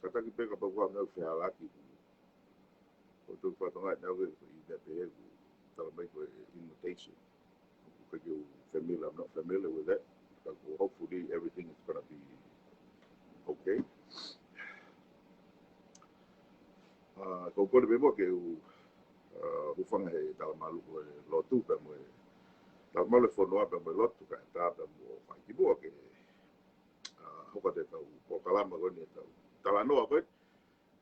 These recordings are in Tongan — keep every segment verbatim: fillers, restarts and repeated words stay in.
Kātaki pē kapau ko ha meʻa ʻoku fehālaaki. Ko e toki fakatokangaʻi ʻe au ʻe ko e ʻi meʻa pehē ʻoku tala mai ko e invitation. ʻOku ʻikai ke u familiar, I'm not familiar with that. Ka ko hopefully everything is gonna be okay. Uh, ko u kole pē muʻa ke u, uh, hūfanga he talamalu ko e lotu pea mo e, talamalu e fonua pea mo e lotu kae ʻatā pea mo fai ki muʻa ke, uh, hoko atu e tau polokalama ko eni e tau talanoa ko eni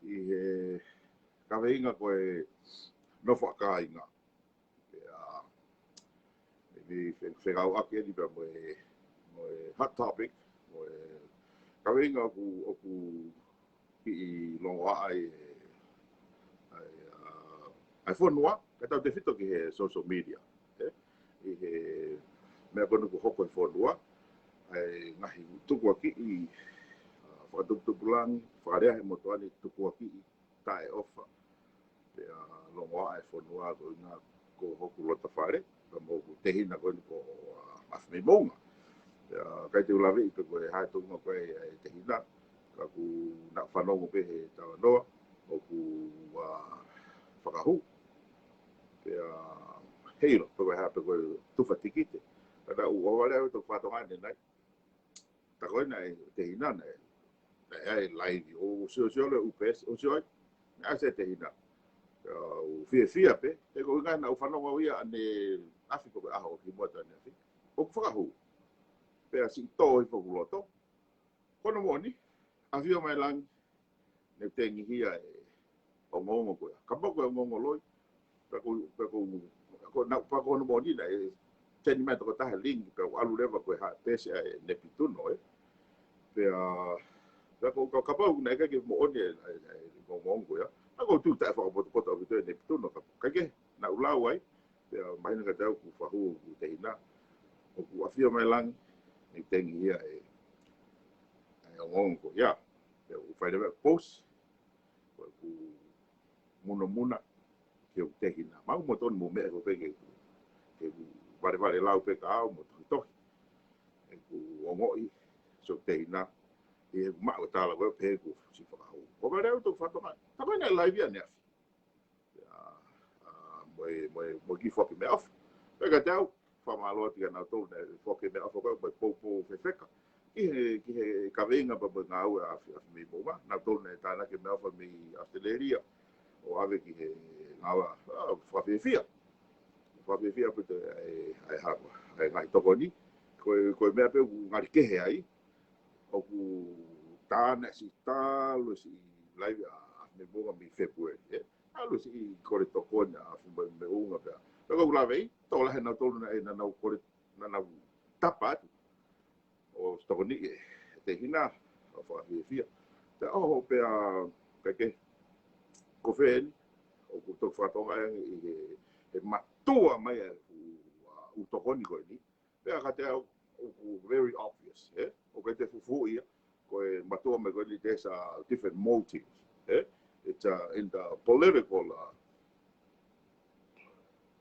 ʻi he kaveinga ko e nofo ʻa kāinga. Pea, maybe fe-, fekauʻaki eni pea mo e, mo e hot topic, mo e kaveinga ʻoku, ʻoku kiʻi longoaʻa ai e, ai, ʻa, ʻa e fonua, kae tautefito ki he social media, ē? ʻI he meʻa ko eni ʻoku hoko he fonua, ʻa e ngaahi tukuakiʻi, ʻa, fakatuputupulangi, fakalea he motuʻa ni tukuakiʻi, taʻeʻofa. Pea longoaʻa e fonua ko e ʻuhinga ko hoku loto fale, pea mo hoku tehina ko eni ko, ʻa, Afimeimoʻunga. Pea ʻikai te u laveʻi pe ko e hā e tuʻunga ko ē ʻa e tehina, ka ʻoku ou fanongo pē he talanoa, ʻoku, ʻa, fakahū. Pea heiʻilo, pe ko e hā pe ko e tufa tikite. Ka naʻa ku ʻohovale au ʻo fakatokangaʻi ʻanenai. Tā ko ē naʻe tehina naʻe, naʻe ʻi ai e laivi ʻo sio sio le U P S, ʻo sio ai, naʻe ʻasi e tehina. ʻOku ou fiefia pē, he ko e ʻuhinga naʻa ku fanongo au ia ʻaneafi ko e ʻaho ki muʻa atu ʻaneafi. ʻOku fakahū. Pea siʻi tō hifo hoku loto. Ko hono moʻoni, ʻAfio mai langi, ne u tengihia e ongoongo ko ia. Kapau ko e ongoongo loi, pea ko, pea ko, ko na, pea ko hono moʻoni naʻe teni mai tokotaha e lingi, pea ʻalu leva ko e hā, peesi ʻa e Nepituno, ē. Pea, pea ko, ka, kapau naʻe ʻikai ke moʻoni e, e, e ongoongo ko ia, naʻa ku tui taʻefakapotopoto ʻaupito e Nepituno, ka, ka ke, naʻa ku lau ai, pea mahino kiate au ʻoku fakahū hoku tehina, ʻoku ʻafio mai langi, ne u tengihia e, e ongoongo ko ia. Pea u fai leva e post, ko ʻeku munamuna ki hoku tehina. Mau mo tonu mo meʻa ko ē pē ke, ke u valevale lau pē ka au mo tohitohi. ʻEku ongoʻi, siʻoku tehina, ʻi heʻeku maʻu e tala ko ē pē ʻoku siʻi fakahū. ʻOhovale au ʻo toki fakatokangaʻi. Tā ko ē naʻe laivi ʻaneafi. ʻA, ʻa, mo e, mo e, mo e kiʻi foaki meʻaʻofa. Pea kiate au, fakamālō atu kia nautolu naʻe foaki meʻaʻofa ko ē, mo e poupou fefeka. Ki he, ki he kaveinga pea mo e ngāue ʻa Afi, Afimeimoʻunga. Nautolu naʻe tānaki e meʻaʻofa mei ʻAositelēlia. ʻO ʻave ki he ngāue, ʻa, fakafiefia. Fakafiefia pē te, ʻa e, ʻa e hako, ʻa e ngaahi tokoni. Ko e, ko e meʻa pē ʻoku ngali kehe ai. ʻOku tā naʻe siʻi talu siʻi laivi ʻa Afimeimoʻunga mei Fēpueli, ē? Talu siʻi kole tokoni ʻa Afimeimoʻunga pea. Pea ko ʻeku laveʻi, tokolahi nautolu naʻe, naʻa nau kole, naʻa nau tapa atu ʻo tokoniʻi e tehina, ʻo fakafiefia. Pea ʻoho pea, ka ke, ko fē eni, ʻoku toki fakatokangaʻi ange ʻi he, he mātuʻa mai ʻa e ʻū, ʻū tokoni ko eni. Pea kiate au, ʻoku very obvious, ē? ʻOku ʻikai te fufuuʻi ia, ko e mātuʻa mai ko eni, there's a different motive, ē? It's, uh, in the political, uh,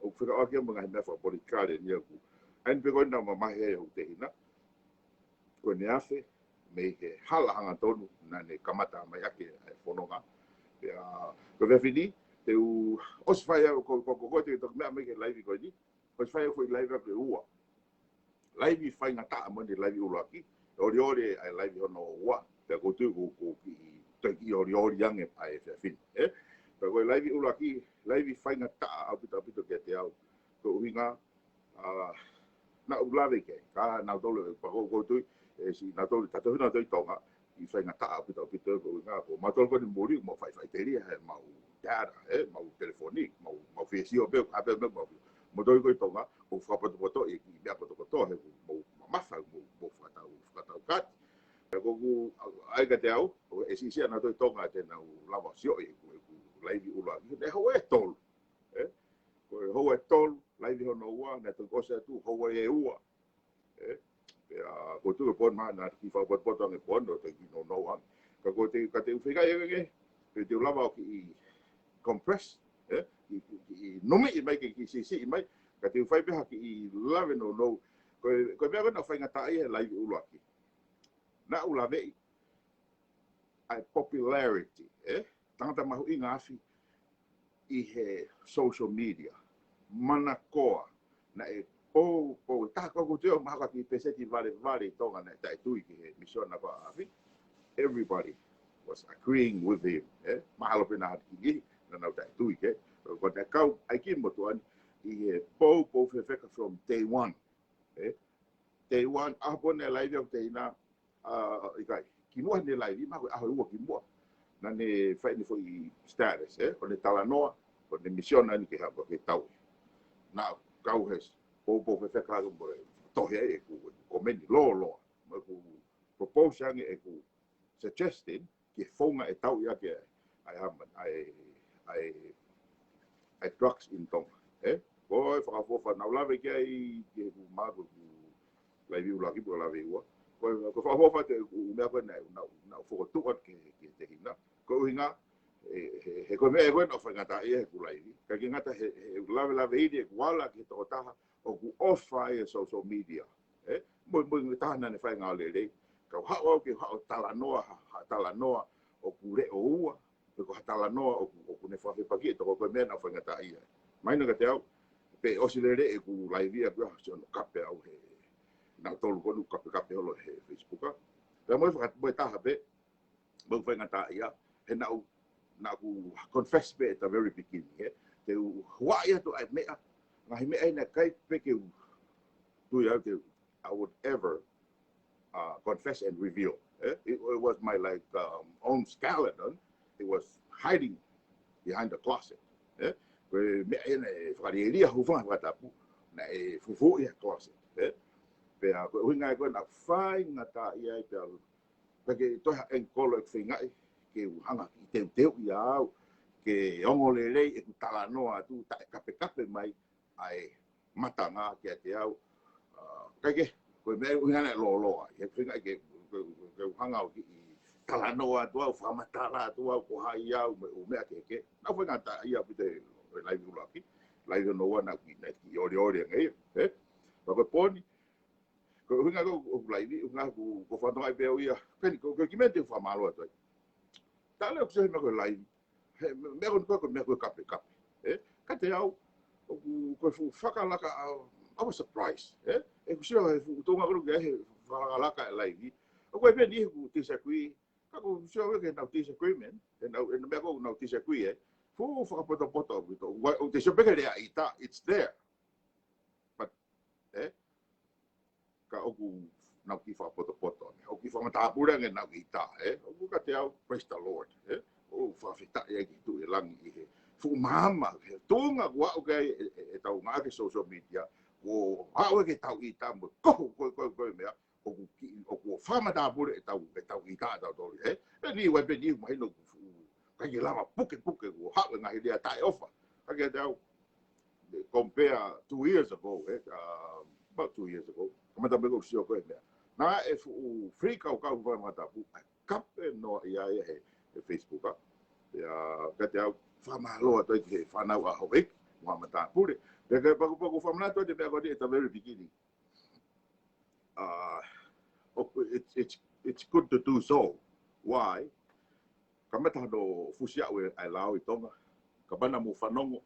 ʻoku fekauʻaki ia mo e ngaahi meʻa fakapolitikale ni ʻoku. ʻA eni pē ko ē naʻe mamahi ai hoku tehina. Ko ʻene afe, mei he hala hangatonu, naʻa ne kamata mai ʻaki ʻa e fononga. Pea, ko e efiafi ni, te u ʻosi fai au, ko, ko, ko, ko, te u toki meʻa mai ki he laivi ko eni, ʻosi fai au foʻi laivi ʻaku ʻe ua. Laivi faingataʻa mo ʻene laivi ʻuluaki, ʻe ʻoliʻoli ʻa e laivi hono ua, pea ʻoku ou tui ʻoku, ʻoku kiʻi, toe kiʻi ʻoliʻoli ange ʻa e efiafi ni, ē? Pea ko e laivi ʻuluaki, laivi faingataʻa ʻaupito, ʻaupito kiate au. Ko e ʻuhinga, ʻa, naʻa ku lave ki ai, ka nautolu, pea ʻoku ou, ʻoku ou tui, ʻe siʻi nautolu, tautefito nautolu ʻi Tonga, ʻi faingataʻa ʻaupito, ʻaupito, ko e ʻuhinga, ko mautolu ko eni muli, mau faʻifaʻiteliha he mau data, ē, mau telefoni, mau, mau Facebook pē, ʻa pē meʻa mau. Mautolu ko ē ʻi Tonga, ʻoku fakapotopoto ʻi, ʻi meʻa kotokotoa, he ʻoku mau mamafa, mau, mau fakatau, fakatau kati. Pea ko ʻeku, ʻa, ʻai kiate au, ʻoku ʻe siʻisiʻi ʻa nautolu ʻi Tonga te nau lava ʻo sio ʻi heʻeku, ʻeku laivi ʻuluaki, naʻe houa ʻe tolu. Ē? Ko e houa ʻe tolu, laivi hono ua, naʻe toki ʻosi atu, houa ʻe ua. Ē? Pea, ʻoku ou tui ko e pō ni mahalo naʻe kiʻi fakapotopoto ange e pō ni, ʻo toe kiʻi nounou ange. Ka ko e te, ka te u feinga ange, pe te u lava ʻo kiʻi compress, ē? Kiʻi, kiʻi, kiʻi numiʻi mai, kiʻi, kiʻi siʻisiʻi mai, ka te u fai pē ha kiʻi lave nounou. Ko e, ko e meʻa ko ē naʻe faingataʻaʻia he laivi ʻuluaki. Naʻa ku laveʻi. ʻa e popularity, ē? Tangata mahuʻinga afi ʻi he social media. Manakoa, naʻe poupou, tā ko ʻeku tui ʻoku mahalo ko e kiʻi peseti valevale ʻi Tonga naʻe taʻetui ki he misiona ko ē ʻa ʻAfi. Everybody was agreeing with him, ē? Mahalo pē naʻa ki, naʻa nau taʻetui ki ai. Ko e kau ʻa e kiʻi motuʻa ni, ʻi he poupou fefeka from day one, ē? Day one, ʻaho pē naʻe laivi ʻaku teina, ʻa, ʻikai. Kimuʻa heʻene laivi, mahalo ko e ʻaho ʻe ua kimuʻa, naʻa ne fai ʻene foʻi status, ē? ʻO ne talanoa, ʻo ne misiona ni ke hanga ke tau. Naʻa ku kau he poupou fefeka ko e tohi ai ʻeku komeni lōloa, mo ʻeku propose ange ʻeku suggestion ki he founga ʻe tauʻi ʻaki ʻa e, ʻa e, ʻa e, ʻa e drugs in Tonga, ē? Ko e fakaʻofoʻofa naʻa ku lave ki ai ki heʻeku maku, ʻeku laivi ʻuluaki pe ko e laivi ua. Ko e, ko e fakaʻofoʻofa ʻeku meʻa ko ē naʻa, naʻa, naʻa ku fokotuʻu atu ki he, ki he tehina. Ko e ʻuhinga, he, he, he ko e meʻa ko ē naʻa ku faingataʻaʻia heʻeku laivi. Ka ʻikai ke ngata he, he ʻeku lavelaveʻi ʻeku ala ki he tokotaha ʻoku ʻofa ai e social media, ē? Mo, mo e taha naʻa ne fai e ngāue lelei. Ka u haʻu au ke u haʻu ʻo talanoa, ha, ha talanoa ʻoku leʻo ua, pe ko ha talanoa ʻoku, ʻoku ne fakafepakiʻi e toko, ko e meʻa naʻa ku faingataʻaʻia ai. Mahino kiate au, pea ʻosi lelei ʻeku laivi ʻaku ia, ʻosi hono kape au he, naʻa ku tolu ko ē ʻeku kapekape holo he Facebook, ā. Pea mo e faka-, mo e taha pē, mo e faingataʻaʻia, he naʻa ku, naʻa ku confess pē at the very beginning, ē? Te u huaʻi atu ʻa e meʻa, ngaahi meʻa ʻe ʻikai pē ke u tui au ke, I would ever, uh, confess and reveal, ē? It, it was my, like, um, own skeleton. It was hiding behind the closet, ē? Ko e meʻa ʻe naʻe fakalielia hūfanga he fakatapu, naʻe fufuuʻi he closet, ē? Pea ko e ʻuhinga ia ko ē naʻa ku faingataʻaʻia ai pea pea ke toe ha angle ʻeku feingaʻi ke u hanga ʻo teuteuʻi au, ke ongo lelei ʻeku talanoa atu, taʻe kapekape mai ʻa e matanga kiate au. Ā, kae kehe, ko e meʻa ʻoku ʻuhinga naʻe lōloa ai, he feingaʻi ke, ke, ke u hanga ʻo kiʻi talanoa atu au, fakamatala atu au, ko hai au, mo e ʻū meʻa kehekehe. Naʻa ku faingataʻaʻia ʻaupito he, he laivi ʻuluaki, laivi hono ua naʻa ku kiʻi, naʻe kiʻi ʻoleʻole ange ia, ē? Pea ko e poini, ko e ʻuhinga ko ē ʻoku laivi, ʻuhinga ko, ko e fatongia pē ia. Peni, ko, ko e kiʻi meʻa te u fakamālō atu ai. Talu ʻeku sio he meʻa ko e laivi. He, meʻa ko eni ko e, ko e meʻa ko e kapekape, ē? Kiate au, ʻoku, ko e fuʻu fakalaka, I, I was surprised, ē? ʻEku sio he fuʻu tuʻunga ko ē ʻoku ʻi ai he fakalaka e laivi. ʻOku ʻi ai pē ʻeku disagree, ka ʻoku ou sio au ki heʻenau disagreement, heʻenau, heʻenau meʻa ko ē ʻoku nau disagree, ē? Fuʻu fakapotopoto ʻaupito. ʻOku ou sio pē ki he lea ʻita, it's there. But, ē? Ka ʻoku nau kiʻi fakapotopoto ange, ʻoku kiʻi fakamatāpule ange ʻenau ʻita, ē? ʻOku kiate au, praise the Lord, ē? ʻOku fakafetaʻi ai ki he Tuʻi ʻi langi ʻi he fuʻu maama, he tuʻunga kuo aʻu ki ai e, e, ʻetau ngāue ki he social media, kuo aʻu ki heʻetau ʻita mo e kohu, ko e, ko e, ko e meʻa, ʻoku kiʻi, ʻoku fakamatāpule ʻetau, ʻetau ʻita ʻatautolu, ē? Peni, ʻoku ʻi ai pē ʻeku mahino ʻoku fuʻu, ʻikai ke lava pukepuke kuo haʻu e ngaahi lea taʻeʻofa. Ka kiate au, compare two years ago, eh, uh, about two years ago, kamata mai ko ē ʻeku sio ko ē he meʻa. Naʻe fuʻu free kaukau fai matapu, ʻa e kape noa ia he, he Facebook, ā. Pea, kiate au, fakamālō atu ai ki he fānau ʻa houʻeiki, mo e matāpule. Pea ke pakupaku fakamanatu atu e meʻa ko eni at the very beginning. Uh, ʻoku, it's, it's, it's good to do so. Why? Kamata hono fusi aʻu e, ʻa e lao ʻi Tonga. Kapau naʻa mou fanongo,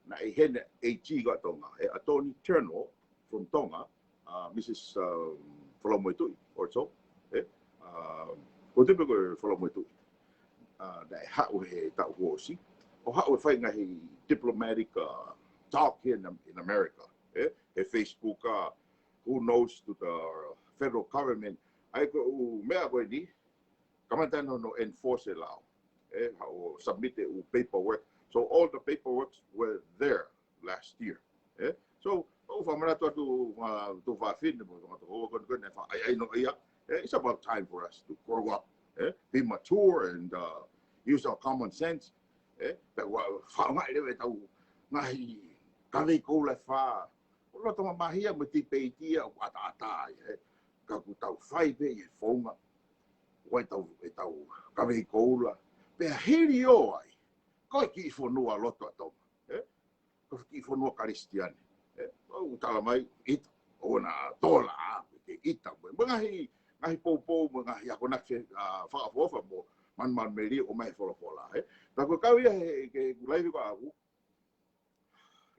naʻe ʻi heni e AG ko ē ʻa Tonga, e Attorney General from Tonga, uh, Missus, um, Falamoetuʻi, also, eh? Um, ko e tupe ko ē Falamoetuʻi. Uh, naʻe haʻu he taʻu kuo ʻosi. ʻO haʻu ʻo fai e ngaahi diplomatic, uh, talk here in, in America, eh? He Facebook, uh, who knows to the federal government. ʻA ia ko e ʻū meʻa ko eni, kamata hono enforce e lao. Eh, haʻu ʻo submit e ʻū paperwork. So all the paperwork were there last year. Eh? So, ʻoku ou fakamanatu atu, uh, ki he fefine, mo e toko ko eni, ko eni, fa-, I, I know, yeah. Eh, it's about time for us to grow up. Eh? Be mature and, uh, use our common sense. Eh? Pea ʻoua, faʻa ngaahi leva ʻetau ngaahi kavei koula ʻe fā. ʻOku loto mamahia mo e tipeiti ia ʻoku ʻataʻatā ai, eh? Ka ʻoku tau fai pē ʻi he founga ʻoku ʻi ai ʻetau, ʻetau kavei koula. Pea hili ʻo ai, ko e kiʻi fonua loto ʻa Tonga, eh? Ko e kiʻi fonua Kalisitiane, eh? ʻOku tala mai, ʻita, ʻoua naʻa tola, ā, ke ʻita, mo e, mo e ngaahi, ngaahi poupou, mo e ngaahi akonaki, ā, fakaʻofoʻofa mo, Manumanumelie ʻoku ʻomai he folofola, ē. Pea ko e kau ia he, ke ku laivi ko aku,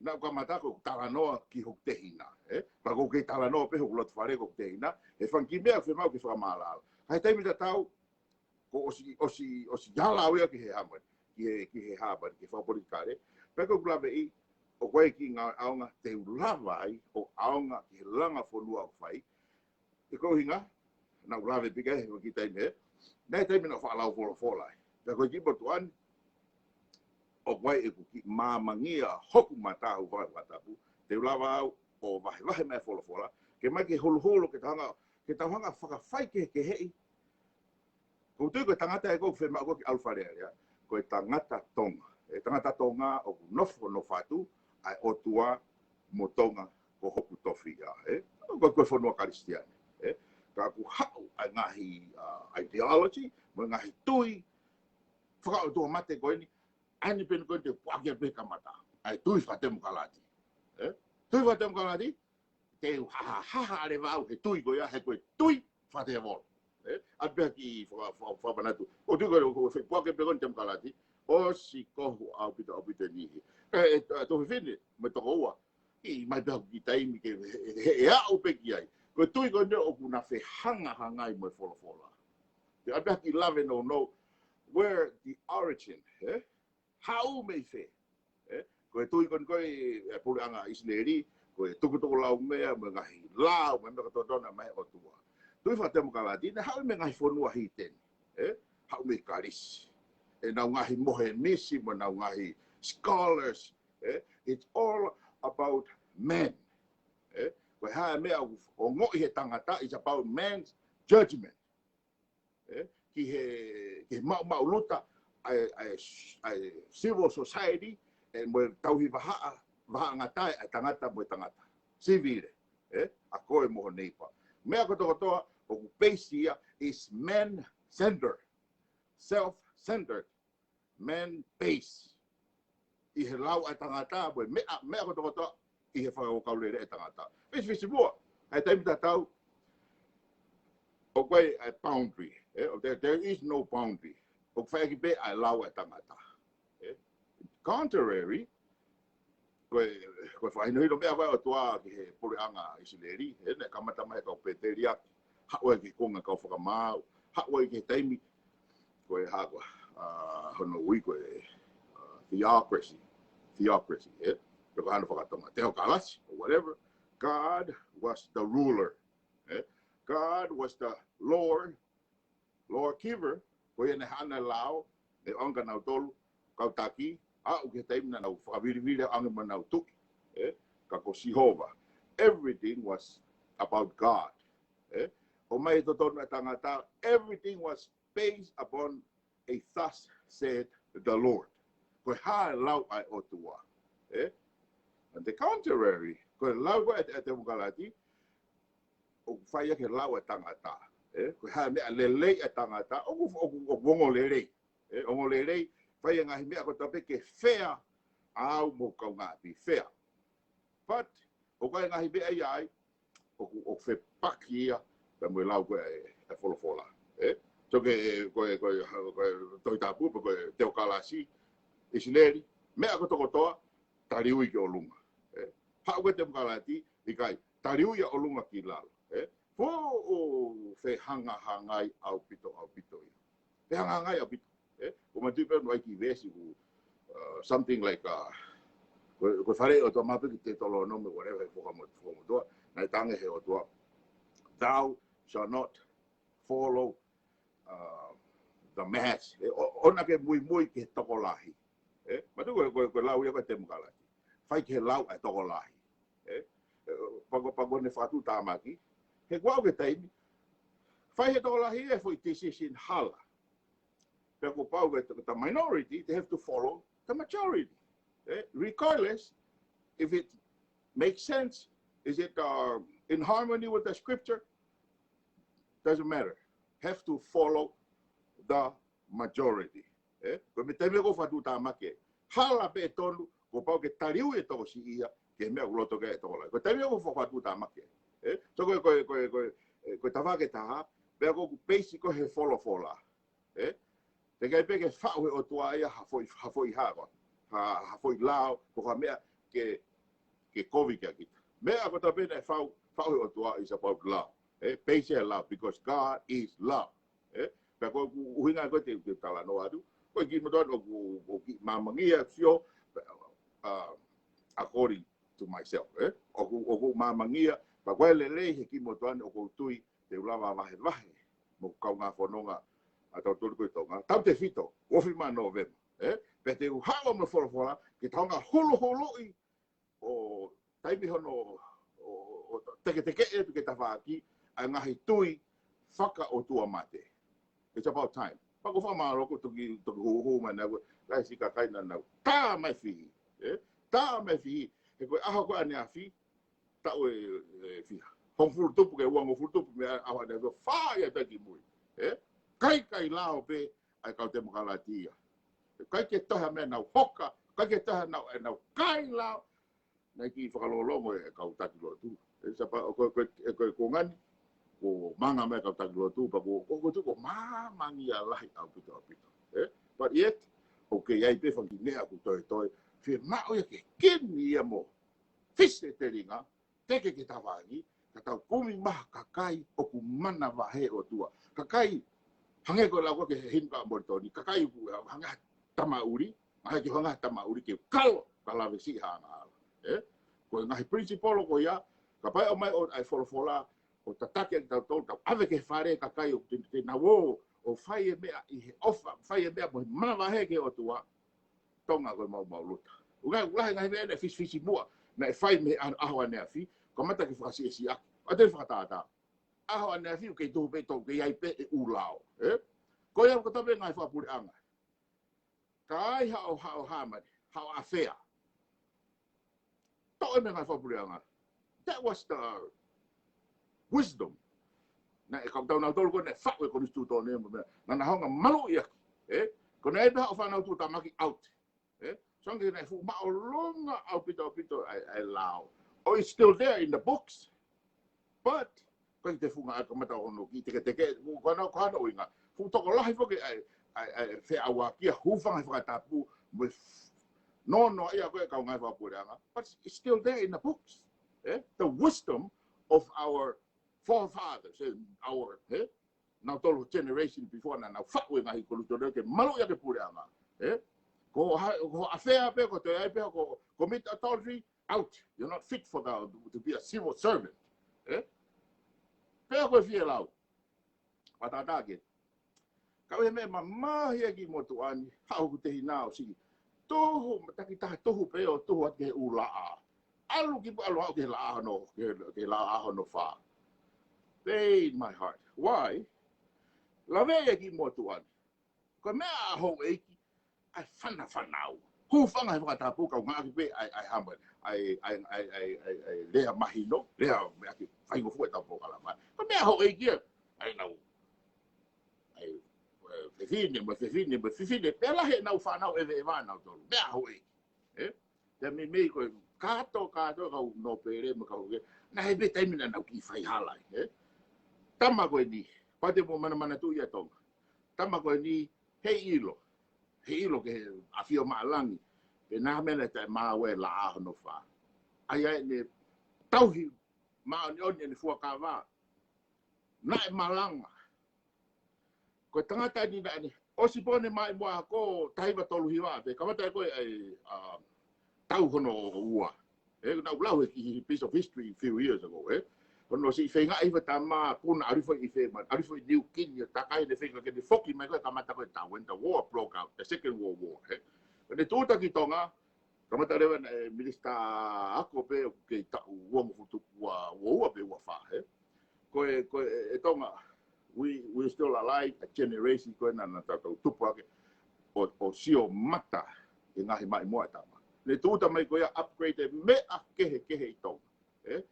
naʻa ku kamata ko e talanoa ki hoku tehina, ē. Pea ko e kei talanoa pē hoku loto fale ko hoku tehina, he fanga kiʻi meʻa ʻoku fiemaʻu ke fakamaʻalaʻala. Ka he taimi tatau, ko e ʻosi, ʻosi, ʻosi hala au ia ki he Harvard, ki he, ki he Harvard, ki he fakapolitikale. Pea ko ʻeku laveʻi, ʻoku ʻi ai e kiʻi ngaahi ʻaonga te u lava ai ʻo ʻaonga ki he langa fonua ʻoku fai. Ko e ʻuhinga, naʻa ku lave pē ki ai he kiʻi taimi hē. Naʻe taimi naʻa ku faʻa lau folofola ai. Pea ko e kiʻi motuʻa ni, ʻoku ʻi ai ʻeku kiʻi māmangia hoku mata ʻoku fakatapu. Te u lava au ʻo vahevahe mai e folofola. Ke mai ke holoholo, ke tau hanga, ke tau hanga fakafai kehekeheʻi. Ko u tui ko e tangata ē ʻoku fiemaʻu ko ē ke ʻalu Fale Alea, ko e tangata Tonga. E tangata Tonga ʻoku nofo, nofo atu, ʻa e ʻOtua mo Tonga ko hoku tofiʻa, ē? Ko, ko e fonua Kalisitiane, ē? Ka ʻoku haʻu ʻa e ngaahi, uh, ideology, mo e ngaahi tui fakaʻotuamate ko eni, ʻa eni pē eni ko eni te u puʻaki pē kamata. ʻA e tui fakatemokalati, ē? Tui fakatemokalati, te u hahaha leva au he tui ko ia, he ko e tui fakatēvolo. Ē? ʻA pea kiʻi faka-, faka-, fakamanatu. ʻOku ou tui ko e, ko e fai puʻaki pē ko eni temokalati, ʻosi kohu ʻaupito, ʻaupito e niʻihi. Ē, ē, ʻa e tuofefine mo e tokoua, ʻomai pē ha kiʻi taimi ke he, he, he ʻe aʻu pē ki ai. Ko e tui ko eni ʻoku na fehangahangai mo e folofola. Te ʻa pea kiʻi lave nounou, where the origin, ē? Haʻu mei fē? Ē? Ko e tui ko eni ko e, e puleʻanga ʻIsileli, ko e tukutukulaumea mo e ngaahi lao, mo e meʻa kotoa naʻe ʻomai ʻe he ʻOtua. Tui fakatemokalati, naʻe haʻu mei he ngaahi fonua hīteni, ē? Haʻu mei Kalisi. ʻEnau ngaahi mohenisi, mo ʻenau ngaahi scholars, ē? It's all about men. Ē? Ko e hā e meʻa ʻoku ongoʻi he tangata, it's about man's judgment. Ē? Ki he, ki he maʻumaʻuluta ʻa e, ʻa e, ʻa e civil society, ē, mo e tauhi vahaʻa, vahaʻangatae ʻa e tangata mo e tangata. Sivile, ē? ʻA koe mo ho neighbor. Meʻa kotokotoa ʻoku peisi ia is man-centered, self-centered, man-based. ʻI he lau ʻa e tangata, mo e meʻa, meʻa kotokotoa ʻi he fakakaukau lelei ʻa e tangata. Fisifisimuʻa, ʻa e taimi tatau, ʻoku ʻi ai e boundary, ē? There, there is no boundary. ʻOku fai ʻaki pē ʻa e lau ʻa e tangata. Ē? Contrary, ko e, ko e fakahinohino meʻa ko ē ʻa e ʻOtua ki he puleʻanga ʻIsileli, ē, naʻe kamata mai he kau pēteliake, haʻu ai ki he konga kau fakamaau, haʻu ai ki he taimi, ko e hā ko ē, uh, hono ui ko e, uh, theocracy, theocracy, ē? Pe ko hano fakatonga, teokalasi, or whatever. God was the ruler, ē? God was the Lord, lawgiver, ko ia naʻe haʻana lao, ʻe ʻanga nautolu, kau taki, aʻu ki he taimi naʻa nau fakavilivili ange mo nau tuʻi, ē? Ka ko Sihova. Everything was about God, ē? ʻOmai e totonu ʻa e tangata, everything was based upon a thus said the Lord. Ko e hā e lau ʻa e ʻOtua, ē? On the contrary, ko e lau ko ē ʻa e, ʻa e temokalati, ʻoku fai ʻaki e lau ʻa e tangata, ē? Ko e hā e meʻa lelei ʻa e tangata, ʻoku, ʻoku, ʻoku ongo lelei, ē? Ongo lelei, fai e ngaahi meʻa kotoa pē ke fair, ʻa au mo e kaungāʻapi, fair. But, ʻoku ʻi ai e ngaahi meʻa ia ai, ʻoku, ʻoku fepaki ia, pea mo e lau ko ē ʻa e, ʻa e folofola, ē? So ko e, ko e, ko e, ko e Tohi Tapu, pe ko e teokalasi, ʻIsileli, meʻa kotokotoa, taliui ki ʻolunga, ē? Haʻu ko ē temokalati, ʻikai, taliui ia ʻolunga ki lalo, ē? Fuʻu fehangahangai ʻaupito, ʻaupito ia. Fehangahangai ʻaupito, ē? ʻOku ou manatuʻi pē naʻe ʻi ai e kiʻi veesi ʻoku, uh, something like, uh, ko, ko e fale ʻo e ʻOtua mapu ki he Teutalōnome, whatever, he Fuakava Mo-, Fuakava Motuʻa, naʻe talaange ʻe he ʻOtua, "Thou shalt not follow, uh, the mass." Ē, ʻo, ʻoua naʻa ke muimui ki he tokolahi. Ē? Manatuʻi ko e, ko e, ko e lau ia ko ē ʻa e temokalati. Fai ki he lau ʻa e tokolahi. Ē? Ē, pea ko, pea ko ʻene fakatuʻutāmaki, he kuo aʻu ki he taimi, fai ʻe he tokolahi e foʻi decision hala. Pea kuo pau ke the minority, they have to follow the majority. Ē? Regardless if it makes sense, is it, uh, in harmony with the scripture? Doesn't matter. Have to follow the majority. Ē? Ko e meʻa, taimi ʻoku fakatuʻutāmaki ai, hala pē ʻe tonu, kuo pau ke taliui e tokosiʻi ia ki he meʻa ʻoku loto ki ai e tokolahi. Ko e taimi ʻoku fakatuʻutāmaki ai. Ē? So ko e, ko e, ko e, ko e, ē, ko e tafaʻaki ʻe taha, pea ʻoku peisi ko ē he folofola. Ē? Teʻeki ai pē ke faʻu he ʻOtua ia ha foʻi, ha foʻi hā koā, ha, ha foʻi lao, ko ha meʻa ke, ke kovi kia kita. Meʻa kotoa pē naʻe faʻu, faʻu he ʻOtua is about love. Eh? Based in love, because God is love. Eh? Pea ko ʻeku ʻuhinga ko ē te, te talanoa atu. Ko e kiʻi motuʻa ʻoku, ʻoku kiʻi māmangia sio, uh, according to myself. Eh? ʻOku, ʻoku māmangia, pea ko e lelei he kiʻi motuʻa ni ʻoku ou tui, te u lava vahevahe mo e kaungā fononga ʻa tautolu ko ē Tonga. Tautefito, ofi mā Nōvema. Eh? Pea te u haʻu mo e folofola, ke tau hanga huluhuluʻi ʻo taimi hono, ʻo, ʻo teketekeʻi atu ke tafaʻaki, ʻa e ngaahi tui fakaʻotua mate. It's about time. Pea ko e fakamālō ko e toki, toki huhu mai naʻa ku, kae si kakai naʻa nau. Tā mai fihi. Eh? Tā mai fihi. He ko e ʻaho ko ē ʻaneafi, taʻu ʻe, ʻe fiha. Hongofulu tupu ki he uangofulu tupu mei he ʻaho ʻaneafi, fā ia taki mui. Eh? Kaikai lao pē, ʻa e kau temokalati ia. ʻIkai ke toe ha meʻa nau hoka, ʻikai ke toe ha nau, ʻe nau kai lao, naʻe kiʻi fakalolongo e kau taki lotu. Eh, Sapa, ko, ko, ko, ko e konga ni, ko e manga mai e kau taki lotu, pea ko, ko, ko tu ko māmangia lahi ʻaupito, ʻaupito. Eh? But yet, ʻoku ʻi ai pē fanga kiʻi meʻa ʻoku toetoe, fiemaʻu ia ke kini ia mo fisi e telinga, teke ke tafaʻaki, ka tau kumi mai ha kakai ʻoku manavahē ʻOtua. Kakai, hangē ko e lau ko ē ki he himi ka Molitoni, kakai ʻoku hangē ha tamaʻuli, mahalo ke hangē ha tamaʻuli ke kalo, ka lave siʻi ha angahala. Eh? Ko e ngaahi principle ko ia, kapau ʻe ʻomai ʻa e folofola, ʻo tataki ʻaki tautolu, tau ʻave ki he fale kakai ʻoku te, te nau ō, ʻo fai e meʻa ʻi he ʻofa, fai e meʻa mo e manavahē ki he ʻOtua, Tonga ko e maumau luta. ʻUhinga, ʻoku lahi e ngaahi meʻa naʻe fisifisimuʻa, naʻe fai mei he ʻaho ʻaneafi, kamata ke fakasiʻisiʻaki. ʻA e fakatātā. ʻAho ʻaneafi ʻoku kei tuhu pē ʻe tautolu, kei ʻi ai pē e ʻū lao. Eh? Ko ia ko e taha pē ngaahi fakapuleʻanga. Ka ai haʻo, haʻo hā mai, haʻo afea. Toʻo e meʻa ngaahi fakapuleʻanga. That was the wisdom. Naʻe kau tau nautolu ko ē naʻe faʻu e konisitūtone mo e meʻa. Naʻa na hanga maluʻi ʻaki. Eh? Ko ʻene ʻai pē haʻo fānau tuʻutāmaki out. Eh? So ange naʻe fuʻu māʻolunga ʻaupito, ʻaupito ʻa e, ʻa e lao. Oh, it's still there in the books. But, ko e te funga ʻa e kamata hono kiʻi teketeke, ko hano, ko hano ʻuhinga. Fuʻu tokolahi foki ʻa e, ʻa e, ʻa e feʻauaki ʻa e hūfanga he fakatapu, mo e f-, no, no, ia ko e kau ngaahi fakapuleʻanga. But it's still there in the books. Eh? The wisdom of our forefathers, eh? Our, eh? Nautolu generation before naʻa nau faʻu e ngaahi konisitūtone ke maluʻi ʻaki e puleʻanga. Eh? Ko ha-, ko e afea pē, ko e toe ʻai pē, ko e commit adultery, out. You're not fit for the, to be a civil servant. Eh? Pea ko e fie lau. Fakatātā ke. Ka ʻi he meʻa mamahi ʻa e kiʻi motuʻa ni, haʻu ʻoku te hina ʻo siʻi. Tuhu, taki taha tuhu pē ʻo tuhu atu ki he ʻū laʻā. ʻAlu ki pu-, ʻalu aʻu ki he laʻā hono, ki he, ki he laʻā hono fā. Pain my heart. Why? Lave ʻa e kiʻi motuʻa ni. Ko e meʻa ʻa houʻeiki, ʻa e fanafanau. Hūfanga he fakatapu kau ngāueʻaki pē ʻa e, ʻa e hā mai, ʻa e, ʻa e, ʻa e, ʻa e, ʻa e lea mahino, lea meʻa ke faingofua e tau polokalama. Ko e meʻa ʻa houʻeiki ia, ʻa e nau, ʻa e, ʻa e fefine, mo e fefine, mo e fefine, pea lahi ʻenau fānau ʻeveʻeva nautolu. Meʻa ʻa houʻeiki. Eh? Te meimei ko e kātoa, kātoa kau nōpele mo e kau ke. Naʻe ʻi ai pē taimi naʻa nau kiʻi faihala, eh? Tama ko eni, pea te mou manamanatuʻi ʻa Tonga. Tama ko eni, heiʻilo. Heiʻilo ki he ʻAfio Maʻalangi. Pe naʻa mena taʻe maʻu e laʻā hono fā. ʻAi ai ʻene tauhi māʻoniʻoni ʻene fuakava. Naʻe malanga. Ko e tangata ni naʻa ne ʻosi pē ʻene maʻimoa ko e taha hiva tolu hiva, pea kamata ko ē ʻa e, um, tau hono ua. Eh, naʻa ku lau he kiʻi piece of history a few years ago, eh. Hono siʻi feinga ʻi he tama puna ʻalu hifo ʻi fē mai, ʻalu hifo ʻi New Guinea, ʻo takai ʻene feinga ke ne foki mai ko ē kamata ko e tau, when the war broke out, the Second World War, eh. Ko ʻene tūʻuta ki Tonga, kamata leva naʻe minisitā ako pē ʻoku kei taʻu uangofulu ua, ua ua pe ua fā, eh. Ko e, ko e, e Tonga, we, we still alive, a generation ko ē naʻa, naʻa tau tupu ake, ʻo, ʻo sio mata e ngaahi maʻimoa e tama. Ne tūʻuta mai ko ia upgrade e meʻa kehekehe ʻi Tonga, eh.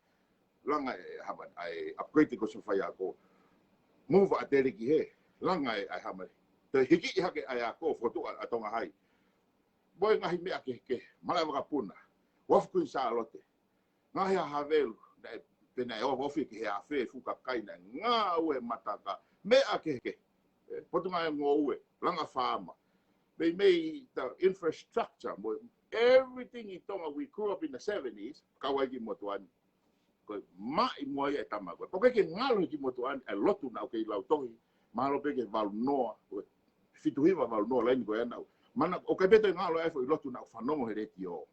Langa e hā mai, ʻa e upgrade ko e sofia ko, move ʻa Tele ki hē, langa e, ʻa e hā mai. Toe hiki hake ʻa e ako, fokotuʻu ʻa, ʻa Tonga Hai. Mo e ngaahi meʻa kehekehe, malaʻe vakapuna, uafu Kuini Sālote, ngaahi hahavelu, naʻe, pe naʻe ofi ki he afe, fuʻu kakai naʻe ngāue mataka, meʻa kehekehe. Potungāue Ngoue, Langa Faama. Meimei the infrastructure, mo everything ʻi Tonga we grew up in the seventies, kau ai ki motuʻa ni. Ko e maʻimoa ia e tama ko ē. Ko e ke ngalo ki motuʻa ni, e lotu naʻa ku kei lau tohi, mahalo pē ke valu noa, ko e fitu hiva valu noa laini ko ē naʻa ku. Mana, ʻoku ʻikai pē toe ngalo e foʻi lotu naʻa ku fanongo he letiō.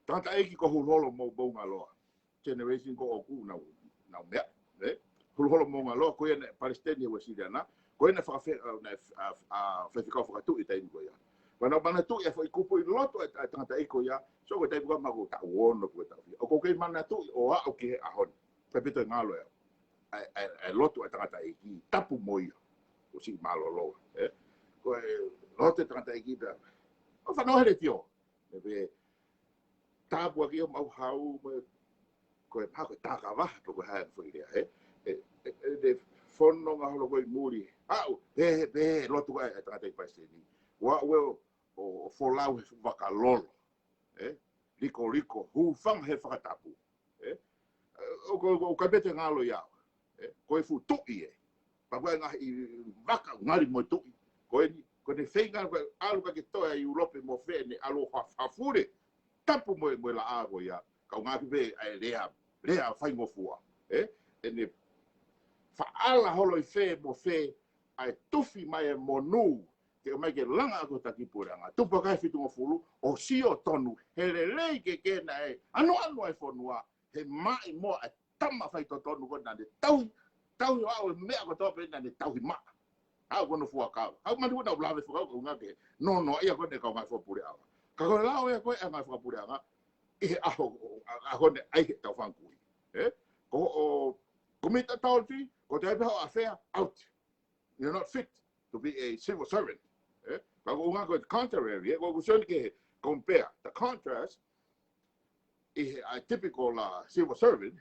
Tangataʻeiki ko Huluholo Mo-, Moungaloa. Generation ko ʻoku nau, nau meʻa, ē? Huluholo Moungaloa, ko ia naʻe palesiteni he Uēsiliana, ko ia naʻe fakafe-, ʻa, naʻe, ʻa, ʻa, faifekau fakatuʻi taimi ko ia. Mana, manatuʻi e foʻi kupu ʻi loto e, e tangataʻeiki ko ia, so ko e taimi ko ē ma ko taʻu ono ko e taʻu fia. ʻOku ou kei manatuʻi ʻo aʻu ki he ʻaho ni. Pea pito e ngalo e, e, e, e lotu e tangataʻeiki, tapu mo ia. ʻOsi mālōlō, ē? Ko e lotu e tangataʻeiki pea. ʻO fanongo he letiō. Ē pē, tāpuaki ʻo mau hau, mo e, ko e pako e taka vaha, pe ko e hā e foʻi lea, ē? E, e, e, e fononga holo ko ē ʻi muli. Aʻu, pē, pē, lotu ai, e tangataʻeiki palesiteni. Ua, ua, ʻo, ʻo folau he vaka lolo. Ē? Likoliko, hūfanga he fakatapu. Ē? ʻO, ʻo, ʻo, ʻoku ʻikai pē toe ngalo ia. Ē? Ko e fuʻu tuʻi ē. Pea ko e ngaahi vaka ngali mo e tuʻi. Ko eni, ko ʻene feinga, ko e ʻalu ka ke toe ʻi ʻIulope mo fē ʻene ʻalu ha, ha fule. Tapu mo e, mo e laʻā ko ia. Kaungā ki pē ʻa e lea, lea faingofua. Ē? ʻEne faʻala holo ʻi fē mo fē, ʻa e tufi mai e monū, ke ʻomai ke langa ʻaki e taki puleʻanga. Tupu ʻa e kakai fitungofulu, ʻo sio tonu, he lelei ke ke naʻe, ʻanuʻanu ʻa e fonua, he maʻimoa e tama faitotonu ko ē naʻa ne tauhi, tauhi ʻo aʻu e meʻa kotoa pē naʻa ne tauhi maʻa. Aʻu ko hono fuakava. Aʻu manu ko ē naʻa ku lave fakau ko ngā ke, no, no, ia ko ē ne kau ngāue fakapuleʻanga. Ka ko e lao ia ko ē ʻa e ngāue fakapuleʻanga, ʻi he ʻaho, ʻa, ʻaho ne ʻai he tau fanga kui. Ē? Ko, ʻo, commit adultery, ko te ai pē hoʻo affair, out. You're not fit to be a civil servant. Ē? Ka ko ngā ko e contrary, ē? Ko ʻeku sio ni ke compare, the contrast, ʻi he, ʻa e typical, uh, civil servant,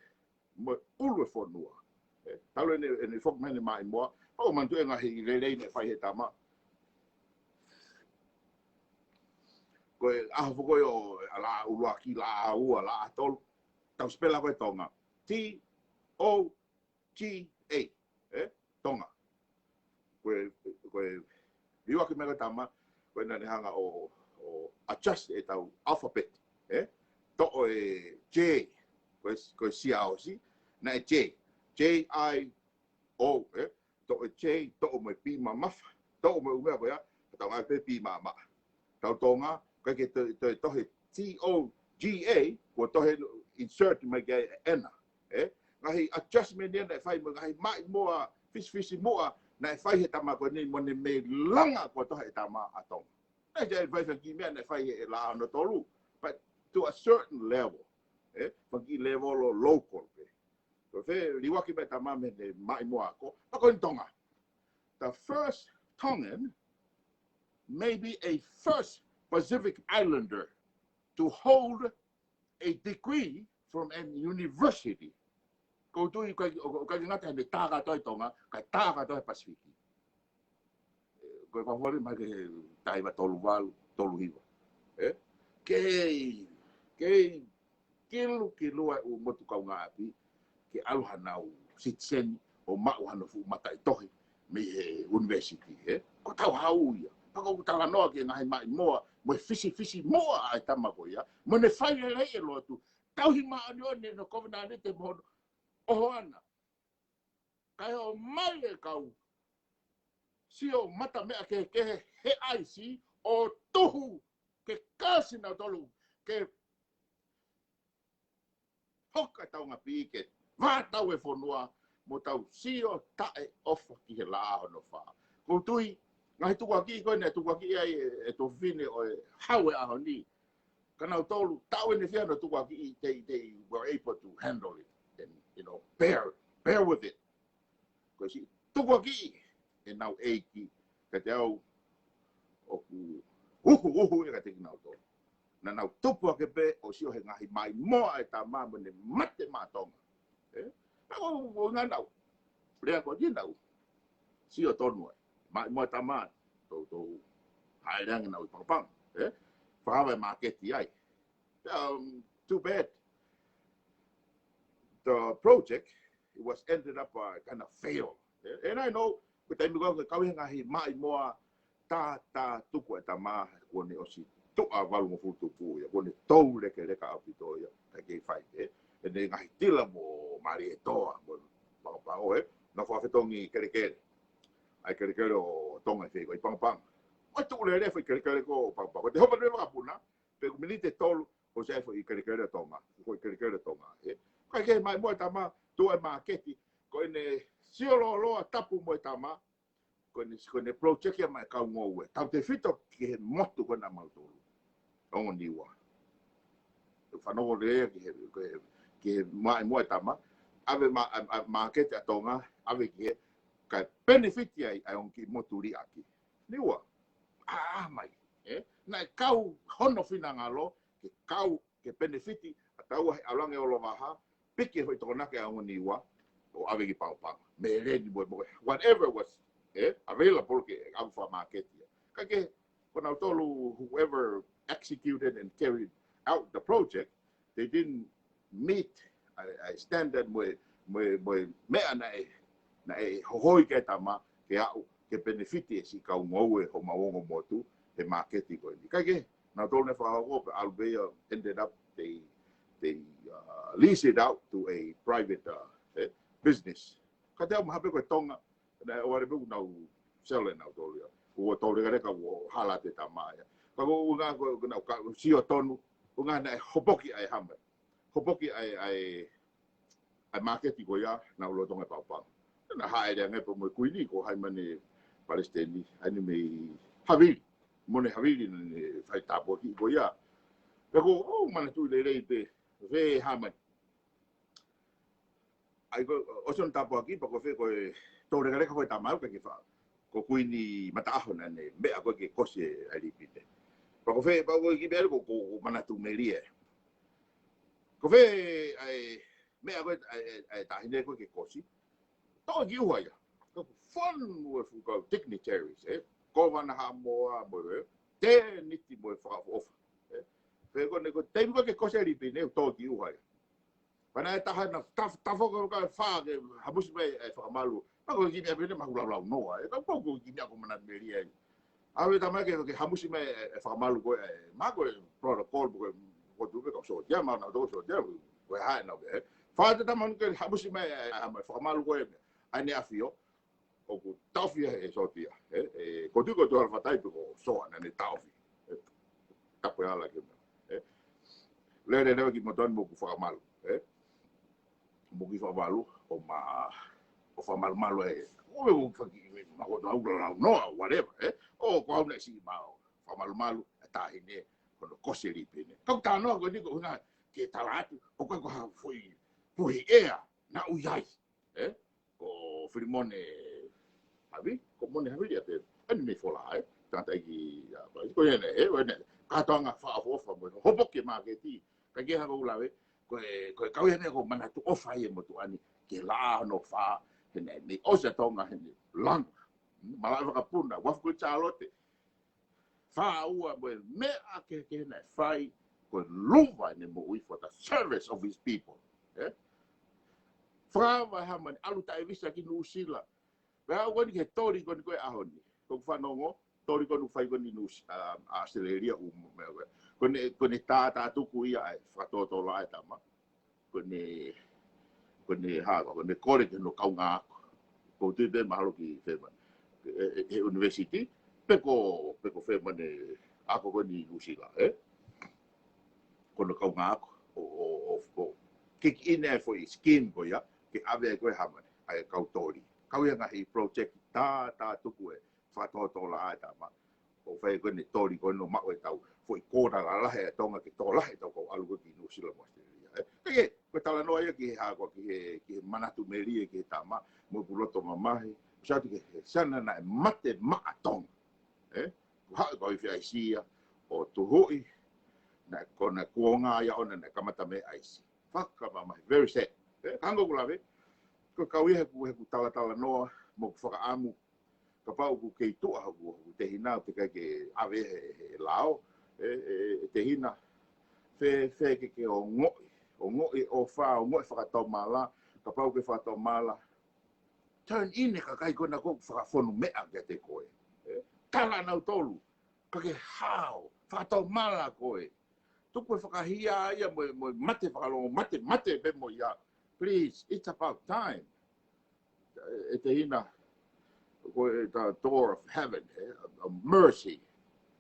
mo e ʻulu e fonua. Ē? Talu ʻene, ʻene foki mai ʻene maʻimoa, ʻo manatuʻi e ngaahi lelei naʻe fai he tama. Ko e ʻaho foki ʻo, ʻa e laʻā ʻuluaki, laʻā ua, laʻā tolu. Tau spela ko ē Tonga. T O G A, ē? Tonga. Ko e, ko e, liuaki mai ko ē tama, ko e naʻa ne hanga ʻo, ʻo adjust e tau alphabet, ē? Toʻo e J, ko e, ko e siaosi, naʻe J, J I O, ē? Toʻo e J, toʻo mo e P mamafa, toʻo mo e ʻū meʻa ko ia, tau ngāue pē P mamafa. Tau Tonga, ʻikai ke toe, toe tohi T O G A, ko e tohi insert mai ki ai e N. Ē? Ngaahi adjustment ia naʻe fai mo e ngaahi maʻimoa fisifisimuʻa naʻe fai he tama ko eni mo ne mei langa ko e tohi e tama ʻa Tonga. Naʻe ʻikai fai fanga kiʻi meʻa naʻe fai he laʻā hono tolu, but to a certain level. Ē? Fanga kiʻi level ʻo local pē. Ko e fē liuaki mai tama mei he maʻimoa ko, pea ko eni Tonga. The first Tongan, maybe a first Pacific Islander to hold a degree from an university. Ko u tui ʻikai, ʻo, ʻikai ngata he tā kātoa ʻi Tonga, kae tā kātoa he Pasifiki. Ē, ko e fafori mai ke tahi ua tolu valu, tolu hiva. Ē? Kei, kei, kilu, kilu ai ʻū motu kaungāʻapi, ke ʻalu hanau citizen ʻo maʻu hano fuʻu mataʻitohi mei he university, ē? Ko tau hau ia. Pea ko u talanoa ki he ngaahi maʻimoa, mo e fisifisimuʻa ʻa e tama ko ia, mo ne fai lelei e lotu, tauhi māʻoniʻoni ʻene kovinānite mo hono ʻohoana. Kae ʻomai e kau sio mata meʻa kehekehe he ʻaisi ʻo tuhu ke kasi nautolu ke hoka tau ngapī ke vātau e fonua mo tau sio taʻeʻofa ki he laʻā hono fā. Ko u tui, ngaahi tukuakiʻi ko eni, tukuakiʻi ai e, e tuofefine ʻo e hau e ʻaho ni. Ka nautolu, taʻu ʻeni fia no tukuakiʻi, they, they were able to handle it. And, you know, bear, bear with it. Ko e siʻi tukuakiʻi ʻenau ʻeiki, kiate au ʻoku uhu, uhu ia kiate kinautolu. Naʻa nau tupu hake pē ʻo sio he ngaahi maʻimoa e tama mo ne mate maʻa Tonga. Ē? Pea ko, ko ngā nau. Lea ko eni nau. Sio tonu ai. Maʻimoa e tama. Tou, tou. Haʻele ange nau ʻi Pangapanga. Ē? Fakava e māketi ai. Um, too bad. The project, it was ended up, uh, kind of fail. And I know Ko e taimi ko ē ʻoku kau he ngaahi maʻimoa tā, tā tuku e tama, kuo ne ʻosi tuʻa valungofulu tupu ia, kuo ne toulekeleka ʻaupito ia, ka kei fai pē. ʻEne ngaahi tila mo Malietoa, mo Pangopango, ē, naʻa nau fakafetongi kelekele. ʻA e kelekele ʻo Tonga ʻi fē, ko ʻi Pangopango. ʻOku tuʻu lelei foʻi kelekele ko ē ʻo Pangopango. Ko e hopo pē vakapuna, pe ko e miniti ʻe tolu, ʻosi ʻi ai foʻi kelekele ʻo Tonga, foʻi kelekele ʻo Tonga, ē. Ka kei maʻimoa e tama, tuʻu e māketi, ko ʻene sio lōloa tapu mo e tama, ko ʻene, ko ʻene project ia maʻa e kau ngoue. Tautefito ki he motu ko ena mautolu. Ongo Niua. Fanongo lelei ki he, ki he, ki he maʻimoa e tama, ʻave ma-, ʻa, ʻa, māketi ʻa Tonga, ʻave ki he, kae benefit ai, ʻa e ongo kiʻi motu liʻaki. Niua. ʻA, ʻa, mai. Ē? Naʻe kau hono finangalo, ke kau, ke benefit ʻa taua he ʻalu ange ʻo Lovaha, piki e foʻi tokonaki ʻa Ongo Niua, ʻo ʻave ki Pangopango. Meleni mo, mo, whatever was, eh, available ke ʻave fakamāketi ia. Ka ke, ko nautolu, whoever executed and carried out the project, they didn't meet a, a standard mo e, mo e, mo e meʻa naʻe, naʻe hohoi ki ai e tama, ke aʻu, ke benefit e siʻi kau ngoue homau ongo motu, he māketi ko eni. Ka ke, nautolu naʻe fakahoko, pe ʻalu pē ia, ended up, they, they, uh, lease it out to a private, uh, eh, business. Ka te au maha pē ko e Tonga, naʻe ʻoua leva pē kuo nau sell ʻe nautolu ia. Kuo toulekeleka, kuo hala atu e tama ia. Ka ko e ʻuhinga ko, ko ʻenau ka, sio tonu, ʻuhinga naʻe hopoki ʻa e hama. Hopoki ʻa e, ʻa e, ʻa e māketi ko ia, naʻa nau lolotonga ʻi Pangopango. Naʻe haʻele ange pē mo e Kuini ko Haimane Palesiteni, ʻa eni mei Havili. Mone Havili naʻa ne fai tāpuaki ko ia. Pea ko, ʻo, manatuʻi lelei pē, fē Haimane. ʻAi ko, ʻosi hono tāpuaki, pea ko fē ko e toulekeleka ko e tama au ka ke fa. Ko Kuini Mataʻaho naʻa ne meʻa ko ē ke kosi e ʻa e lipine. Pea ko fē, pea ko e kiʻi meʻa ko, ko, ko manatu melie. Ko fē ʻa e meʻa ko ē ʻa e, ʻa e, ʻa e taʻahine ko ē ke kosi. Toʻo ki ʻuha ia. Ko e fonu e fuʻu kau dignitaries, ē. Kōvana Haʻamoa mo e, tēniti mo e fakaʻofoʻofa. Ē. Fē ko eni ko e taimi ko ē ke kosi e lipine, toʻo ki ʻuha ia. Pea naʻe taha naʻa taf-, tafo ko ka fa ke hamusi mai e fakamalu. Pea ko e kiʻi meʻa pehē mahuʻi laulau noa. Ē, ka ko e kiʻi meʻa ko e manatu melie ai. ʻAve e tama ke, ke hamusi mai e, e fakamalu ko ē, ē, ma ko e protocol ko ē, ko e tupe ka sōtia, ma naʻa tau sōtia, ko e hae na, ē. Fa te tama ke hamusi mai e, e, e fakamalu ko ē, ʻa ʻEne ʻAfio, ʻoku taʻofi ia he sōtia, ē, ē, ko tu ko tu ala fatai pe ko Soa naʻa ne taʻofi. Ē, tapu e ala ke meʻa, ē. Lele leva ki motuʻa ni mo ʻeku fakamalu, ē. Mo ʻeku fakamalu, ʻo ma, ʻo fakamalumalu ē. ʻO e ʻo faki, ma ko tau laulau noa, whatever, ē. ʻO ko au naʻe siʻi ma ʻo fakamalumalu, e taʻahine, ko hono kosi e lipine. Kau talanoa ko eni ko e ʻuhinga ke tala atu, ʻoku ʻikai ko ha foʻi puhi ʻea naʻa ku ʻi ai. Ē? Ko Filimone Havili, ko Mone Havili ia pē, ʻa eni mei Fola, ē? Tangataʻeiki, ʻa, ko ia ʻene, ē, ko ʻene, kātoanga fakaʻofoʻofa mo, hopoki e māketi, ka ke hanga ʻo lave, ko e, ko e kau ia ʻene ko e manatu ʻofa ia e motuʻa ni, ke laʻā hono fā, he naʻe, mei ʻosi ʻa Tonga, he naʻe langa. Malaʻe vakapuna, uafu ko Sālote, fā ua mo e meʻa kehekehe naʻe fai, ko e luva ʻene moʻui for the service of his people. Ē? Fakaava e Haimane, ʻalu taʻe visa ki Nuʻusila. Pea aʻu ko eni ki he toli ko eni ko e ʻaho ni. Ko ʻeku fanongo, toli ko eni ʻoku fai ko eni Nuʻusi-, ʻa, ʻAositelēlia ʻo meʻa ko ē. Ko ʻene, ko ʻene tātātuku ia ʻa e fakatōtōlaʻā e tama. Ko ʻene, ko ʻene hā, ko ʻene kole ki hono kaungāako. Ko u tui pē mahalo ki fē mai. ʻE, ʻe, he university, pe ko, pe ko fē mai ʻene ako ko eni Nuʻusila, ē? Ko hono kaungāako, ʻo, ʻo, ʻo, ʻo kikiʻi ʻene foʻi scheme ko ia, ke ʻave ko ē Haimane, ʻa e kau toli. Kau ia ngaahi project tā, tātātuku e fakatōtōlaʻā e tama. ʻO fai ko eni toli ko eni ʻo maʻu e tau. Foʻi kōta lalahi e Tonga ke tō lahi e tau kau ʻalu ko ē ki Nuʻusila mo ʻAositelēlia. Ē, ka ke, ko e talanoa ia ki he hā ko ē ki he, ki he manatu melie ki he tama, mo ʻeku loto mamahi, ʻosi atu ki he siana naʻe mate maʻa Tonga. Ē, ko haʻu ko i fia isi ia, ʻo tuhuʻi, naʻe ko ʻena kuonga ia ʻona naʻe kamata mei ʻaisi. Fakamamahi, very sad. Ē, ka hangē ko ʻeku lave, ko e kau ia heʻeku, heʻeku talatalanoa, mo ʻeku fakaʻamu, kapau ʻoku kei tuʻa hoku, hoku tehina, ʻoku teʻeki ai ke ʻave he, he lao, ē, ē, ē tehina, fē, fē ke ke ongoʻi, ongoʻi ʻofa, ongoʻi fakatomala, kapau ke fakatomala, turn in e kakai ko ena ʻoku fakafonu meʻa kiate koe. Ē? Tala nautolu, ka ke hao, fakatomala koe. Tuku e fakahia ia mo, mo mate fakalongo, mate, mate pē mo ia. Please, it's about time. ʻE Tehina, ko e, the door of heaven, eh, of mercy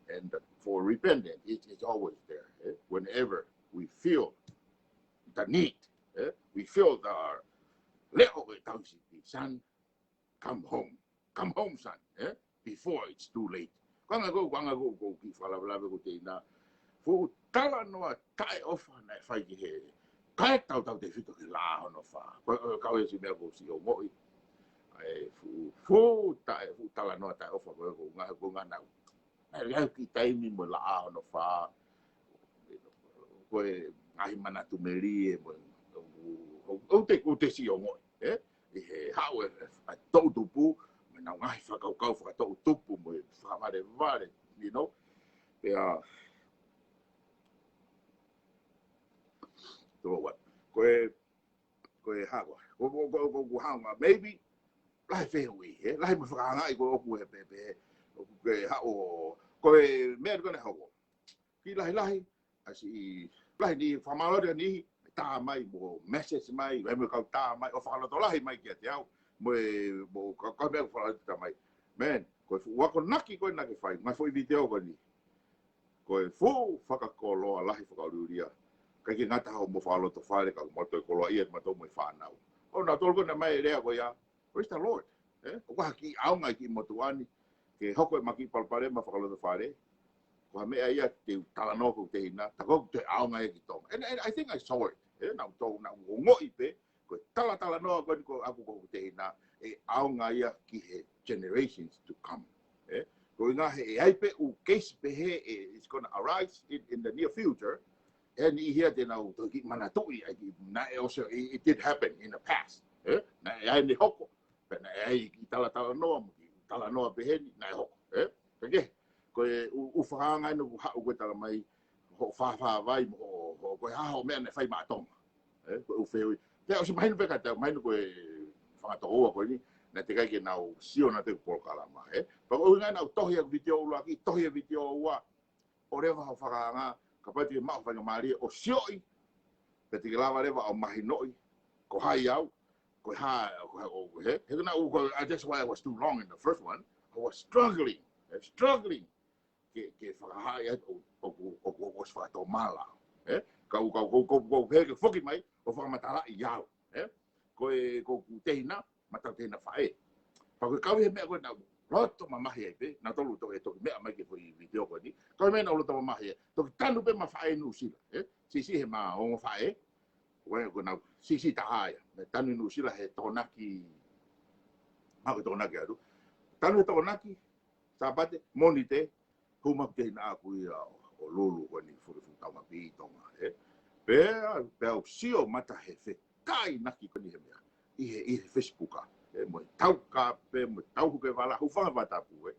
and for repentance, it is always there, eh, whenever we feel the need, eh, we feel the leʻo ʻo e tauhisipi, son, come home. Come home, son, eh, before it's too late. Ko e anga ko, ko e anga ko, ko e kiʻi fakalavelave ko ē Tehina. Fuʻu talanoa taʻeʻofa naʻe fai ki he kakai tautautefito ki he laʻā hono fā. Ko, ko e kau e siʻi meʻa ko e siʻi ongoʻi. ʻAi, fuʻu, fuʻu taʻe, fuʻu talanoa taʻeʻofa ko e ko e ngaahi, ko e ngaahi nau. ʻAi, ʻai kiʻi taimi mo e laʻā hono fā. Ko e ngaahi manatu melie mo e, ʻo, ʻo, ʻo te, ʻo te siʻi ongoʻi, ē? ʻI he haʻu e, e, e toʻutupu, mo ʻenau ngaahi fakakaukau fakatoʻutupu, mo e fakavalevale, you know? Pea, tō what? Ko e, ko e hā koā, ko, ko, ko, ko, ko hā koā, maybe, lahi fehuʻi, ē? Lahi mo e fakaangaʻi ko ē ʻoku he pē, pē, ʻoku ke haʻu, ko e meʻa ko ena hoko. Kiʻi lahilahi, ʻa siʻi, lahi ni, fakamālō atu ni, tā mai, mo message mai, ʻai mo e kau tā mai, ʻo fakalotolahi mai kiate au, mo e, mo ka, ka meʻa fakalotolahi tā mai. Man, ko e fuʻu akonaki ko ē naʻa ke fai, ngaahi foʻi video ko eni. Ko e fuʻu fakakoloa lahi fakaʻuliʻulia. ʻIkai ke ngata hoʻomo fakalotofale, ka mo toe koloaʻia kimautolu mo e fānau. ʻO nautolu ko ena mai e lea ko ia, praise the Lord. Ē? ʻOku ʻi ai ha kiʻi ʻaonga ʻi he kiʻi motuʻa ni, ke hoko e ma kiʻi palopalema fakalotofale. Ko ha meʻa ia te u talanoa ko ē Tehina, tā ko ē ʻoku toe ʻaonga ia ki Tonga. And, and I think I saw it. Ē? Naʻa ku tō, naʻa ku ongoʻi pē, ko e talatalanoa ko eni ko ē ʻaku ko ē Tehina, ʻe ʻaonga ia ki he generations to come. Ē? Ko e ʻuhinga he ʻe ʻi ai pē ʻū case pehē ʻe, it's gonna arise in, in the near future. Ē, niʻihi ia te nau toe kiʻi manatuʻi, ʻai kiʻi, naʻe ʻosi, it, it did happen in the past. Ē? Naʻe ʻi ai ʻene hoko. Pea naʻe ʻi ai e kiʻi talatalanoa, mo e kiʻi talanoa pehē ni, naʻe hoko. Ē? Ka ke, ko e ʻū, ʻū fakaanga ʻena ʻoku haʻu ko ē tala mai, hoʻo fāfā vai, mo hoʻo, hoʻo, ko e hā hoʻo meʻa naʻe fai maʻa Tonga. Ē? Ko e ʻū fehuʻi. Pea ʻosi mahino pē kiate au, mahino ko e fanga tokoua ko eni, naʻe teʻeki ai ke nau sio nautolu ki he polokalama, ē? Pea ko e ʻuhinga naʻa ku tohi ʻeku vitiō ʻuluaki, tohi e vitiō ua, ʻo leva hoʻo fakaanga, kapau te ke maʻu faingamālie ʻo sioʻi, pea te ke lava leva ʻo mahinoʻi, ko hai au, ko e hā, ko e hā, ʻo, he, he naʻa ku, ko, uh, that's why I was too long in the first one. I was struggling, eh, struggling. Ke, ke fakahā atu ʻo, ʻo, ʻo, ʻo, ʻo fakatomala, eh? Kau, kau, kau, kau, kau, he ke foki mai, ʻo fakamatalaʻi au, eh? Ko e, ko ʻeku Tehina, mo ʻetau Tehina faʻē. Pea ko e kau he meʻa ko ē naʻa ku loto mamahi ai pē, nautolu toki, toki meʻa mai ki he foʻi vitiō ko eni. Kau he meʻa naʻa ku loto mamahi ai. Toki tanu pē ma faʻē Nuʻusila, eh? Siʻisiʻi he ma ongo faʻē. Ko e, ko ʻenau siʻisiʻi taha ia. Naʻe tanu ʻi Nuʻusila he Tokonaki, ma ko e Tokonaki atu. Tanu he Tokonaki, Sāpate, Mōnite, hū mai ʻeku Tehina ʻaʻaku ia ʻo, ʻo lulu ko eni fulifu tau mapi ʻi Tonga, eh? Pea, pea u sio mata he fekainaki ko eni he meʻa. ʻI he, ʻi he Facebook, eh? Mo e tau kape, mo e tau huke vala, hūfanga he vā tapu, eh?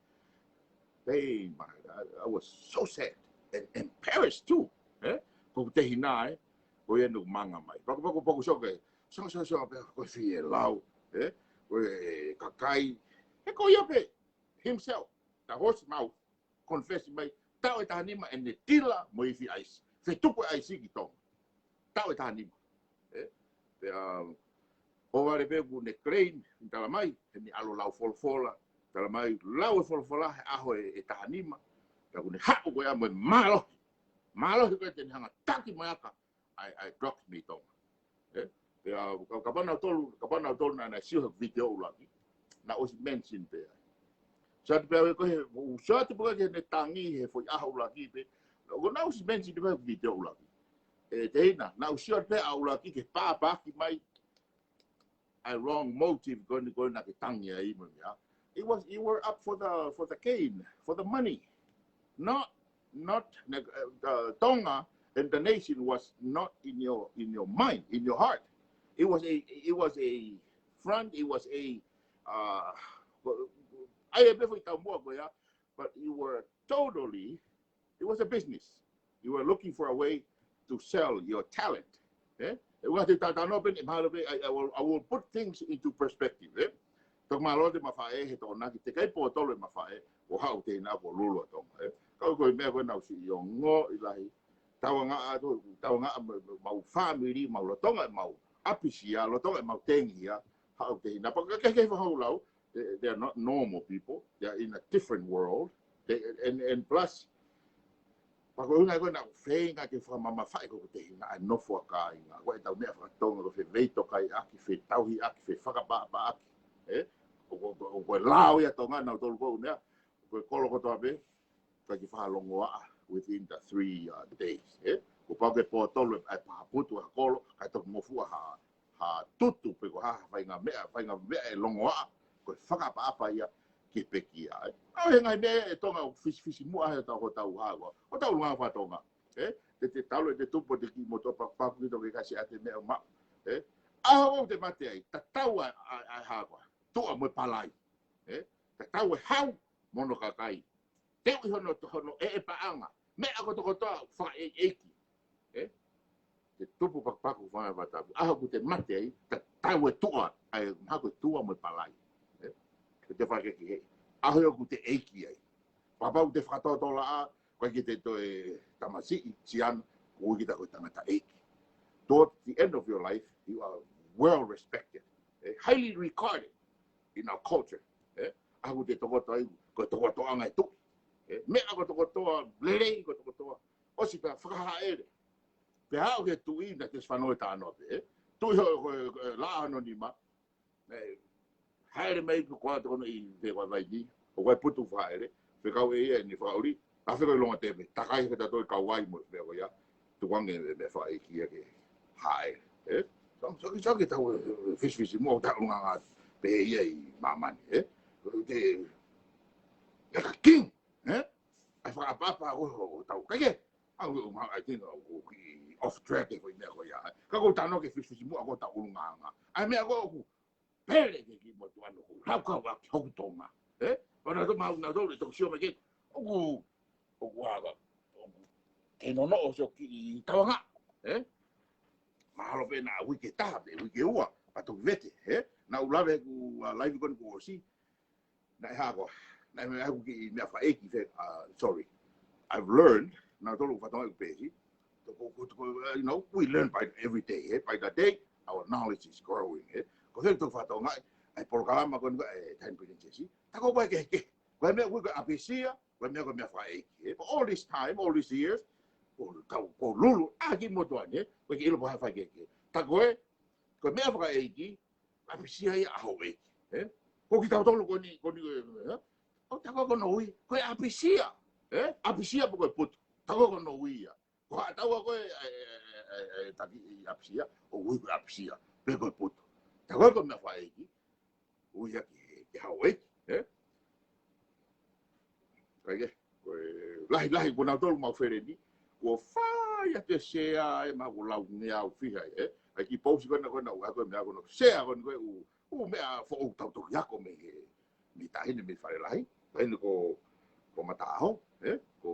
Hey, my, I, I was so sad and embarrassed too, eh? Ko ʻeku Tehina, eh? Ko ia naʻe manga mai. Paku, paku, paku, sio ke, sio, sio, sio, pea, ko e fie lau, eh? Ko e kakai, he ko ia pē, himself, the horse mouth, confess mai, taʻu ʻe taha nima ʻene tila mo e ifi ʻaisi. Fetuku e ʻaisi ki Tonga. Taʻu ʻe taha nima. Eh? Pea, ʻo vale pē ʻoku ne claim, tala mai, he ne ʻalu ʻo lau folofola, tala mai, lau e folofola, he ʻaho ʻe, ʻe taha nima, pea ʻoku ne haʻu ko ia mo e mālohi. Mālohi ko ia te ne hanga taki mo e aka, ʻa e, ʻa e drugs mei Tonga. Eh? Pea, ka, kapau nautolu, kapau nautolu naʻa, naʻa sio he vitiō ʻuluaki, naʻe ʻosi mention pē ai. Sio atu pē au ko ē, sio atu pē au ki heʻene tangi he foʻi ʻaho ʻuluaki pē, ko ē naʻe ʻosi mention pē he vitiō ʻuluaki. ʻE Tehina, naʻa ku sio atu pē ʻaho ʻuluaki ki he pāpāki mai, ʻa e wrong motive ko eni ko ē naʻa ke tangi ai mo e meʻa. It was, you were up for the, for the gain, for the money. Not, not, uh, Tonga and the nation was not in your, in your mind, in your heart. It was a, it was a front, it was a, uh, ʻa ia pē foʻi taumuʻa ko ia, but you were totally, it was a business. You were looking for a way to sell your talent. Eh? ʻE ua te tatano pē, mahalo pē, I, I will, I will put things into perspective, eh? Toki mālō atu e mafaʻē he Tokonaki, teʻeki ai pōtolo e mafaʻē, ʻo haʻu ʻo tehina ʻo lulu ʻa Tonga, ē. Ka ko e meʻa ko ē naʻa ku siʻi ongoʻi lahi. Tauangaʻa atu, tauangaʻa mo, mo, mau fāmili, mau lolotonga ʻemau ʻapisia, lolotonga ʻemau tengia, haʻu ʻo tehina. Pea ka, ka, ka fakahau lau, they, they are not normal people. They are in a different world. They, and, and plus, pea ko e ʻuhinga ko ē naʻa ku feinga ke fakamamafaʻi ko ʻeku tehina ʻa e nofo ʻa kāinga. Ko ʻetau meʻa fakatonga ko e feveitokaiʻaki, fetauhiʻaki, fefakaʻapaʻapaʻaki. Ē? ʻO, ʻo, ʻo, ʻo ko e lao ia ʻa Tonga naʻa ku tolu ko ʻeku meʻa, ko e kolo kotoa pē, ka ki fakalongoaʻa within the three, uh, days. Ē? Kuo pau ke pōtolo e pahaputu ha kolo, kae toki ngofua ha ha tutu pe ko ha, ha faʻahinga meʻa, faʻahinga meʻa ʻe longoaʻa, ko e fakaʻapaʻapa ia ki he pekia, ē. ʻA e ngaahi meʻa ʻe Tonga ʻoku fisifisi muʻa he tau, hotau hā ko ē, hotau ʻulungaanga fakatonga, ē. Te, te talu ʻete tupu ʻo te kiʻi motuʻa pakupaku ki toke kasi ʻa e meʻa ʻoku maʻu, ē. ʻAho ʻoku te mate ai, tatau ʻa e, ʻa e, ʻa e hā ko ē, tuʻa mo e palai, ē. Tatau e hau mo hono kakai. Teuʻi hono, hono ʻeʻe paʻanga. Meʻa kotokotoa fakaʻeiʻeiki. Ē? Te tupu pakupaku fanga fakatapu. ʻAho ʻoku te mate ai, tatau e tuʻa, ʻa e hā ko ē, tuʻa mo e palai. Ē? Ko ʻete fakakehekeheʻi. ʻAho ia ʻoku te ʻeiki ai. Kapau te fakatotolaʻā, ko e ʻikai ke te toe tamasiʻi, siana, ʻoku ui kita ko e tangataʻeiki. Toward the end of your life, you are well respected. Ē? Highly regarded in our culture. Ē? ʻAho ʻoku te tokoto ai, ko e tokotoʻanga e tuʻi. Ē? Meʻa kotokotoa, lelei kotokotoa. ʻOsi pea fakahaʻele. Pea aʻu ki he tuʻi naʻa te fanongo ʻi he talanoa pē, ē? Tuʻi ho, ko, ko, laʻā hono nima. Ē, haʻele mai ko ē ʻa Tokonoʻi pe ko ē Vaini. ʻO ko e putu fakahaʻele. Fekau ʻe ia ʻene fakaʻuli. Ka fekau ʻi Longotepe. Takai ke tatoi kau ai mo e meʻa ko ia. Tukuange e meʻa fakaʻeiki ia ke haʻele. Ē? Saki, saki, saki tau, ē, fisifisi muʻa ʻo tau nganga pehē ia ʻi māmani, ē? Te, like a king, ē? ʻA e fakaʻapaʻapa ʻo, ʻo, ʻo tau. Kae kehe, ʻa, ʻo, ʻo, I think, ʻo, ʻo, ki off track e foʻi meʻa ko ia, ē? Ka ʻoku ou talanoa ke fisifisi muʻa ko ē ʻetau ʻulungaanga. ʻA e meʻa ko ē ʻoku pele ke kiʻi motuʻa ʻoku lau kau ʻaki hoku Tonga. Ē? ʻO naʻa tau mau, naʻa tau le tokisio mai ke, ʻoku, ʻoku ava, ʻoku ke nonoʻo ʻo sio ki he tauangaʻa, ē? Mahalo pē naʻa uike ʻe taha pe uike ʻe ua, pea toki vete, ē? Naʻa ku lave ʻeku, uh, live ko eni kuo ʻosi, naʻe hā ko ē, naʻe meʻa ʻeku kiʻi meʻa fakaʻeiki fe-, uh, sorry. I've learned, naʻa tolu fatonga ʻeku peesi. Toko, ko, ko, uh, you know, we learn by every day, eh? By the day, our knowledge is growing, eh? Ko e fē toko fatonga, ʻa e polokalama ko eni ʻa e Tiny Princess. Ta ko e kehekehe. Ko e meʻa ko ē ko e ʻapisia, ko e meʻa ko e meʻa fakaʻeiki, eh? But all this time, all these years, ko tau, ko lulu, ʻa e kiʻi motuʻa ni, eh? Ko e kiʻi ʻilo pe ko e hā e fakaʻeiki. Ta ko e, ko e meʻa fakaʻeiki, ʻapisia ia ʻa houʻeiki, eh? Ko kitautolu ko eni, ko eni, eh? ʻO ta ko e ko hono ui, ko e ʻapisia, eh? ʻApisia pe ko e putu, ta ko e ko hono ui ia. Ko haʻa taua ko ē, ē, ē, ē, ē, taki ʻi ʻapisia, ʻo ui ko e ʻapisia, pe ko e putu. Ta ko e ko e meʻa fakaʻeiki, ui ia ki, ki houʻeiki, eh? Kae kehe, ko e lahi, lahi, ko nautolu mau feleni, kuo fai atu e sea ē, mahalo kuo laungeau fiha ē, eh? ʻA e kiʻi pousi ko ena ko ena, ʻa ko e meʻa ko ena, sea ko ena ko e ʻū, ʻū meʻa foʻou tau toki ako mei he, mei he taʻahine mei Falelahi, taʻahine ko, ko Mataʻaho, eh? Ko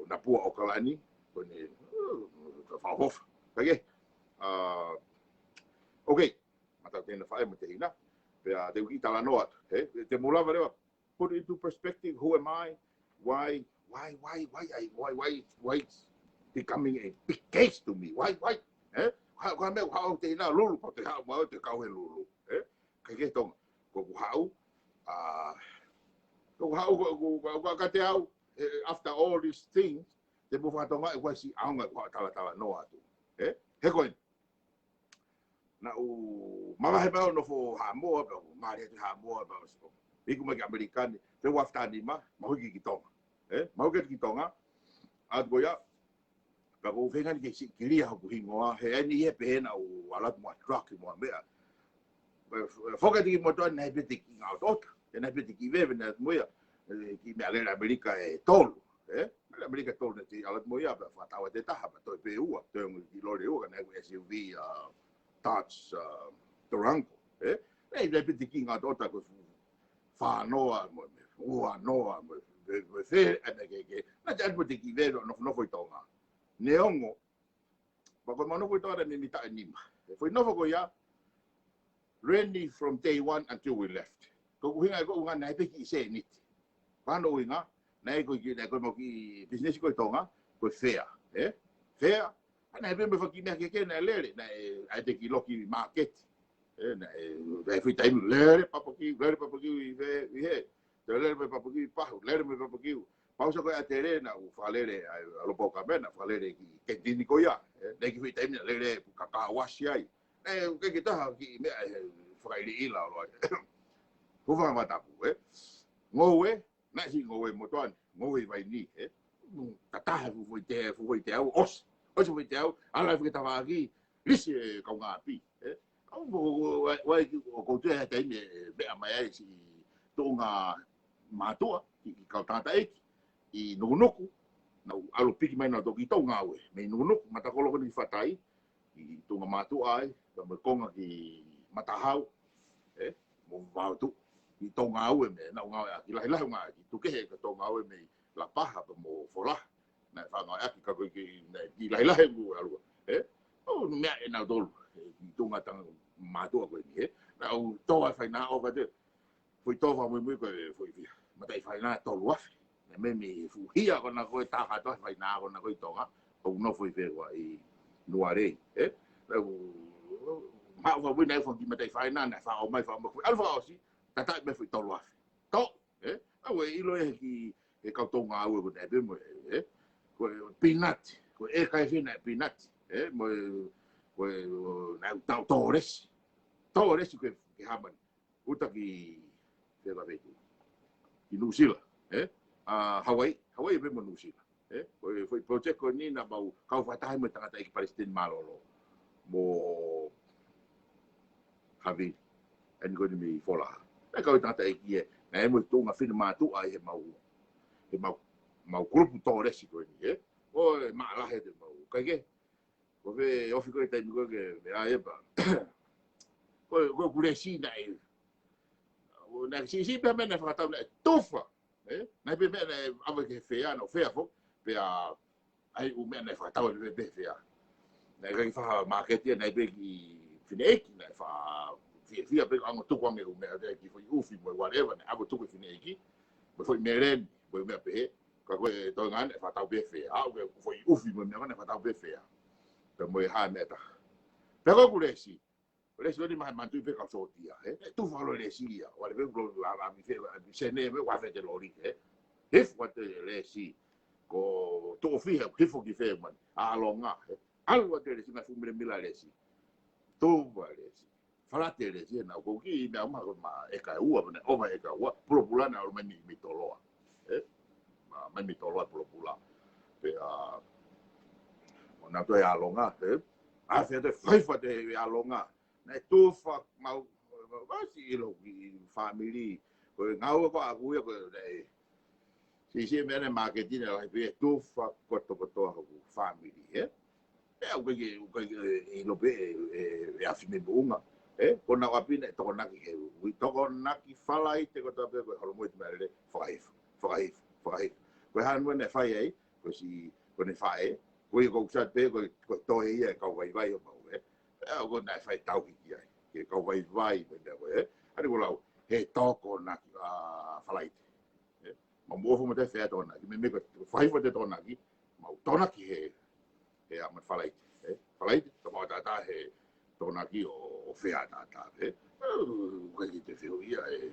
Napua ʻAokalani, ko eni, eh, ka fakaʻofoʻofa. Kae kehe, ah, okay, ma tau tena faʻē mo e tehina, pea te u kiʻi talanoa atu, eh? Te mou lava leva, put it into perspective, who am I? Why, why, why, why, I, why, why, why it's becoming a big case to me? Why, why? Eh? Ko e hā, ko e hā e meʻa, ko e hā ʻeku tehina, lulu, pea te haʻu mai ʻo te kau he lulu, eh? Kae kehe Tonga, ko ʻeku haʻu, ah, ko ʻeku haʻu, ko, ko, ko, ko ʻikai te u, eh, after all these things, te mou fakatokangaʻi ʻoku ʻi ai siʻi ʻaonga ʻeku haʻu ʻo talatalanoa atu. Eh? He ko eni, naʻa ku mavahe mai ʻo nofo Haʻamoa, pea u mali atu Haʻamoa, pea u sio. Iku mai ki ʻAmelika ni, te u after nima, ma hiki ki Tonga. Eh? Ma hiki ki Tonga, atu ko ia, pea ʻoku ou feinga ni ke siʻi kilia hoku hingoa, he ʻi ai e niʻihi ʻe pehē naʻa ku ʻalu atu mo ha drug mo ha meʻa. Pea, foki atu ki motuʻa ni naʻe ʻi ai pē e kiʻi ngaahi ʻotoʻota, ʻi ai pē e kiʻi veve naʻe ʻalu atu mo ia, eh, kiʻi meʻalele ʻAmelika ʻe tolu, eh? Meʻalele ʻAmelika ʻe tolu naʻe ʻalu atu mo ia, pea fakatau atu e taha, pea toe pē ua, toe ongo kiʻi lole ua, ka naʻe ʻi ai e SUV, uh, Dodge, uh, Durango, eh? Naʻe ʻi ai pē e kiʻi ngaahi ʻotoʻota ko e fā noa, mo e ua noa, mo e, mo e, mo e fē, ʻa e meʻa kehekehe. Naʻa te ʻalu atu mo e kiʻi veve ʻo nofonofo ʻi Tonga. Neongo, pea ko ʻemau nofo ʻi Tonga naʻe meimei taʻu ʻe nima. He foʻi nofo ko ia, ran from day one until we left. Ko e ʻuhinga ʻe ko e ʻuhinga naʻe pē kiʻi sēniti. Ko hono ʻuhinga, naʻe ko e kiʻi, naʻe ko e mau kiʻi business ko e Tonga, ko e fea, ē? Fea, ʻa naʻe pē mo e fanga kiʻi meʻa kehekehe naʻe lele, naʻe, ʻa e te kiʻi loki māketi. Ē, naʻe, naʻe foʻi taimi lele papakiu, lele papakiu ʻi he, ʻi he. Te lele mo e papakiu ʻi Pahu, lele mo e papakiu. Pausa ko e ʻatele naʻa ku fakalele, ʻa, ʻa Lopau Kamena, fakalele ki he kenitini ko ia. Ē, naʻe kiʻi foʻi taimi naʻe lele ka ka wasi ai. Ē, ke ke taha kiʻi meʻa, ē, fakaʻiliʻila ʻo loa. Ko fanga matapu, ē. Ngoue, naʻe siʻi ngoue motuʻa ni, ngoue vaini, ē. Tataha fuʻu foʻi te, fuʻu foʻi teau, ʻosi. ʻOsi foʻi teau, ʻalu ai fika tavaki, lisi e kaungāʻapi, ē. ʻOku, ʻoku, ʻoku, ʻoku, ʻoku ou tui ʻe taimi ʻe meʻa mai ai siʻi tuʻunga mātuʻa, ki, ki he kau tangataʻeiki, ʻi Nukunuku, naʻa ku ʻalu piki mai naʻa ku toki tau ngāue, mei Nukunuku, matakolo ko eni ki Fatai, ʻi tuʻunga mātuʻa ai, pea mo e konga ki Matahau, ē, mo Vaotuʻu, ʻi tuʻunga ngāue mei, naʻa ku ngāue ʻaki, lahilahi ngāue ʻaki, tuku kehe ka tuʻunga ngāue mei Lapaha, pea mo Folaha, naʻe faʻa ngāue ʻaki ka ko e kiʻi, naʻe kiʻi lahilahi ngāue ʻalu, ē, ʻo meʻa ʻe nautolu, ē, ʻi tuʻunga tangata mātuʻa ko eni, ē, naʻa ku tō ai faina ʻo ka te, foʻi tō fakamuimui ko e foʻi fiha. Mataʻi faina tolu afe. Naʻe mei mei fuʻu hia ko ena ko e taha tō faina ko ena ko e Tonga. ʻOku nofo ʻi fē ua ʻi Nualei. Ē? Naʻe u, maʻu fakamuimui naʻe fanga kiʻi mataʻi faina naʻe faʻo mai faʻo mai. ʻAlu fakaʻosi, tataʻi mei foʻi tolu afe. Tō, ē? ʻA ʻoku ʻilo ʻe he kiʻi, he kau tau ngāue ko ena pē mo e, ē? Ko e pinati, ko e kai fina e pinati, ē? Mo e, ko e, naʻe tau tō lesi. Tō lesi ko e, ke hamani. Uta ki, fē ka fē tu. Ki Nuʻusila, ē? ʻA, Hawaii, Hawaii pē mo Nuʻusila, ē? Ko e foʻi project ko eni naʻa mau kau fakataha mo e tangataʻeiki palesiteni mālōlō. Mo Havili, eni ko eni mei Folaha. Naʻe kau e tangataʻeiki ē, naʻe mo e tuʻunga fine mātuʻa ʻi he mau, he mau, mau kulupu tō lesi ko eni, ē? ʻO e maʻalahi te mau, kai ke, ko fē ofi ko e taimi ko ē ke, ʻa e pa. Ko, ko ʻeku lesi naʻe. ʻO naʻe siʻisiʻi pē meʻa naʻe fakatau naʻe tufa. Ē? Naʻe pē meʻa naʻe ʻave ki he fea, naʻe fea foki. Pea, ʻa e ʻū meʻa naʻe fakatau naʻe pē fea. Naʻe ʻikai ke faʻa māketi ia naʻe pē ki fineʻeiki, naʻe faʻa fiefia pē ʻo tuku ange ʻū meʻa ʻo te ki foʻi ʻufi mo e whatever, naʻe ʻave ʻo tuku ki fineʻeiki. Mo e foʻi meleni, mo e meʻa pehē. Ka ko e Tonga naʻe fakatau pē fea. ʻA ʻoku foʻi ʻufi mo e meʻa naʻe fakatau pē fea. Pea mo e hā e meʻa taha. Pea ko ʻeku lesi. Lesi ko eni mai Manatuʻi pē kau sōtia, ē? Ē, tufa holo lesi ia. ʻO ʻalu pē ʻo lolo lava mi fē, mi sene me ʻoku ʻave ʻete loli, ē? Hifo ʻete lesi. Ko toʻofi he, hifo ki fē mani. ʻAlonga, ē? ʻAlu ʻete lesi, ngaahi fuʻu milemila lesi. Tufa lesi. Falate lesi, ē, naʻa ku kiʻi meʻa maʻu ko e maʻa ʻeka ʻe ua, pea naʻe ʻova ʻeka ʻe ua, pulopula naʻe ʻalu mai mei, mei Toloa. Ē? Ma-, mai mei Toloa pulopula. Pea, ʻo naʻa toe ʻalonga, ē? ʻAve ʻete fai fai ʻete ʻalonga. Naʻe tufa mau, mau siʻi ʻilo ki he fāmili. Ko e ngāue ko ʻaku ia ko e, naʻe siʻisiʻi meʻa naʻe māketi naʻe lahi pē, tufa kotokotoa hoku fāmili, ē? Pea ʻoku ʻikai ke, ʻoku ʻikai ke, ʻilo pē, ē, ē, ʻe afi mei moʻunga. Ē? Ko naʻa ʻapi naʻe Tokonaki he, ui Tokonaki Falaite kotoa pē ko e holomui te mele, fakahifo, fakahifo, fakahifo. Ko e hā e meʻa naʻe fai ai, ko si, ko ʻene faʻē, ko ia ko Kusat pē, ko, ko e toe ia e kau vaivai ʻo mau, ē. Ē, ʻoku naʻe fai tauhi ki ai, ke kau vaivai, mo e meʻa ko ē, ē. ʻAni ko lau, he Tokonaki, ʻa, Falaite. Ē, mau moʻo fo mo te fea Tokonaki, mei, mei ko, fai fo te Tokonaki, mau Tokonaki he, he ʻa mai Falaite, ē. Falaite, ka mau tātā he Tokonaki ʻo, ʻo fea tātā, ē. Ē, ʻoku ʻikai ke te feo ia, ē, ē,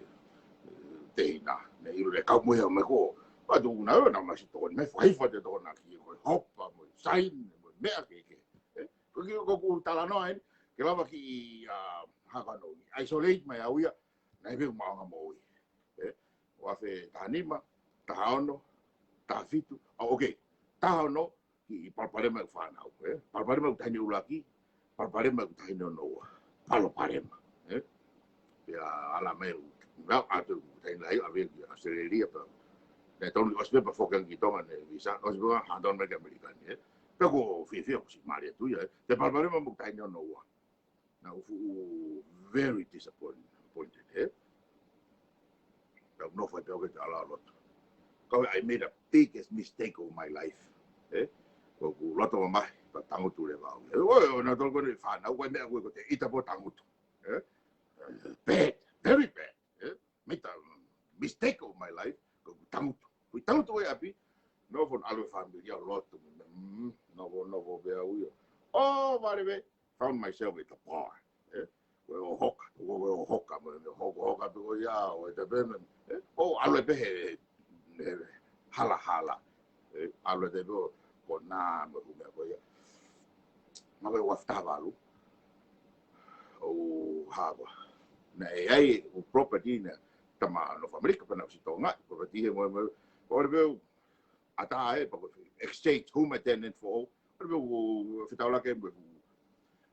te ina, ne ʻilo le kau mo ia mai ko. Pea tuku na, ʻo na masi Tokonaki, mei fai fo te Tokonaki, ko e hopa, mo e saini, mo e meʻa kehekehe. Ē, ko ki, ko ʻeku talanoa eni, ke lava ki, ʻa, haka no, isolate mai au ia, naʻe pē maʻu ʻa e moʻui. Ē, ʻo afe taha nima, taha ono, taha fitu, ʻa, okay. Taha ono, kiʻi palopalema ʻeku fānau, ē. Palopalema ʻeku taʻahine ʻuluaki, palopalema ʻeku taʻahine ono ua. Palopalema, ē. Pea ala mai ʻeku, ngau atu ʻeku taʻahine lahi, ʻave ki ʻAositelēlia pea. Naʻe tonu ʻosi pē pea foki ange ki Tonga ne visa, ʻosi pē hangatonu mai ki ʻAmelika ni, ē. Pea ʻoku ou fiefia ʻoku siʻi mali atu ia, ē. Pea palopalema mo ʻeku taʻahine ono ua. Naʻa ku fuʻu very disappointed, ē? Naʻa ku nofo ai pē au ke te ala loto. Ka I made a biggest mistake of my life, ē? Ko ʻeku loto mamahi, pea tangutu leva au. Ē, ʻo, ʻo, naʻa tolu ko eni fānau, ko e meʻa ko ē ko te ʻita pē ʻo tangutu, ē? Bad, very bad, ē? great, uh, mistake of my life, ko ʻeku tangutu. Ko e tangutu ʻi ʻapi, nofo ʻalu e fāmili ʻo lotu, mm, nofo, nofo pē au ia. ʻO vale pē, found myself at the bar. Eh? Ko e ʻo hoka, ko e ʻo hoka, mo e hoka, hoka pē ko ia, ʻo e te pē me, eh? ʻO ʻalu pē he, he halahala. Eh? ʻAlu pē ko, ko nā, mo e hū meʻa ko ia. Mā ko e ua afe taha valu. ʻO hava. Naʻe ʻi ai ʻeku property na, tama nofo ʻAmelika pea naʻe ʻosi Tonga, property he mo, mo, ʻo le pē ʻatā ē, pea ko e exchange, hū mai tenant foʻou. ʻO le pē ʻo fetaulaki mo e,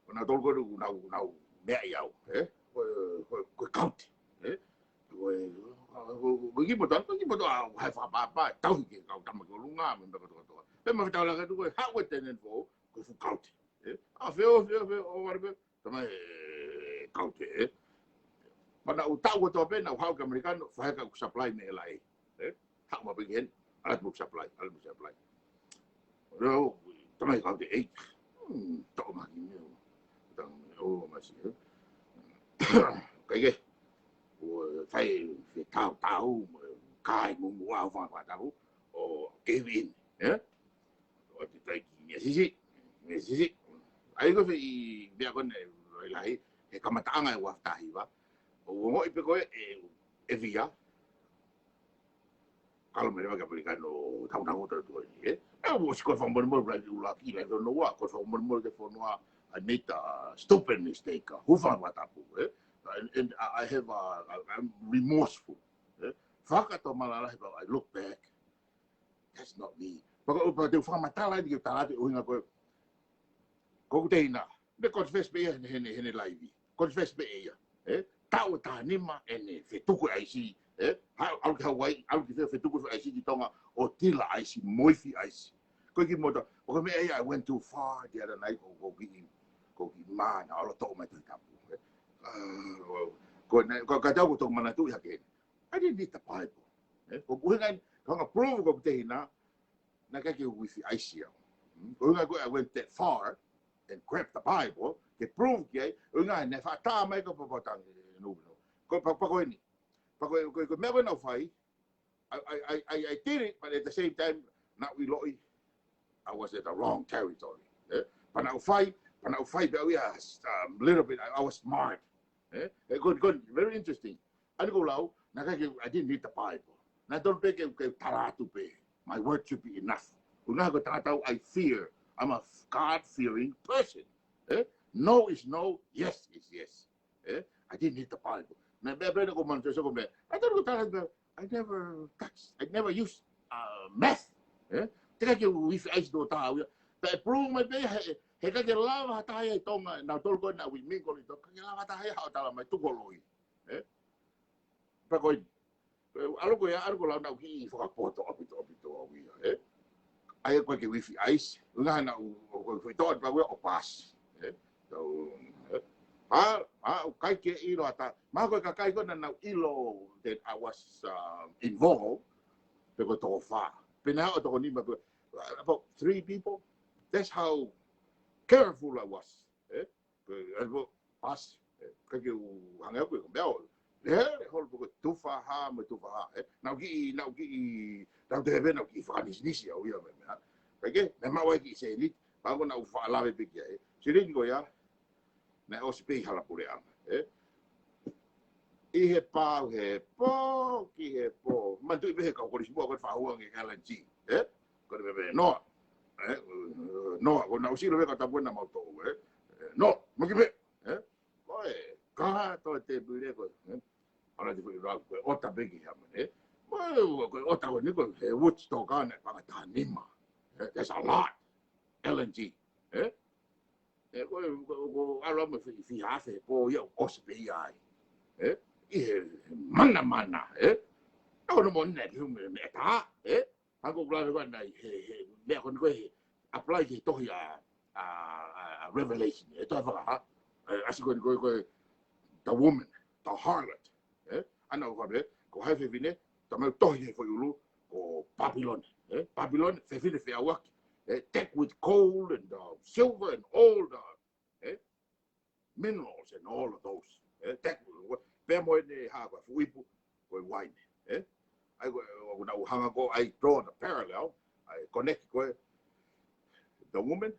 ʻo nau tolu ko ē, nau, nau meʻa ʻi au, eh? Ko, ko, ko e kaute, eh? Ko e, ko, ko, ko e kiʻi motu, ko e kiʻi motu, ʻa, ʻo hai fakapāpā, tauhi ke kau tama ki ʻolunga, mo e meʻa kotoa kotoa. Pea mā fetaulaki atu ko e, haʻu e tenant foʻou, ko e fuʻu kaute, eh? ʻA feo, feo, feo, ʻo vale pē, tama e kaute, eh? Pea naʻa ku taʻu kotoa pē, naʻa ku haʻu ki ʻAmelika, naʻa ku faʻa heka ʻeku supply mei ʻapi, eh? Haʻu mai pē ki heni, ʻalu atu mo ʻeku supply, ʻalu atu mo ʻeku supply. Leo, tama e kaute, eh? Hmm, toʻo mai ki meʻa. Tama, ʻo, masi, eh? Kae kehe, ʻo fai, fetautau, mo e kai, mo, mo, au, fanga, fanga, tau, ʻo gave in, eh? ʻO te tai ki Mīsisi, Mīsisi. ʻAi ko e foʻi meʻa ko eni, lahi, he kamataʻanga e ua afe taha hiva. ʻO ongoʻi pē ko ē, ʻe, ʻe via. Kalo mele waka pele kai no tau tau tau tau, eh? ʻE, ʻosi ko e fakamolemole, ʻuluaki, ʻuluaki, ʻuluaki, no ua, ko e fakamolemole ki he fonua, I made a stupid mistake, uh, hūfanga he fakatapu, eh? And, and I I have a, I, I'm remorseful, eh? Fakatomala lahi, but I look back, that's not me. Pea ko, pea te u fakamatala eni ke tala atu ʻuhinga ko e, ko ʻeku tehina. Ne confess pē ia heʻene, heʻene, heʻene laivi. Confess pē ia. Eh? Taʻu ʻe taha nima ʻene fetuku ʻaisi. Eh? Ha, ʻalu ki Hawaii, ʻalu ki fē, fetuku ʻaisi ki Tonga, ʻo tila ʻaisi, mo e ifi ʻaisi. Ko e kiʻi motu, ʻo ko e meʻa ia, I went too far the other night, ko, ko e kiʻi, ko e kiʻi mana, ʻalu ʻo toʻo mai Tohi Tapu. Eh? Ah, ko, ko, ko, ka tau ko toki manatuʻi hake. I didn't need the Bible. Eh? Ko e ʻuhinga, ko e hanga ʻo prove ko ʻeku tehina, naʻe ʻikai ke u ifi ʻaisi au. Hmm? Ko e ʻuhinga ko ē, I went that far and grabbed the Bible, ke prove ki ai, ʻuhinga naʻe faʻa tā mai ko e papatang, eh, no, no. Ko e pa, pea ko eni. Pea ko e, ko e, ko e meʻa ko ē naʻa ku fai, I, I, I, I, I did it, but at the same time, naʻa ku ʻiloʻi, I was at the wrong territory. Eh? Pea naʻa ku fai, pea naʻa ku fai, pea u ia, um, little bit, I, I was smart. Eh? Eh, good, good, very interesting. ʻA ia ko e lau, naʻe ʻikai ke, I didn't need the Bible. Naʻe tonu pē ke, ke tala atu pē. My word should be enough. ʻUhinga ko e tangata au, I fear. I'm a God-fearing person. Eh? No is no, yes is yes. Eh? I didn't need the Bible. Naʻe meʻa pē naʻa ku manifesto ko e meʻa. Naʻe tonu ke u tala atu pē, I never touch, I never use, uh, meth. Eh? Teʻeki ke u ifi ʻaisi tō tā au ia. Pea ʻe prove mai pē, he, he ʻikai ke lava ha taha ia ʻi Tonga, naʻa ku tolu ko ē naʻa ku mingle ʻi Tonga, ʻikai ke lava ha taha ia haʻu ʻo tala mai tuku holo ia. Eh? Pea ko e, ʻalu ko ia, ʻalu ko e lau naʻa ku kiʻi fakapoto ʻaupito, ʻaupito au ia, eh? ʻA ia ko e ke u ifi ʻaisi, ʻuhinga naʻa ku, ko e foʻi toʻo pau ia ʻo pass, eh? So, eh? Pea, pea ʻoku ʻikai ke ʻilo ʻa e taha, mahalo ko e kakai ko ē naʻa nau ʻilo that I was, um, involved, pe ko e toko fā. Pe naʻe ʻo toko nima, pe, about three people. That's how careful I was, eh? Ko e, ʻalu ʻo pass, eh, ʻikai ke u hanga ʻe au ko e meʻa ʻo, eh, holo ko e tufa hā, mo e tufa hā, eh. Naʻa ku kiʻi, naʻa ku kiʻi, naʻa ku tehe pē, naʻa ku kiʻi fakanisinisi au ia mo e meʻa. Kae kehe, naʻe maʻu ai e kiʻi sēniti, pea ko ē naʻa ku faʻa lave pē ki ai, eh. Sēniti ko ia, naʻe ʻosi pē ʻi hala puleʻanga, eh. ʻI he pau he pō, ki he pō. Manatuʻi pē he kau kolisi muʻa ko e faʻu ange L N G, eh? Ko e meʻa pē, Noa. Eh? Noa, ko e naʻa ku ʻosi ʻilo pē ka tapu ena mau toʻu, eh? Eh, Noa, mo ki pē, eh? Ko e, ka to te pule ko, eh? ʻAlu atu foʻi lau, ko e ʻota pē ki hama, eh? Ko e, ko e ʻota ko eni ko e, he Woodstock ʻa ē naʻe paʻanga taha nima. Eh? That's a lot. L N G, eh? Eh, ko, ko, ko, ʻalu mo e fiha afe pō ia ʻoku ʻosi pē ia ai. Eh? ʻI he manamana, eh? ʻOku ʻikai ke ʻi ai ha meʻa, meʻa tā, eh? Hangē ko e lave ko ē naʻe, he, he, meʻa ko eni ko e, he, apply ki he tohi ʻa, ʻa, ʻa, ʻa Revelation, eh, tohi Fakahā, eh, ʻasi ko eni ko e, ko e, the woman, the harlot, eh? ʻA ia ʻoku ʻikai ke, ko hai e fefine, tama tohi he foʻi ʻulu, ko Papilone, eh? Papilone, fefine feʻauaki, eh? Decked with gold and, uh, silver and all the, eh? Minerals and all of those, eh? Decked with, pea mo ʻene hā ko e fuʻu ipu, ko e uaine, ē? ʻA ia ko e, ʻoku nau hanga ko ē ʻo draw the parallel, ʻa e connect ko ē the woman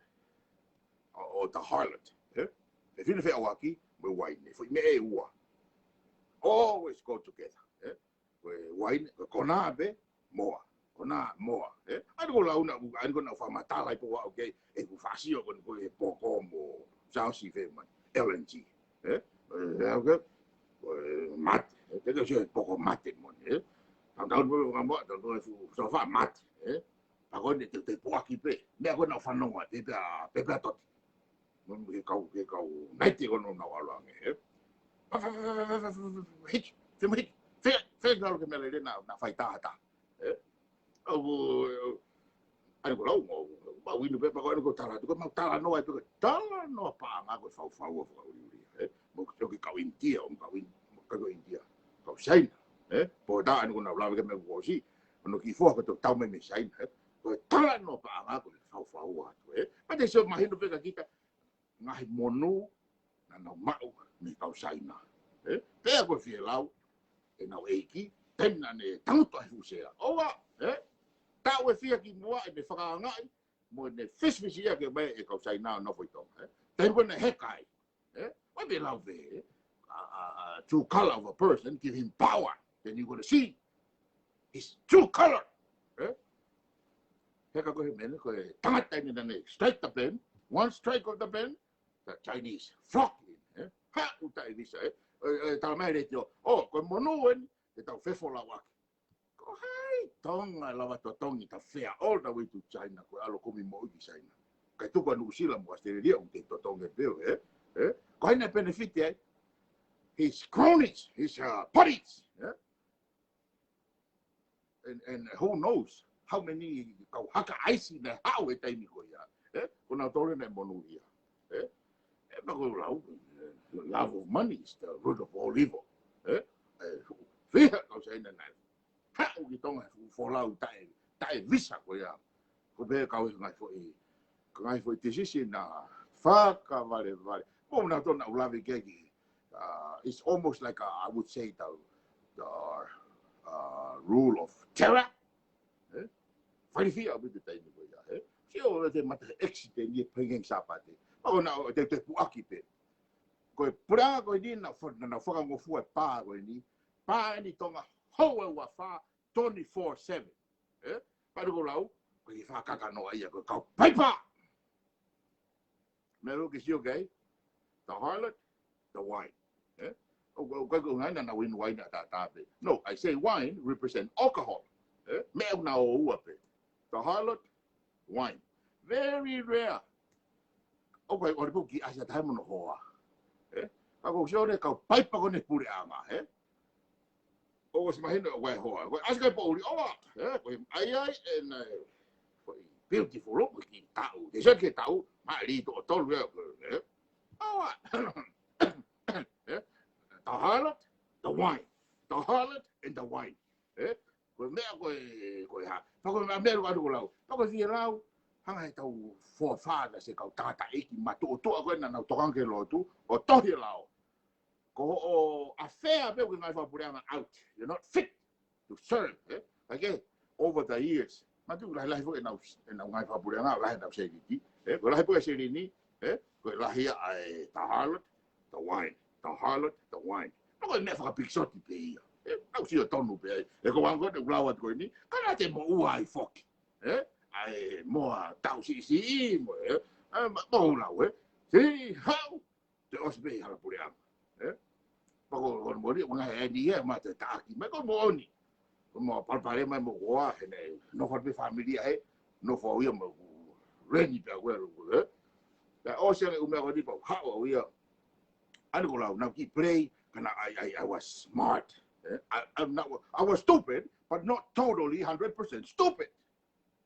or, or the harlot, ē? Fefine feʻauaki mo e uaine, foʻi meʻa ʻe ua. Always go together, ē? Ko e uaine, ko e konā pē, moa. Konā, moa, ē? ʻA ia ko e lau naʻa, ʻa ia ko ʻenau fakamatala ʻi he pō ʻoku ʻi ai ʻeku fāsio ko eni ko e poko mo Siaosi Fēmani, L N G, ē? Ē, ʻoku, ko e mate, ē, te ke sio he poko mate moʻoni, ē? Tau tau mo ka moa, tau tau fu, so fa mate, ē? Pea ko eni te, te puaki pē, meʻa ko ē naʻa fanongo ai, pē pē a, pē pē a toti. Mo e kau, ke kau, naite ko ē naʻa nau ʻalu ange, ē? Fa, fa, fa, hiki, te mo hiki, fe, fe, lalo ke meʻa lele naʻa, naʻa fai tahataha, ē? ʻOku, ʻa ia ko e lau, mo, mau inu pē, pea ko eni ko e tala, ko e mau talanoa ai pē, ko e talanoa paʻanga ko e faufaua fakaʻuliʻulia, ē? Mo ke kau ʻInitia, ʻo kau ʻIni-, kau ʻInitia, kau Siaina, ē? Pea ko e taha eni ko ʻenau lave ki he meʻa kuo ʻosi, ʻo nau kiʻi foha ko e tau mai mei Siaina, ē? Ko e talanoa paʻanga ko e faufaua atu, ē? Pea te sio mahino pē kia kita, ngaahi monū naʻa nau maʻu mei he kau Siaina. Ē? Pea ko e fielau ʻenau ʻeiki, taimi naʻa ne tangutu ai he fuʻu sea. ʻOua, ē? Taʻu ʻe fiha kimuʻa ʻene fakaangaʻi, mo ʻene fisifisiʻia ke ʻomai ʻe he kau Siaina ʻo nofo ʻi Tonga, ē? Taimi ko ē naʻe heka ai, ē? ʻOua te lau pē, ē? A, a, a, true color of a person, give him power, then you gonna see his true color. Ē? Heka ko ē he meʻa ni, ko e tangata eni naʻa ne strike the pen, one strike of the pen, the Chinese flock in, ē? Haʻu taʻe visa, ē? Ē, ē, tala mai letiō, ʻo, ko e monū eni, te tau fefolauʻaki. Ko hai Tonga ʻe lava totongi ta fea all the way to China, ko e ʻalu ʻo kumi moʻui ki Siaina. Kae tuku ʻa Nuʻusila mo ʻAositelēlia ʻoku te totongi pē ʻo, ē? Ē? Ko hai naʻe benefit ai? His cronies, his, uh, buddies, ē? And, and who knows how many kau haka ʻaisi naʻe haʻu he taimi ko ia, ē? Ko nautolu naʻe monūʻia, ē? Ē, pea ko e lau, ē, love of money is the root of all evil, ē? Ē, fiha kau Siaina naʻe haʻu ki Tonga he folau taʻe, taʻe visa ko ia. Ko e pehē kau he ngaahi foʻi, ko e ngaahi foʻi decision naʻe fakavalevale. Mo nautolu naʻa nau lave ki ai ki, uh, it's almost like, uh, I would say the, the, uh, rule of terror. Ē? Failifia ʻaupito taimi ko ia, ē? Sio ʻo te mata he accident ʻi he pehē ki he Sāpate. Pea ko ʻenau, te, te puʻaki pē. Ko e puleʻanga ko eni naʻa fa-, naʻa nau fakangofua e pā ko eni. Pā eni Tonga hou ʻe ua fā, twenty-four seven. Ē? Pea ko e lau, ko e fakakakanoa ia, ko e kau paipa. Meʻa ʻoku ke sio ki ai, the harlot, the wine. Ē? ʻOku, ʻoku ʻikai ko e ngaahi naʻa nau inu uaine ʻataʻatā pē. No, I say wine represent alcohol. Ē? Meʻa ʻoku na ō ua pē. The harlot, wine. Very rare. ʻOku ʻikai ʻole pē ʻoku kiʻi ʻasi ʻa e taha mo hono hoa. Ē? Ka ko e sio ʻo e kau paipa ko eni puleʻanga, ē? ʻOku ʻosi mahino ʻoku ʻi ai e hoa. Ko e ʻasi ki ai e poʻuli ʻoua. Ē, ko e ʻai ai ʻenau, ko e beautiful, ko e kiʻi taʻu. Te sio ki he taʻu, mālie toʻotolu ia, ē? ʻOua. Ē? The harlot, the wine. The harlot and the wine. Ē? Ko e meʻa ko ē, ko e hā. Pea ko e meʻa, meʻa ʻoku ʻalu ko lau. Pea ko e fielau, hanga ʻe heʻetau forefathers, e kau tangataʻeiki matuʻotuʻa ko ē naʻa nau tokanga ki he lotu, ʻo tohi e lao. Ko hoʻo afea pē ʻoku ke ngaahi fakapuleʻanga out. You're not fit to serve, ē? Like, ē, over the years. Matu lahi lahi foki ʻenau, ʻenau ngaahi fakapuleʻanga, lahi ʻenau sēkiki. Ē, ko e lahi foki e selini, ē? Ko e lahi ia ʻa e the harlot, the wine. The harlot, the wine. Pea ko e meʻa fakapikisoti pē ia. Ē, nau sio tonu pē ai. Ē, ko e ʻuhinga ko ē ʻeku lau atu ko eni, ka naʻa te moʻua ai foki. Ē? ʻA e moa tau siʻisiʻi mo, ē? Ē, ma-, moʻua lau, ē? See how te ʻosi pē ʻi hala puleʻanga. Ē? Pea ko, ko e moʻoni, ʻuhinga he eni ia, ma te taʻaki. Mai ko e moʻoni. Ko e moʻoni palopalema mo koa, he naʻe nofo pē fāmili ia, ē? Nofo ia mo reni pē ʻa koe, ē? Pea ʻosi ange ʻū meʻa ko eni pea haʻu au ia. ʻA ia ko e lau, naʻa ku kiʻi play, ka naʻa I, I, I was smart. Ē? I, I'm not, I was stupid, but not totally hundred percent stupid.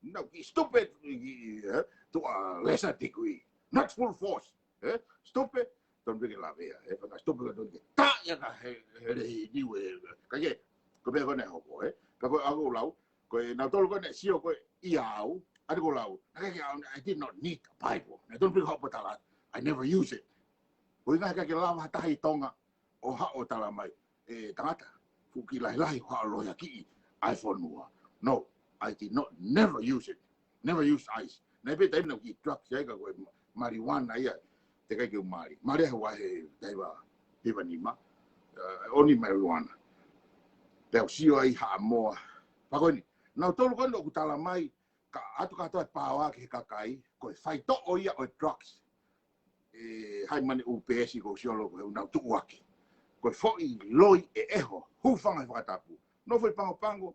Naʻa ku kiʻi stupid, kiʻi, ē, to a lesser degree. Not full force. Ē? Stupid, tonu pē ke lavea, ē? Fanga stupid ka tonu ke taʻe ia ka he, he lehi niu ē. Ka ke, ko e meʻa ko ē naʻe hoko, ē? Ka ko e ʻaku lau, ko e nautolu ko ē naʻe sio ko ē ia au, ʻa ia ko e lau, naʻe ʻikai ke, I did not need a Bible. Naʻe tonu pē ke haʻu pē ʻo tala, I never use it. Ko e ʻuhinga he ʻikai ke lava ha taha ʻi Tonga, ʻo haʻu ʻo tala mai, ē, tangata, ʻoku kiʻi lahilahi hoʻo lohiakiʻi ʻa e fonua. No, I did not, never use it. Never use ice. Naʻe pē taimi naʻa ku kiʻi drugs ai ka ko e marijuana ia. Teʻeki ai ke u mali. Mali ai he ua he taimi ʻe hiva nima. Uh, only marijuana. Pea u sio ai Haʻamoa. Pea ko eni. Naʻa ku tolu ko eni ʻoku tala mai ka ʻoatu kātoa e paoa ki he kakai, ko e faitoʻo ia ʻo e drugs. ʻE, hai mani ʻū peesi ko siolo ko he ʻunau tuʻuaki. Ko e foʻi loi ʻe ʻeho, hūfanga he fakatapu. No foʻi pangopango,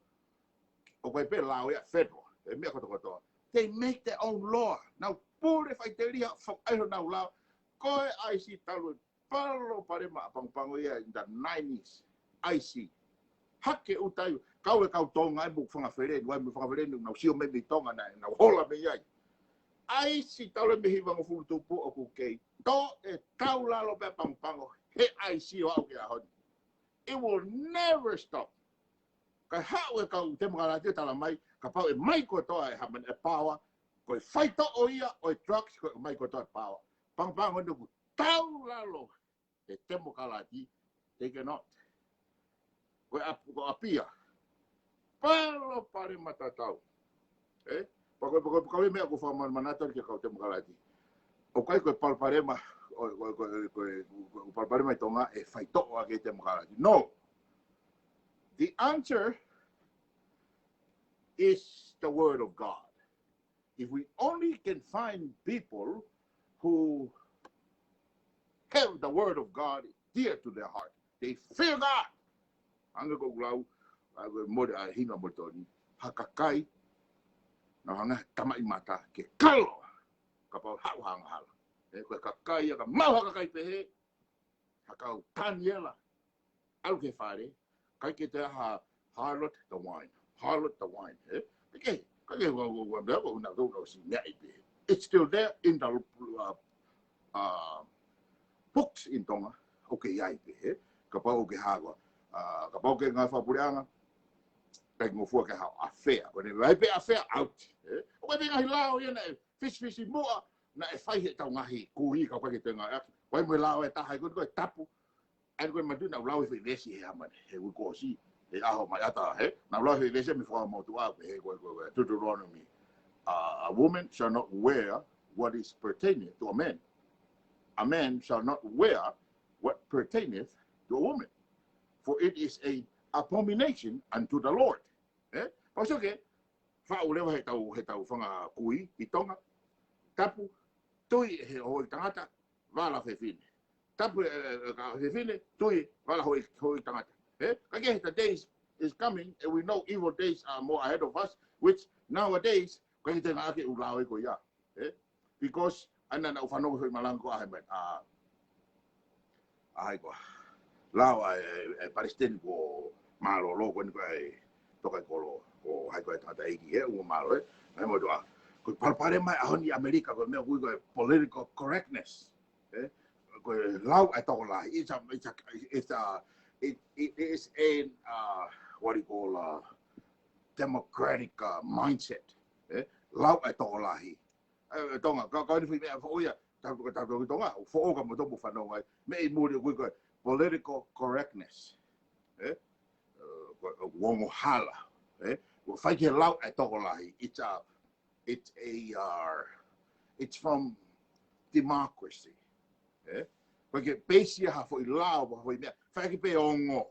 ʻoku ʻi ai pē lao ia federal, e meʻa kotokotoa. They make their own law. Nau pule faʻiteliha, fakaʻaiho nau lao. Ko e ʻaisi talu e palopalema ʻa pangopango ia in the nineties. ʻAisi. Hake ʻuta ai, kau e kau Tonga e mo fanga feleni, wai mo fanga feleni, nau sio mai mei Tonga naʻe, nau hola mei ai. ʻAisi talu e mei hivangofulu tupu ʻoku kei tō e tau lalo pē pangopango, he ʻaisi ʻo aʻu ki he ʻaho ni. It will never stop. Ka haʻu e kau temokalati ʻo tala mai, kapau ʻe mai kotoa e haman e paoa, ko e faitoʻo ia ʻo e drugs, ko e mai kotoa e paoa. Pangopango ʻoku tau lalo e temokalati, they cannot. Ko e ap-, ko ʻApia. Palopalema tatau. E? Pea ko e, pea ko e, pea ko e meʻa ʻoku ou fakamanamanatu ki he kau temokalati. ʻOku ʻikai ko e palopalema, ʻo, ko e, ko e, ko e, ko e palopalema ʻi Tonga ʻe faitoʻo ʻaki e temokalati. No. The answer is the word of God. If we only can find people who have the word of God dear to their heart, they fear God. Hangē ko ʻeku lau, ʻa e mole ʻa e hinga mo Tony, ha kakai, naʻa nau hanga tamaʻi mata ke kalo, kapau haʻu ha angahala. E, ko e kakai ia ka mau ha kakai pehē, ha kau Taniela, ʻalu ki he fale, ʻikai ke toe ha harlot the wine. Harlot the wine, e? ʻIkai ke, ʻikai ke ua, ua, ua, ua, ua, ua, ua, ua, si meʻa ʻi pē. It's still there in the, uh, uh, books in Tonga. ʻOku ʻi ai pē, e? Kapau ʻoku ke hako, uh, kapau ʻoku ke ngāue fakapuleʻanga, ʻikai ngofua ke ha affair. Ko ʻene ʻi ai pē affair, out, e? ʻOku ʻi ai pē ngaahi lao ia naʻe fisifisimuʻa, naʻe fai he ʻetau ngaahi kui ka ʻoku ʻikai ke toe ngāueʻaki. Wai mo e lao ʻe taha ʻi ko eni ko e tapu. ʻA ia ko e matu naʻa ku lau e foʻi veesi he haman, he uike kuo ʻosi, he ʻaho mai ʻatā, he? Naʻa ku lau e foʻi veesi mei he Fuakava Motuʻa, he ko e, ko e, ko e Deuteronomy. Uh, a woman shall not wear what is pertaining to a man. A man shall not wear what pertaineth to a woman. For it is a abomination unto the Lord. E? Pau sio ke, faʻu leva he ʻetau, he ʻetau fanga kui ʻi Tonga. Tapu, tui he houʻeiki tangata, vala fefine. Tapu e, e, e, ka fefine, tui, vala houʻeiki, houʻeiki tangata. E? Ka ke, the days is coming, and we know evil days are more ahead of us, which nowadays, ʻikai ke toe ngāueʻaki e ʻū lao ko ia. E? Because, ʻa ia naʻa ku fanongo he foʻi malanga ko ē he mai, a, ʻa hai ko ā. Lao ʻa e, e, e palesiteni ko mālōlō ko eni ko e toka ʻi kolo, ko hai ko e tangataʻeiki he ʻū mālō, e. He motuʻa. Ko e palopalema ʻi he ʻaho ni ʻAmelika, ko e meʻa ʻoku ui ko e political correctness. E? Ko e lao ʻa e tokolahi. It's a, it's a, it's a, it, it is an, uh, what do you call, uh, democratic, uh, mindset. E? Lao ʻa e tokolahi. E, e Tonga, ka, ka ʻi he foʻi meʻa foʻou ia, tau, tau, tau, tau ki Tonga, ʻo foʻou ka mo tomo fanongo ai, meʻa ʻi muli ʻoku ui ko e political correctness. E? E, ko, ko e ongo hala. E? Ko e fai ki he lao ʻa e tokolahi, it's a, it's a, uh, it's from democracy. E? Ko e ke peisi ha foʻi lao, ha foʻi meʻa, fai ki pē ongo.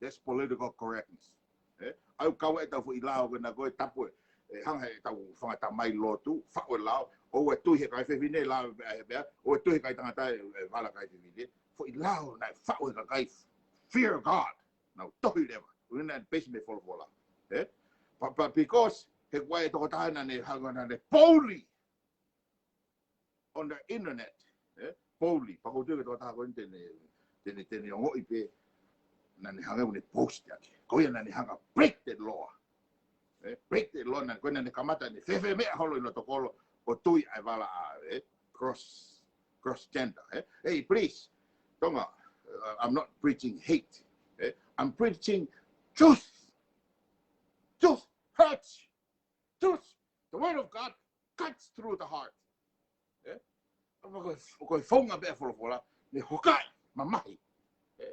That's political correctness. E? ʻOku kau ai ʻetau foʻi lao ko ena ko e tapu e, e hanga he ʻetau fanga tamai lotu, faʻu e lao, ʻoua ʻe tui he kakai fefine, lao e pea, pea, ʻoua ʻe tui he kakai tangata e, e vala kakai fefine, foʻi lao naʻe faʻu he kakai fear God, nau tohi leva, ʻo ena peisi mei he folofola. E? But, but because, he kuo ʻi ai e tokotaha naʻa ne hanga naʻa ne pouli, on the internet, e? Pouli, pea ʻoku ou tui ko e tokotaha ko eni te ne, te ne, te ne ongoʻi pē, naʻa ne hanga ʻo ne post ʻaki. Ko ia naʻa ne hanga break that law. E? Break that law, naʻa, ko ia naʻa ne kamata ne fēfē meʻa holo ʻi loto kolo, ʻo tui ʻa e vala ʻa, e? Cross, cross gender, e? Hey, please, Tonga, uh, I'm not preaching hate, e? I'm preaching truth. Truth hurts. Truth. The word of God cuts through the heart. E? Ko e, ko e founga pē ʻa e folofola, ne hokaʻi, mamahi. E?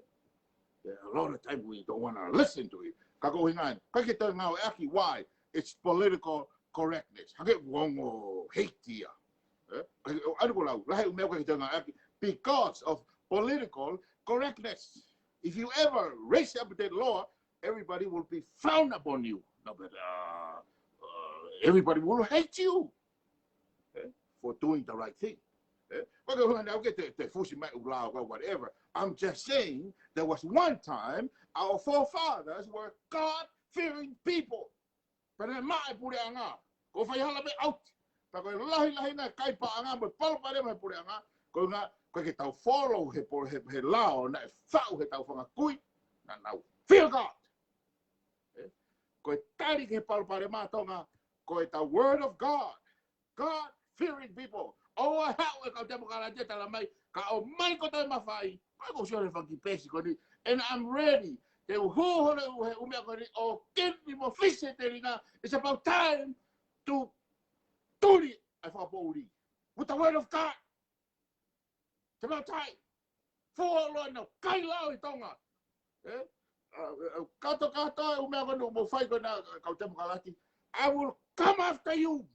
A lot of time we don't want to listen to it. Ka ko hingan, ka ke tau ngāueʻaki, why? It's political correctness. Hake uongo heitia. Eh? Ano ko lau, lahi ʻū meʻa ka ke tau ngāueʻaki because of political correctness. If you ever raise up that law, everybody will be frowned upon you. No, but, uh, uh, everybody will hate you, eh, for doing the right thing. Eh? But the one, okay, te, te fusi mai ʻū lao, whatever. I'm just saying there was one time our forefathers were God-fearing people. Pea ne maʻa e puleʻanga. Ko fai hala me out. Pea ko e lahilahi ʻa e kai paʻanga mo e palopalema he puleʻanga. Ko e ʻuhinga, ko e ke tau follow he po-, he, he lao naʻe faʻu he tau fanga kui. Naʻa nau fear God. Eh? Ko e tali ki he palopalema Tonga, ko e tau word of God. God-fearing people. ʻOua haʻu e kau temokalati ʻo tala mai, ka ʻomai ko e toe mafai. Ko e ko sio he fanga kiʻi peesi ko eni. And I'm ready. Te u hū holo he ʻū meʻa ko eni ʻo kini mo fisi e telinga. It's about time to tuli e fakapoʻuli with the word of God. It's about time. Fuoloa ʻenau kai lao ʻi Tonga. Eh? Uh, uh, kato kato e ʻū meʻa ko eni ʻoku mou fai ko ena, uh, kau temokalati. I will come after you.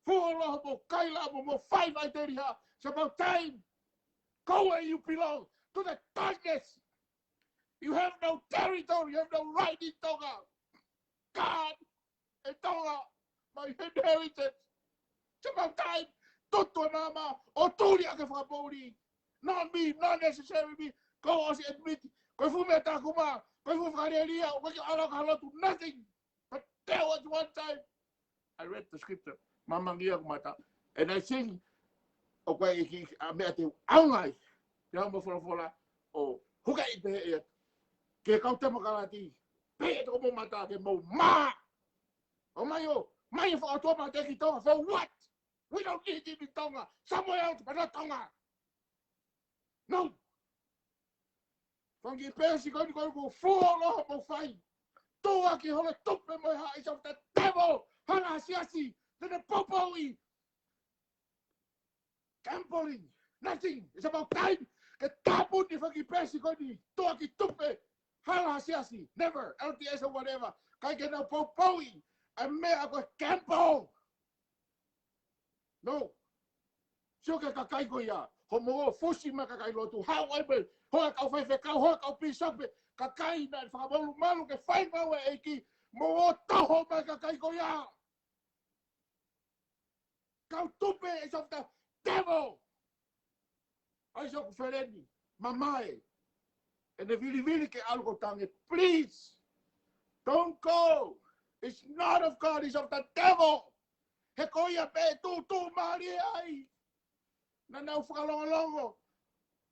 Fuoloa hoʻomou kai lao mo hoʻomou fai faʻiteliha. It's about time. Go where you belong. To the darkness. You have no territory. You have no right in Tonga. God, e Tonga, my inheritance. It's about time. Tutu e maama ʻo tuli ʻaki e fakapoʻuli. Not me, not necessarily me. Ko ʻosi admit. Ko e fuʻu meʻa tākuma. Ko e fuʻu fakalielia. Ko e ke ala ka lotu. Nothing. But there was one time I read the scripture. Mamangia ku mata. And I think, ʻoku ʻi ai e kiʻi meʻa te u ʻaonga ai. Te u mo folofola ʻo huka i te he ʻea. Ke kau temokalati. Pea te ko mo mata ke mo ma. ʻOmai ʻo, mai e fakaʻotua mate ki Tonga. For what? We don't need it in Tonga. Somewhere else, but not Tonga. No. Fanga kiʻi peesi ko eni ko e ko fuoloa hoʻomou fai. Tuʻu ʻaki holo tupe mo e ha, it's of the devil. Hala siasi. Te ne poupouʻi. Gambling. Nothing. It's about time. Ke tāpuni fanga kiʻi peesi ko eni. Tuʻu ʻaki tupe. Hala siasi. Never. L D S or whatever. ʻIkai ke nau poupouʻi e meʻa ko e gamble. No. Sio ki he kakai ko ia. Hoʻomou fusi mai kakai lotu. Haʻu ai pē. Hoa kau faifekau, hoa kau pīsope. Kakai naʻe fakamalumalu ke fai ngāue ʻa e ʻEiki. Mou toho mai kakai ko ia. Kau tupe is of the devil. ʻAi sio ku feleni, mamae. ʻEne vilivili ke ʻalu ko Tange, please. Don't go. It's not of God, it's of the devil. He ko ia pē tūtū mālie ai. Naʻa nau fakalongolongo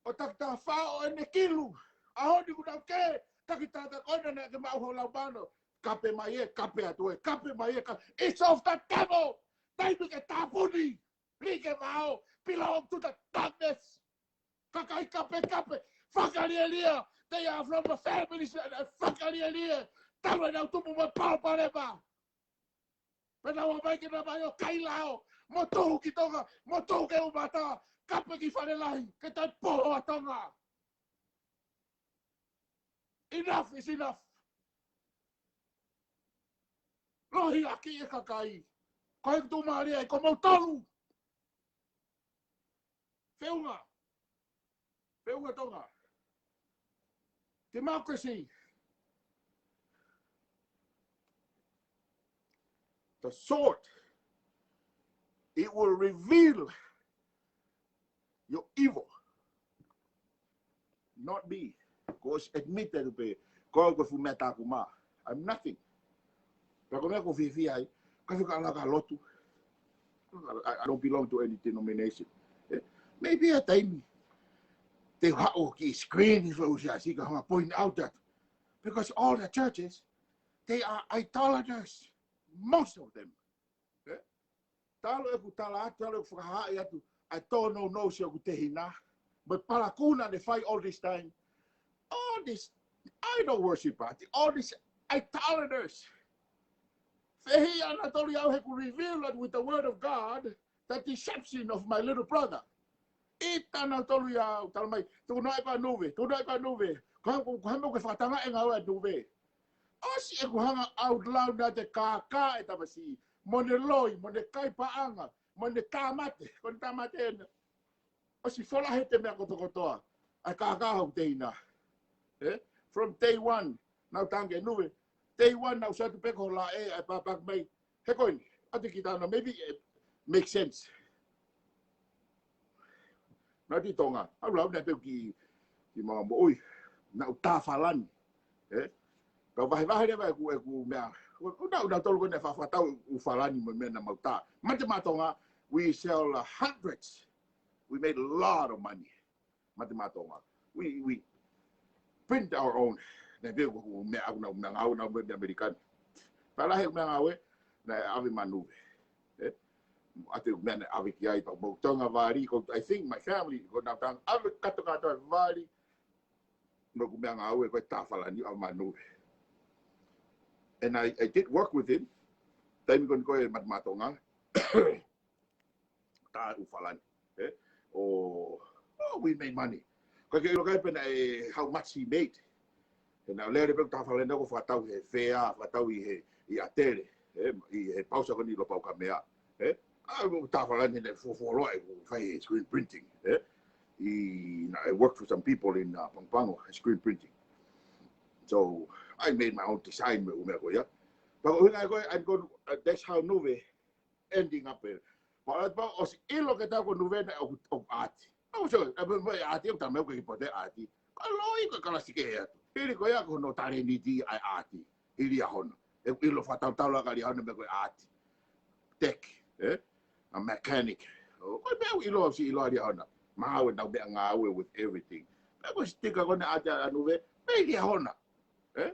ʻo takitaha fā ʻo ʻene kilu. ʻAho ni kuo nau kē, takitaha ko ena naʻe ke maʻu ho laumano. Kape mai ē, kape atu ē, kape mai ē, ka-, it's of the devil. Taimi ke tāpuni. Like vao, belong to the darkness. Kakai kapekape, fakalielia. They are from the families that are fakalielia. Talu ʻenau tupu mo e palopalema. Pea nau ō mai ke nau mai ʻo kai lao. Mo tuhu ki Tonga, mo tuhu ke umata. Kape ki Fale Lahi, ke tai poho ʻa Tonga. Enough is enough. Lohi ʻaki e kakai. Ko e tuʻumālie ai, ko mau tolu. Feʻunga. Feʻunga Tonga. Democracy. The sword, it will reveal your evil. Not me. Ko ʻosi admit atu pē, ko au ko e fuʻu meʻa tākuma. I'm nothing. Pea ko e meʻa ʻoku ou fiefia ai, ka fika ala ka lotu. I, I don't belong to any denomination. Eh, maybe a taimi te u haʻu ki he screen ʻi he fuʻu siasi ka hanga point out that because all the churches, they are idolaters, most of them. Eh? Talu ʻeku tala atu, talu ʻeku fakahaaʻi atu, I don't know, no, si ʻoku tehina. But palakū naʻe fai all this time. All this idol worship, all these idolaters. Fehiʻa nautolu au he kuo reveal it with the word of God, the deception of my little brother. ʻIta nautolu ia, ʻo tala mai, tuku noa ʻe koe ʻa Nuve, tuku noa ʻe koe ʻa Nuve. Ko ha, ko ha meʻa ʻoku ke fakatanga e ngāue ʻa Nuve. ʻOsi ʻeku hanga ʻo outline ʻa e kākā e tamasiʻi, mo ʻene loi, mo ʻene kai paʻanga, mo ʻene tāmate, ko ʻene tāmate ena. ʻOsi fola hē e meʻa kotokotoa ʻa e kākā hoku teina. Eh? From day one, naʻá ku tangi ʻe Nuve. Day one, naʻá ku sio atu pē ko e laʻe ʻa e pāpaki mai. He ko eni, ʻoatu ki tano, maybe it makes sense. Naʻá ku ʻi Tonga, ʻa e lau naʻe pehē ki, ki Mama Moʻui, naʻá ku tā falani. Eh? Kau vahevahe leva ʻeku, ʻeku meʻa. ʻO, ʻo naʻá, naʻá ku tolu ko ē naʻe fakatau ʻeku falani mo e meʻa naʻa mau tā. Mate Maʻa Tonga, we sell, uh, hundreds. We made a lot of money. Mate Maʻa Tonga. We, we print our own. Naʻe pehē ko e meʻa ʻaku naʻá ku meʻangāue naʻá ku meʻa American. Pea lahi ʻeku meʻangāue, naʻe ʻave maʻa Nuve. Eh? ʻOatu ʻeku meʻa naʻe ʻave ki ai, pea mo Tonga vali, ko, I think my family, ko naʻá ku tangi ʻave kātoa kātoa e vali, mo ʻeku meʻangāue ko e tā falani ʻa maʻa Nuve. And I, I did work with him. Taimi ko eni ko ē Mate Maʻa Tonga. Tā ʻeku falani. Eh? ʻO, oh, we made money. Ko e ke ʻilo kai pē naʻe how much he made. He naʻá ku lele pē ʻeku tā falani ko e fakatau he fea, fakatau ʻi he, ʻi ʻAtele. Eh? ʻI he pausa ko eni Lopau Kamea. Eh? ʻA, ʻeku tā falani naʻe fuofua loa ʻeku fai he screen printing. Eh? ʻI, naʻe work for some people in, uh, Pago Pago, screen printing. So, I made my own design mo e meʻa ko ia. Pea ko e ʻuhinga ko ē, I'm gonna, uh, that's how Nuve ending up here. Pea ʻoku ou ʻosi ʻilo ke tau ko Nuve naʻe ʻoku, ʻoku ʻaati. ʻOku sio, ʻe, mo, mo e ʻaati, ʻoku tala mai ʻoku ʻikai ke ʻi ai pote ʻaati. Ko e loi ko e kalasi kehe atu. Hili ko ia ko hono talēniti ʻa e ʻaati. Hili ʻa hono. ʻOku ʻilo fakatautau laka Liahona mo e ko e ʻaati. Tech, eh? A mechanic. ʻO, ko e meʻa ʻoku ʻilo, ʻosi ʻilo ʻa Liahona. Maʻu ʻenau meʻangāue with everything. Pea ko e sitika ko ena ʻa Nuve, mei Liahona. Eh?